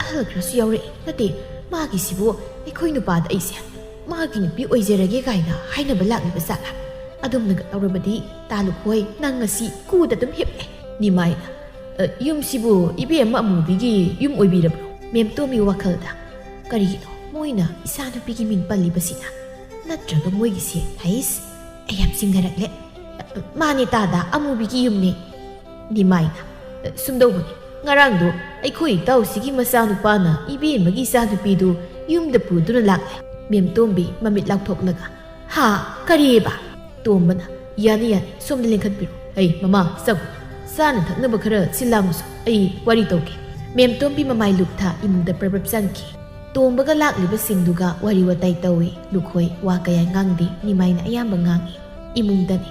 ꯑꯍꯜ ꯈꯔꯁꯨ ꯌꯥꯎꯔꯛꯏ꯫ ꯅꯠꯇꯦ, ꯃꯥꯒꯤꯁꯤꯕꯨ ꯑꯩꯈꯣꯏ ꯅꯨꯄꯥꯗ ꯑꯩꯁꯦ ꯃꯥꯒꯤ ꯅꯨꯄꯤ ꯑꯣꯏꯖꯔꯒꯦ ꯀꯥꯏꯅ ꯍꯥꯏꯅꯕ ꯂꯥꯛꯂꯤꯕ ꯖꯥꯠꯂꯥ? ꯑꯗꯨꯝꯅꯒ ꯇꯧꯔꯕꯗꯤ ꯇꯥ ꯂꯨꯈꯣꯏ ꯅꯪ ꯉꯁꯤ ꯀꯨꯗ ꯑꯗꯨꯝ ꯍꯤꯞꯂꯦ꯫" ꯅꯤꯃꯥꯏꯅ, "ꯑ, ꯌꯨꯝꯁꯤꯕꯨ ꯏꯕꯦꯝꯃ ꯑꯃꯨꯕꯤꯒꯤ ꯌꯨꯝ ꯑꯣꯏꯕꯤꯔꯕ꯭ꯔꯣ?" ꯃꯦꯝꯇꯣꯝꯕꯤ ꯋꯥꯈꯜꯗ, "ꯀꯔꯤꯒꯤꯅꯣ ꯃꯣꯏꯅ ꯏꯆꯥꯅꯨꯄꯤꯒꯤ ꯃꯤꯡ ꯄꯜꯂꯤꯕꯁꯤꯅ? ꯅꯠꯇ꯭ꯔꯒ ꯃꯣꯏꯒꯤꯁꯦ, ꯍꯩꯁ, ꯑꯩ ꯌꯥꯝ ꯆꯤꯡꯅꯔꯛꯂꯦ꯫ "ꯃꯥꯅꯦ ꯇꯥꯗ, ꯑꯃꯨꯕꯤꯒꯤ ꯌꯨꯝꯅꯦ꯫" ꯅꯤꯃꯥꯏꯅ, "ꯁꯨꯝꯗꯧꯕꯅꯤ, ꯉꯔꯥꯡꯗꯣ ꯑꯩꯈꯣꯏ ꯏꯇꯥꯎꯁꯤꯒꯤ ꯃꯆꯥꯅꯨꯄꯥꯅ ꯏꯕꯦꯝꯃꯒꯤ ꯏꯆꯥꯅꯨꯄꯤꯗꯨ ꯌꯨꯝꯗ ꯄꯨꯗꯨꯅ ꯂꯥꯛꯂꯦ꯫" ꯃꯦꯝꯇꯣꯝꯕꯤ ꯃꯃꯤꯠ ꯂꯥꯎꯊꯣꯛꯂꯒ, "ꯍꯥ? ꯀꯔꯤꯑꯕ?" ꯇꯣꯝꯕꯅ, "ꯌꯥꯅꯤ, ꯌꯥꯅꯤ, ꯁꯣꯝꯗ ꯂꯦꯡꯈꯠꯄꯤꯔꯣ꯫ ꯍꯩ, ꯃꯃꯥ, ꯆꯪꯉꯨ꯫ ꯆꯥꯅ ꯊꯛꯅꯕ ꯈꯔ ꯁꯤꯜꯂꯝꯃꯨꯁꯣ, ꯑꯩ ꯋꯥꯔꯤ ꯇꯧꯒꯦ꯫" ꯃꯦꯝꯇꯣꯝꯕꯤ ꯃꯃꯥꯏ ꯂꯨꯞꯊ ꯏꯃꯨꯡꯗ ꯄ꯭ꯔꯞ ꯄ꯭ꯔꯞ ꯆꯪꯈꯤ꯫ ꯇꯣꯝꯕꯒ ꯂꯥꯛꯂꯤꯕꯁꯤꯡꯗꯨꯒ ꯋꯥꯔꯤ ꯋꯥꯇꯥꯏ ꯇꯧꯏ꯫ ꯂꯨꯈꯣꯏ ꯋꯥ ꯀꯌꯥ ꯉꯥꯡꯗꯦ, ꯅꯤꯃꯥꯏꯅ ꯑꯌꯥꯝꯕ ꯉꯥꯡꯏ꯫ ꯏꯃꯨꯡꯗꯅꯤ꯫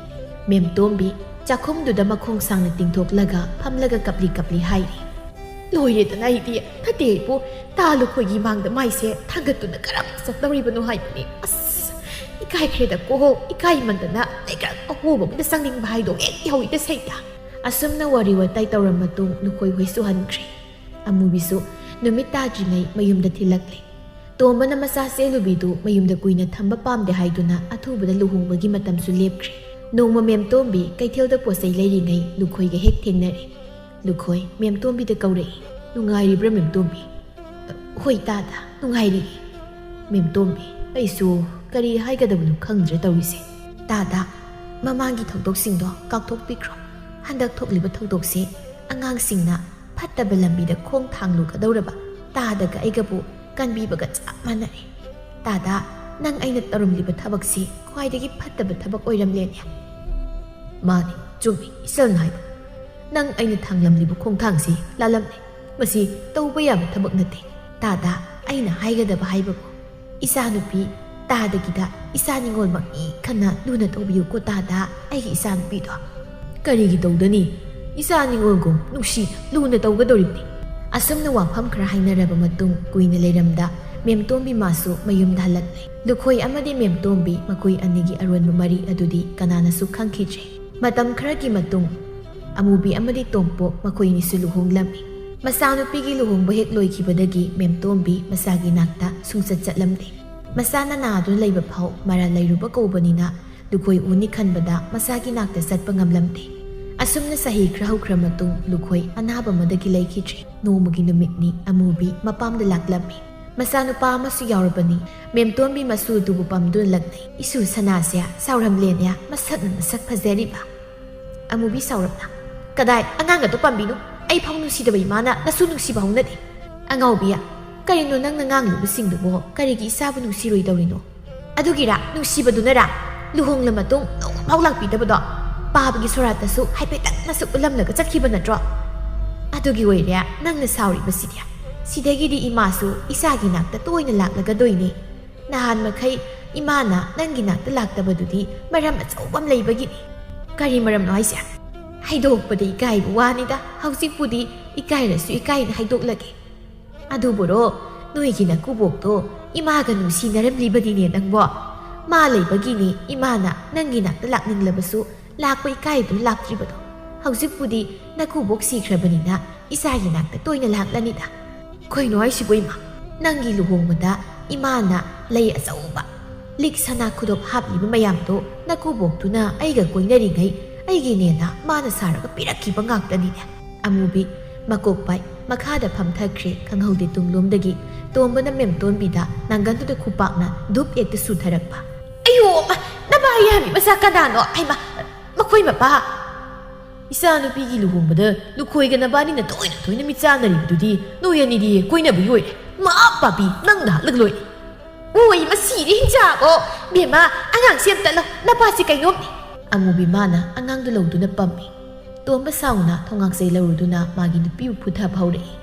ꯃꯦꯝꯇꯣꯝꯕꯤ ꯆꯥꯛꯈꯨꯝꯗꯨꯗ ꯃꯈꯣꯡ ꯁꯥꯡꯅ ꯇꯤꯡꯊꯣꯛꯂꯒ ꯐꯝꯂꯒ ꯀꯞꯂꯤ ꯀꯞꯂꯤ ꯍꯥꯏꯔꯤ꯫ "ꯂꯣꯏꯔꯦꯗꯅ ꯑꯩꯗꯤ꯫ ꯐꯠꯇꯦ ꯏꯄꯨ, ꯇꯥ ꯂꯨꯈꯣꯏꯒꯤ ꯃꯥꯡꯗ ꯃꯥꯏꯁꯦ ꯊꯥꯡꯒꯠꯇꯨꯅ ꯀꯔꯝ ꯆꯠꯇꯧꯔꯤꯕꯅꯣ ꯍꯥꯏꯕꯅꯤ꯫ ꯑꯁ, ꯏꯀꯥꯏꯈ꯭ꯔꯦꯗꯀꯣ, ꯏꯀꯥꯏꯃꯟꯗꯅ ꯂꯩꯀ꯭ꯔꯛ ꯑꯍꯣꯕ ꯑꯃꯗ ꯆꯪꯅꯤꯡꯕ ꯍꯥꯏꯗꯣ ꯍꯦꯛ ꯌꯥꯎꯏꯗ ꯁꯩꯇ꯫" ꯑꯁꯨꯝꯅ ꯋꯥꯔꯤ ꯋꯥꯇꯥꯏ ꯇꯧꯔ ꯃꯇꯨꯡ ꯂꯨꯈꯣꯏ ꯍꯣꯏꯁꯨ ꯍꯟꯈ꯭ꯔꯦ꯫ ꯑꯃꯨꯕꯤꯁꯨ ꯅꯨꯃꯤꯠ ꯇꯥꯗ꯭ꯔꯤꯉꯩ ꯃꯌꯨꯝꯗ ꯊꯤꯜꯂꯛꯂꯦ꯫ ꯇꯣꯝꯕꯅ ꯃꯆꯥ ꯆꯦꯜꯂꯨꯕꯤꯗꯨ ꯃꯌꯨꯝꯗ ꯀꯨꯏꯅ ꯊꯝꯕ ꯄꯥꯝꯗꯦ ꯍꯥꯏꯗꯨꯅ ꯑꯊꯨꯕꯗ ꯂꯨꯍꯣꯡꯕꯒꯤ ꯃꯇꯝꯁꯨ ꯂꯦꯞꯈ꯭ꯔꯦ꯫ ꯅꯣꯡꯃ ꯃꯦꯝꯇꯣꯝꯕꯤ ꯀꯩꯊꯦꯜꯗ ꯄꯣꯠꯆꯩ ꯂꯩꯔꯤꯉꯩ ꯂꯨꯈꯣꯏꯒ ꯍꯦꯛ ꯊꯦꯡꯅꯔꯦ꯫ ꯂꯨꯈꯣꯏ ꯃꯦꯝꯇꯣꯝꯕꯤꯗ ꯀꯧꯔꯛꯏ꯫ "ꯅꯨꯡꯉꯥꯏꯔꯤꯕ꯭ꯔꯥ ꯃꯦꯝꯇꯣꯝꯕꯤ?" "ꯍꯣꯏ ꯇꯥꯗ, ꯅꯨꯡꯉꯥꯏꯔꯤ꯫" "ꯃꯦꯝꯇꯣꯝꯕꯤ, ꯑꯩꯁꯨ ꯀꯔꯤ ꯍꯥꯏꯒꯗꯕꯅꯣ ꯈꯪꯗ꯭ꯔꯦ ꯇꯧꯔꯤꯁꯦ꯫ ꯇꯥꯗ, ꯃꯃꯥꯡꯒꯤ ꯊꯧꯗꯣꯛꯁꯤꯡꯗꯣ ꯀꯥꯎꯊꯣꯛꯄꯤꯈ꯭ꯔꯣ꯫ ꯍꯟꯗꯛ ꯊꯣꯛꯂꯤꯕ ꯊꯧꯗꯣꯛꯁꯦ ꯑꯉꯥꯡꯁꯤꯡꯅ ꯐꯠꯇꯕ ꯂꯝꯕꯤꯗ ꯈꯣꯡ ꯊꯥꯡꯂꯨꯒꯗꯧꯔꯕ ꯇꯥꯗꯒ ꯑꯩꯒꯕꯨ ꯀꯟꯕꯤꯕꯒ ꯆꯞ ꯃꯥꯟꯅꯔꯦ꯫ ꯇꯥꯗ, ꯅꯪ ꯑꯩꯅ ꯇꯧꯔꯝꯂꯤꯕ ꯊꯕꯛꯁꯤ ꯈ꯭ꯋꯥꯏꯗꯒꯤ ꯐꯠꯇꯕ ꯊꯕꯛ ꯑꯣꯏꯔꯝꯂꯦꯅꯦ꯫" "ꯃꯥꯅꯤ, ꯆꯨꯝꯃꯤ ꯏꯆꯜꯅ ꯍꯥꯏꯗꯣ꯫ ꯅꯪ ꯑꯩꯅ ꯊꯥꯡꯂꯝꯂꯤꯕ ꯈꯣꯡꯊꯥꯡꯁꯤ ꯂꯥꯜꯂꯝꯂꯦ꯫ ꯃꯁꯤ ꯇꯧꯕ ꯌꯥꯕ ꯊꯕꯛ ꯅꯠꯇꯦ꯫ ꯇꯥꯗ, ꯑꯩꯅ ꯍꯥꯏꯒꯗꯕ ꯍꯥꯏꯕꯕꯨ, ꯏꯆꯥꯅꯨꯄꯤ ꯇꯥꯗꯒꯤꯗ ꯏꯆꯥ ꯅꯤꯉꯣꯜꯃꯛꯅꯤ ꯈꯟꯅ ꯂꯨꯅ ꯇꯧꯕꯤꯌꯨꯀꯣ ꯇꯥꯗ, ꯑꯩꯒꯤ ꯏꯆꯥꯅꯨꯄꯤꯗꯣ꯫" "ꯀꯔꯤꯒꯤ ꯇꯧꯗꯅꯤ? ꯏꯆꯥ ꯅꯤꯉꯣꯜꯒꯨꯝ ꯅꯨꯡꯁꯤ ꯂꯨꯅ ꯇꯧꯒꯗꯧꯔꯤꯕꯅꯤ꯫" ꯑꯁꯨꯝꯅ ꯋꯥꯐꯝ ꯈꯔ ꯍꯥꯏꯅꯔꯕ ꯃꯇꯨꯡ ꯀꯨꯏꯅ ꯂꯩꯔꯝꯗ ꯃꯦꯝꯇꯣꯝꯕꯤ ꯃꯥꯁꯨ ꯃꯌꯨꯝꯗ ꯍꯜꯂꯛꯂꯦ꯫ ꯂꯨꯈꯣꯏ ꯑꯃꯗꯤ ꯃꯦꯝꯇꯣꯝꯕꯤ ꯃꯈꯣꯏ ꯑꯅꯤꯒꯤ ꯑꯔꯣꯟꯕ ꯃꯔꯤ ꯑꯗꯨꯗꯤ ꯀꯅꯥꯅꯁꯨ ꯈꯪꯈꯤꯗ꯭ꯔꯦ꯫ ꯃꯇꯝ ꯈꯔꯒꯤ ꯃꯇꯨꯡ ꯑꯃꯨꯕꯤ ꯑꯃꯗꯤ ꯇꯣꯝꯄꯣꯛ ꯃꯈꯣꯏ ꯑꯅꯤꯁꯨ ꯂꯨꯍꯣꯡꯂꯝꯃꯤ꯫ ꯃꯆꯥꯅꯨꯄꯤꯒꯤ ꯂꯨꯍꯣꯡꯕ ꯍꯦꯛ ꯂꯣꯏꯈꯤꯕꯗꯒꯤ ꯃꯦꯝꯇꯣꯝꯕꯤ ꯃꯆꯥꯒꯤ ꯅꯥꯛꯇ ꯁꯨꯡꯆꯠ ꯆꯠꯂꯝꯗꯦ꯫ ꯃꯆꯥꯅ ꯅꯥꯗꯨꯅ ꯂꯩꯕ ꯐꯥꯎ ꯃꯔꯥꯜ ꯂꯩꯔꯨꯕ ꯀꯧꯕꯅꯤꯅ ꯂꯨꯈꯣꯏ ꯎꯅꯤ ꯈꯟꯕꯗ ꯃꯆꯥꯒꯤ ꯅꯥꯛꯇ ꯆꯠꯄ ꯉꯝꯂꯝꯗꯦ꯫ ꯑꯁꯨꯝꯅ ꯆꯍꯤ ꯈꯔ ꯍꯧꯈ꯭ꯔ ꯃꯇꯨꯡ ꯂꯨꯈꯣꯏ ꯑꯅꯥꯕ ꯑꯃꯗꯒꯤ ꯂꯩꯈꯤꯗ꯭ꯔꯦ꯫ ꯅꯣꯡꯃꯒꯤ ꯅꯨꯃꯤꯠꯅꯤ ꯑꯃꯨꯕꯤ ꯃꯄꯥꯝꯗ ꯂꯥꯛꯂꯝꯃꯤ꯫ ꯃꯆꯥꯅꯨꯄꯥ ꯑꯃꯁꯨ ꯌꯥꯎꯔꯕꯅꯤ꯫ ꯃꯦꯝꯇꯣꯟꯕꯤ ꯃꯁꯨ ꯑꯗꯨꯕꯨ ꯄꯝꯗꯨꯅ ꯂꯛꯅꯩ꯫ "ꯏꯁꯨ ꯁꯅꯥꯁꯦ ꯁꯥꯎꯔꯝꯂꯦꯅꯦ, ꯃꯁꯛꯅ ꯃꯁꯛ ꯐꯖꯔꯤꯕ"꯫ ꯑꯃꯨꯕꯤ ꯁꯥꯎꯔꯞꯅ, "ꯀꯗꯥꯏ, ꯑꯉꯥꯡ ꯑꯗꯨ ꯄꯥꯝꯕꯤꯅꯨ꯫ ꯑꯩ ꯐꯥꯎ ꯅꯨꯡꯁꯤꯗꯕ ꯏꯃꯥꯅ ꯅꯁꯨ ꯅꯨꯡꯁꯤꯕ ꯍꯧꯅꯗꯦ"꯫ "ꯑꯉꯥꯎꯕꯤ, ꯀꯔꯤꯅꯣ ꯅꯪꯅ ꯉꯥꯡꯂꯤꯕꯁꯤꯡꯗꯨꯕꯨ? ꯀꯔꯤꯒꯤ ꯏꯆꯥꯕꯨ ꯅꯨꯡꯁꯤꯔꯣꯏꯗꯧꯔꯤꯅꯣ? ꯑꯗꯨꯒꯤꯔꯥ ꯅꯨꯡꯁꯤꯕꯗꯨꯅꯔꯥ? ꯂꯨꯍꯣꯡꯂ ꯃꯇꯨꯡ ꯅꯣꯡꯃꯐꯥꯎ ꯂꯥꯛꯄꯤꯗꯕꯗꯣ? ꯄꯥꯕꯒꯤ ꯁꯣꯔꯥꯠꯇꯁꯨ ꯍꯥꯏꯐꯦꯠꯇꯪ ꯅꯁꯨ ꯎꯠꯂꯝꯂꯒ ꯆꯠꯈꯤꯕ ꯅꯠꯇ꯭ꯔꯣ? ꯑꯗꯨꯒꯤ ꯑꯣꯏꯔꯦ ꯅꯪꯅ ꯁꯥꯎꯔꯤꯕꯁꯤꯗꯤ꯫ ꯁꯤꯗꯒꯤꯗꯤ ꯏꯃꯥꯁꯨ ꯏꯆꯥꯒꯤ ꯅꯥꯛꯇ ꯇꯣꯏꯅ ꯂꯥꯛꯂꯒꯗꯣꯏꯅꯤ꯫ ꯅꯍꯥꯟ ꯃꯈꯩ ꯏꯃꯥꯅ ꯅꯪꯒꯤ ꯅꯥꯛꯇ ꯂꯥꯛꯇꯕꯗꯨꯗꯤ ꯃꯔꯝ ꯑꯆꯧꯕ ꯑꯃ ꯂꯩꯕꯒꯤꯅꯤ"꯫ "ꯀꯔꯤ ꯃꯔꯝꯅꯣ ꯍꯥꯏꯁꯦ?" "ꯍꯥꯏꯗꯣꯛꯄꯗ ꯏꯀꯥꯏꯕ ꯋꯥꯅꯤꯗ꯫ ꯍꯧꯖꯤꯛꯄꯨꯗꯤ ꯏꯀꯥꯏꯔꯁꯨ ꯏꯀꯥꯏꯅ ꯍꯥꯏꯗꯣꯛꯂꯒꯦ꯫ ꯑꯗꯨꯕꯨꯔꯣ, ꯅꯣꯏꯒꯤ ꯅꯀꯨꯕꯣꯛꯇꯣ ꯏꯃꯥꯒ ꯅꯨꯡꯁꯤꯅꯔꯝꯂꯤꯕꯅꯤꯅꯦ ꯅꯪꯕꯣ꯫ ꯃꯥ ꯂꯩꯕꯒꯤꯅꯤ ꯏꯃꯥꯅ ꯅꯪꯒꯤ ꯅꯥꯛꯇ ꯂꯥꯛꯅꯤꯡꯂꯕꯁꯨ ꯂꯥꯛꯄ ꯏꯀꯥꯏꯗꯨꯅ ꯂꯥꯛꯇ꯭ꯔꯤꯕꯗꯣ꯫ ꯍꯧꯖꯤꯛꯄꯨꯗꯤ ꯅꯀꯨꯕꯣꯛ ꯁꯤꯈ꯭ꯔꯕꯅꯤꯅ ꯏꯆꯥꯒꯤ ꯅꯥꯛꯇ ꯇꯣꯏꯅ ꯂꯥꯛꯂꯅꯤꯗ"꯫ "ꯀꯩꯅꯣ ꯍꯥꯏꯁꯤꯕꯣ ꯏꯃꯥ? ꯅꯪꯒꯤ ꯂꯨꯍꯣꯡꯕꯗ ꯏꯃꯥꯅ ꯂꯩ ꯑꯆꯧꯕ, ꯂꯤꯛ ꯁꯅꯥ ꯈꯨꯗꯣꯞ ꯍꯥꯞꯂꯤꯕ ꯃꯌꯥꯝꯗꯣ ꯅꯀꯨꯕꯣꯛꯇꯨꯅ ꯑꯩꯒ ꯀꯣꯏꯅꯔꯤꯉꯩ ꯑꯩꯒꯤꯅꯦꯅ ꯃꯥꯅ ꯁꯥꯔꯒ ꯄꯤꯔꯛꯈꯤꯕ ꯉꯥꯛꯇꯅꯤꯅꯦ"꯫ ꯑꯃꯨꯕꯤ ꯃꯀꯣꯛ ꯄꯥꯏ ꯃꯈꯥꯗ ꯐꯝꯊꯈ꯭ꯔꯦ ꯈꯪꯍꯧꯗꯦ ꯇꯨꯡꯂꯣꯝꯗꯒꯤ꯫ ꯇꯣꯝꯕꯅ ꯃꯦꯝꯇꯣꯟꯕꯤꯗ ꯅꯥꯡꯒꯟꯗꯨꯗ ꯈꯨꯄꯥꯛꯅ ꯙꯨꯞ ꯍꯦꯛꯇ ꯁꯨꯊꯔꯛꯄ꯫ "ꯑꯌꯣ ꯑꯃ, ꯅꯃꯥ ꯌꯥꯕꯤ ꯃꯆꯥ ꯀꯅꯥꯅꯣ? ꯍꯩꯃꯥ, ꯃꯈꯣꯏ ꯃꯄꯥ!" "ꯏꯆꯥꯅꯨꯄꯤꯒꯤ ꯂꯨꯍꯣꯡꯕꯗ ꯂꯨꯈꯣꯏꯒ ꯅꯕꯥꯅꯤꯅ ꯇꯣꯏꯅ ꯇꯣꯏꯅ ꯃꯤꯠ ꯆꯥꯟꯅꯔꯤꯕꯗꯨꯗꯤ ꯅꯣꯏ ꯑꯅꯤꯗꯤ ꯀꯣꯏꯅꯕꯒꯤ ꯑꯣꯏꯔꯦ꯫ ꯃꯥ ꯄꯥꯄꯤ, ꯅꯪ ꯅꯍꯥꯛꯂꯒ ꯂꯣꯏꯔꯦ"꯫ "ꯑꯣꯏ, ꯃꯁꯤꯔꯦ ꯍꯤꯡꯆꯥꯕꯣ! ꯕꯦꯝꯃ, ꯑꯉꯥꯡꯁꯦ ꯑꯝꯇ ꯂꯧ, ꯅꯄꯥꯁꯦ ꯀꯩꯅꯣꯝꯅꯤ"꯫ ꯑꯃꯨꯕꯤ ꯃꯥꯅ ꯑꯉꯥꯡꯗꯨ ꯂꯧꯗꯨꯅ ꯄꯝꯃꯤ꯫ ꯇꯣꯝꯕ ꯁꯥꯎꯅ ꯊꯣꯉꯥꯛꯆꯩ ꯂꯧꯔꯨꯗꯨꯅ ꯃꯥꯒꯤ ꯅꯨꯄꯤꯕꯨ ꯐꯨꯊꯕ ꯍꯧꯔꯛꯏ꯫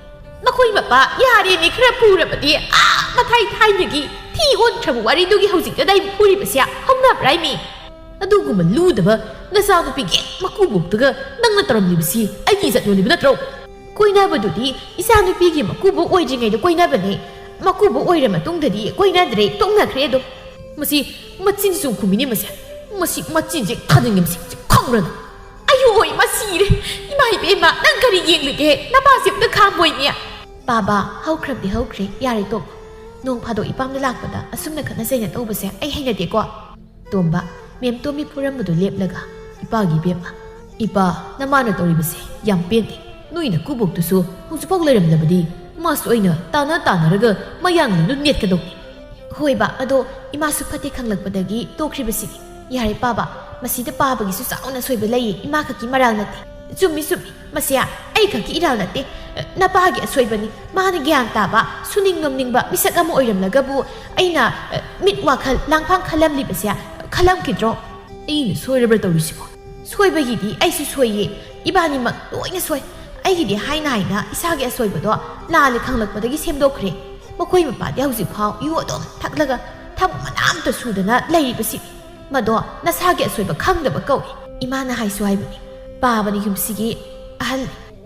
"ꯃꯈꯣꯏ ꯃꯄꯥ ꯌꯥꯔꯦꯅꯦ, ꯈꯔ ꯐꯨꯔꯕꯗꯤ ꯑꯥ ꯃꯊꯥꯏ ꯊꯥꯏꯅꯒꯤ ꯊꯤ ꯑꯣꯟꯈ꯭ꯔꯕ ꯋꯥꯔꯤꯗꯨꯒꯤ ꯍꯧꯖꯤꯛꯇ ꯑꯩꯕꯨ ꯐꯨꯔꯤꯕꯁꯦ ꯍꯧꯅꯕ꯭ꯔꯥ ꯃꯤ? ꯑꯗꯨꯒꯨꯝꯕ ꯂꯨꯗꯕ ꯅꯆꯥꯅꯨꯄꯤꯒꯤ ꯃꯀꯨꯕꯣꯛꯇꯨꯒ ꯅꯪꯅ ꯇꯧꯔꯝꯂꯤꯕꯁꯤ ꯑꯩꯒꯤ ꯏꯖꯠ ꯌꯣꯜꯂꯤꯕ ꯅꯠꯇ꯭ꯔꯣ? ꯀꯣꯏꯅꯕꯗꯨꯗꯤ ꯏꯆꯥꯅꯨꯄꯤꯒꯤ ꯃꯀꯨꯕꯣꯛ ꯑꯣꯏꯗ꯭ꯔꯤꯉꯩꯗ ꯀꯣꯏꯅꯕꯅꯦ꯫ ꯃꯀꯨꯕꯣꯛ ꯑꯣꯏꯔ ꯃꯇꯨꯡꯗꯗꯤ ꯀꯣꯏꯅꯗ꯭ꯔꯦ, ꯇꯣꯛꯅꯈ꯭ꯔꯦ ꯑꯗꯨꯝ"꯫ ꯃꯁꯤ ꯃꯆꯤꯟ ꯁꯨꯝ ꯈꯨꯝꯃꯤꯅꯦ ꯃꯁꯦ꯫ ꯃꯁꯤ ꯃꯆꯤꯟꯁꯦ ꯊꯥꯅꯤꯡꯉꯦ ꯃꯁꯤ, ꯁꯤ ꯈꯪꯕ꯭ꯔꯥ ꯅꯪ? "ꯑꯌꯣ, ꯃꯁꯤꯔꯦ! ꯏꯃꯥ ꯏꯕꯦꯝꯃ, ꯅꯪ ꯀꯔꯤ ꯌꯦꯡꯂꯤꯒꯦ? ꯅꯄꯥꯁꯦ ꯑꯝꯇ ꯈꯥꯝꯕꯣꯏꯅꯦ"꯫ "ꯄꯥꯕ, ꯍꯧꯈ꯭ꯔꯕꯗꯤ ꯍꯧꯈ꯭ꯔꯦ, ꯌꯥꯔꯦ ꯇꯣꯛ꯫ ꯅꯣꯡ ꯐꯥꯗꯣꯛ ꯏꯄꯥꯝꯗ ꯂꯥꯛꯄꯗ ꯑꯁꯨꯝꯅ ꯈꯠꯅ ꯆꯩꯅ ꯇꯧꯕꯁꯦ ꯑꯩ ꯍꯩꯅꯗꯦꯀꯣ"꯫ ꯇꯣꯝꯕ, ꯃꯦꯝ ꯇꯣꯝꯕꯤ ꯐꯨꯔꯝꯕꯗꯨ ꯂꯦꯞꯂꯒ, "ꯏꯄꯥꯒꯤ ꯏꯕꯦꯝꯃ, ꯏꯄꯥ, ꯅꯃꯥꯅ ꯇꯧꯔꯤꯕꯁꯦ ꯌꯥꯝ ꯄꯦꯟꯗꯦ꯫ ꯅꯣꯏ ꯅꯀꯨꯕꯣꯛꯇꯨꯁꯨ ꯍꯧꯖꯤꯛꯐꯥꯎ ꯂꯩꯔꯝꯂꯕꯗꯤ ꯃꯥꯁꯨ ꯑꯩꯅ ꯇꯥꯟꯅ ꯇꯥꯟꯅꯔꯒ ꯃꯌꯥꯡꯂꯦꯟꯗꯨ ꯅꯦꯠꯀꯗꯧꯅꯤ꯫ ꯍꯣꯏꯕ, ꯑꯗꯣ ꯏꯃꯥꯁꯨ ꯐꯠꯇꯦ ꯈꯪꯂꯛꯄꯗꯒꯤ ꯇꯣꯛꯈ꯭ꯔꯤꯕꯁꯤꯅꯤ꯫ ꯌꯥꯔꯦ ꯄꯥꯕ, ꯃꯁꯤꯗ ꯄꯥꯕꯒꯤꯁꯨ ꯆꯥꯎꯅ ꯑꯁꯣꯏꯕ ꯂꯩꯌꯦ, ꯏꯃꯥ ꯈꯛꯀꯤ ꯃꯔꯥꯜ ꯅꯠꯇꯦ꯫ ꯆꯨꯝꯃꯤ, ꯆꯨꯝꯃꯤ, ꯃꯁꯤ ꯑꯩ ꯈꯛꯀꯤ ꯏꯔꯥꯜ ꯅꯠꯇꯦ꯫ ꯅꯄꯥꯒꯤ ꯑꯁꯣꯏꯕꯅꯤ꯫ ꯃꯥꯅ ꯒ꯭ꯌꯥꯟ ꯇꯥꯕ, ꯁꯨꯅꯤꯡ ꯅꯣꯝꯅꯤꯡꯕ ꯃꯤꯁꯛ ꯑꯃ ꯑꯣꯏꯔꯝꯂꯒꯕꯨ ꯑꯩꯅ ꯃꯤꯠ ꯋꯥꯈꯜ ꯂꯥꯡꯐꯥꯡ ꯈꯜꯂꯝꯂꯤꯕꯁꯦ ꯈꯜꯂꯝꯈꯤꯗ꯭ꯔꯣ? ꯑꯩꯅ ꯁꯣꯏꯔꯕ꯭ꯔꯥ ꯇꯧꯔꯤꯁꯤꯕꯣ? ꯁꯣꯏꯕꯒꯤꯗꯤ ꯑꯩꯁꯨ ꯁꯣꯏꯌꯦ, ꯏꯕꯥꯅꯤꯃꯛ ꯂꯣꯏꯅ ꯁꯣꯏ꯫ ꯑꯩꯒꯤꯗꯤ ꯍꯥꯏꯅ ꯍꯥꯏꯅ ꯏꯁꯥꯒꯤ ꯑꯁꯣꯏꯕꯗꯣ ꯂꯥꯜꯂꯦ ꯈꯪꯂꯛꯄꯗꯒꯤ ꯁꯦꯝꯗꯣꯛꯈ꯭ꯔꯦ꯫ ꯃꯈꯣꯏ ꯃꯄꯥꯗꯤ ꯍꯧꯖꯤꯛꯐꯥꯎ ꯌꯨ ꯑꯗꯨꯝ ꯊꯛꯂꯒ ꯊꯕꯛ ꯃꯅꯥ ꯑꯝꯇ ꯁꯨꯗꯅ ꯂꯩꯔꯤꯕꯁꯤ꯫ ꯃꯗꯣ ꯅꯁꯥꯒꯤ ꯑꯁꯣꯏꯕ ꯈꯪꯗꯕ ꯀꯧꯏ꯫ ꯏꯃꯥꯅ ꯍꯥꯏꯁꯨ ꯍꯥꯏꯕꯅꯤ, ꯄꯥꯕꯅ ꯌꯨꯝꯁꯤꯒꯤ ꯑꯍꯜ,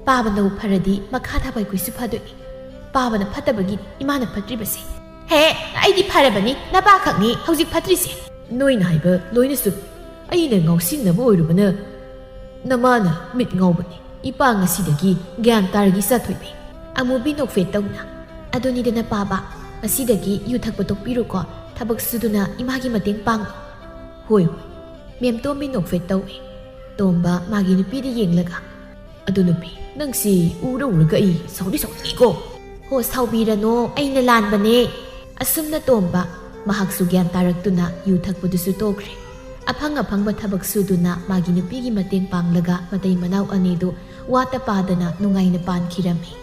ꯄꯥꯕꯅꯕꯨ ꯐꯔꯗꯤ ꯃꯈꯥ ꯊꯥꯕ ꯑꯩꯈꯣꯏꯁꯨ ꯐꯗꯣꯏꯅꯤ꯫ ꯄꯥꯕꯅ ꯐꯠꯇꯕꯒꯤ ꯏꯃꯥꯅ ꯐꯠꯇ꯭ꯔꯤꯕꯁꯦ꯫ ꯍꯦ, ꯑꯩꯗꯤ ꯐꯔꯕꯅꯤ, ꯅꯄꯥ ꯈꯛꯅꯤ ꯍꯧꯖꯤꯛ ꯐꯠꯇ꯭ꯔꯤꯁꯦ꯫ ꯅꯣꯏꯅ ꯍꯥꯏꯕ ꯂꯣꯏꯅ ꯆꯨꯝꯃꯤ꯫ ꯑꯩꯅ ꯉꯥꯎꯁꯤꯟꯅꯕ ꯑꯣꯏꯔꯨꯕꯅ ꯅꯃꯥꯅ ꯃꯤꯠ ꯉꯥꯎꯕꯅꯤ꯫ ꯏꯄꯥ ꯉꯁꯤꯗꯒꯤ ꯒ꯭ꯌꯥꯟ ꯇꯥꯔꯒꯤ ꯆꯥꯊꯣꯏꯕꯤ꯫ ꯑꯃꯨꯕꯤ ꯅꯣꯛꯐꯦꯠ ꯇꯧꯅ, ꯑꯗꯨꯅꯤꯗꯅ ꯄꯥꯕ, ꯉꯁꯤꯗꯒꯤ ꯌꯨ ꯊꯛꯄ ꯇꯣꯛꯄꯤꯔꯣꯀꯣ, ꯊꯕꯛ ꯁꯨꯗꯨꯅ ꯏꯃꯥꯒꯤ ꯃꯇꯦꯡ ꯄꯥꯡꯉꯨ꯫ ꯍꯣꯏ, ꯍꯣꯏ꯫ ꯃꯦꯝꯇꯣꯝꯕꯤ ꯅꯣꯛꯐꯦꯠ ꯇꯧꯏ꯫ ꯇꯣꯝꯕ ꯃꯥꯒꯤ ꯅꯨꯄꯤꯗ ꯌꯦꯡꯂꯒ, ꯑꯗꯨ ꯅꯨꯄꯤ, ꯅꯪꯁꯤ ꯎꯔ ꯎꯔꯒ ꯑꯩ ꯁꯥꯎꯗꯤ ꯁꯥꯎꯅꯤꯡꯉꯤꯀꯣ꯫ ꯍꯣ, ꯁꯥꯎꯕꯤꯔꯅꯣ, ꯑꯩꯅ ꯂꯥꯟꯕꯅꯦ꯫ ꯑꯁꯨꯝꯅ ꯇꯣꯝꯕ ꯃꯍꯥꯛꯁꯨ ꯒ꯭ꯌꯥꯟ ꯇꯥꯔꯛꯇꯨꯅ ꯌꯨ ꯊꯛꯄꯗꯨꯁꯨ ꯇꯣꯛꯈ꯭ꯔꯦ꯫ ꯑꯐꯪ ꯑꯐꯪꯕ ꯊꯕꯛ ꯁꯨꯗꯨꯅ ꯃꯥꯒꯤ ꯅꯨꯄꯤꯒꯤ ꯃꯇꯦꯡ ꯄꯥꯡꯂꯒ ꯃꯇꯩ ꯃꯅꯥꯎ ꯑꯅꯤꯗꯨ ꯋꯥꯠꯇ ꯄꯥꯗꯅ ꯅꯨꯡꯉꯥꯏꯅ ꯄꯥꯟꯈꯤꯔꯝꯃꯤ꯫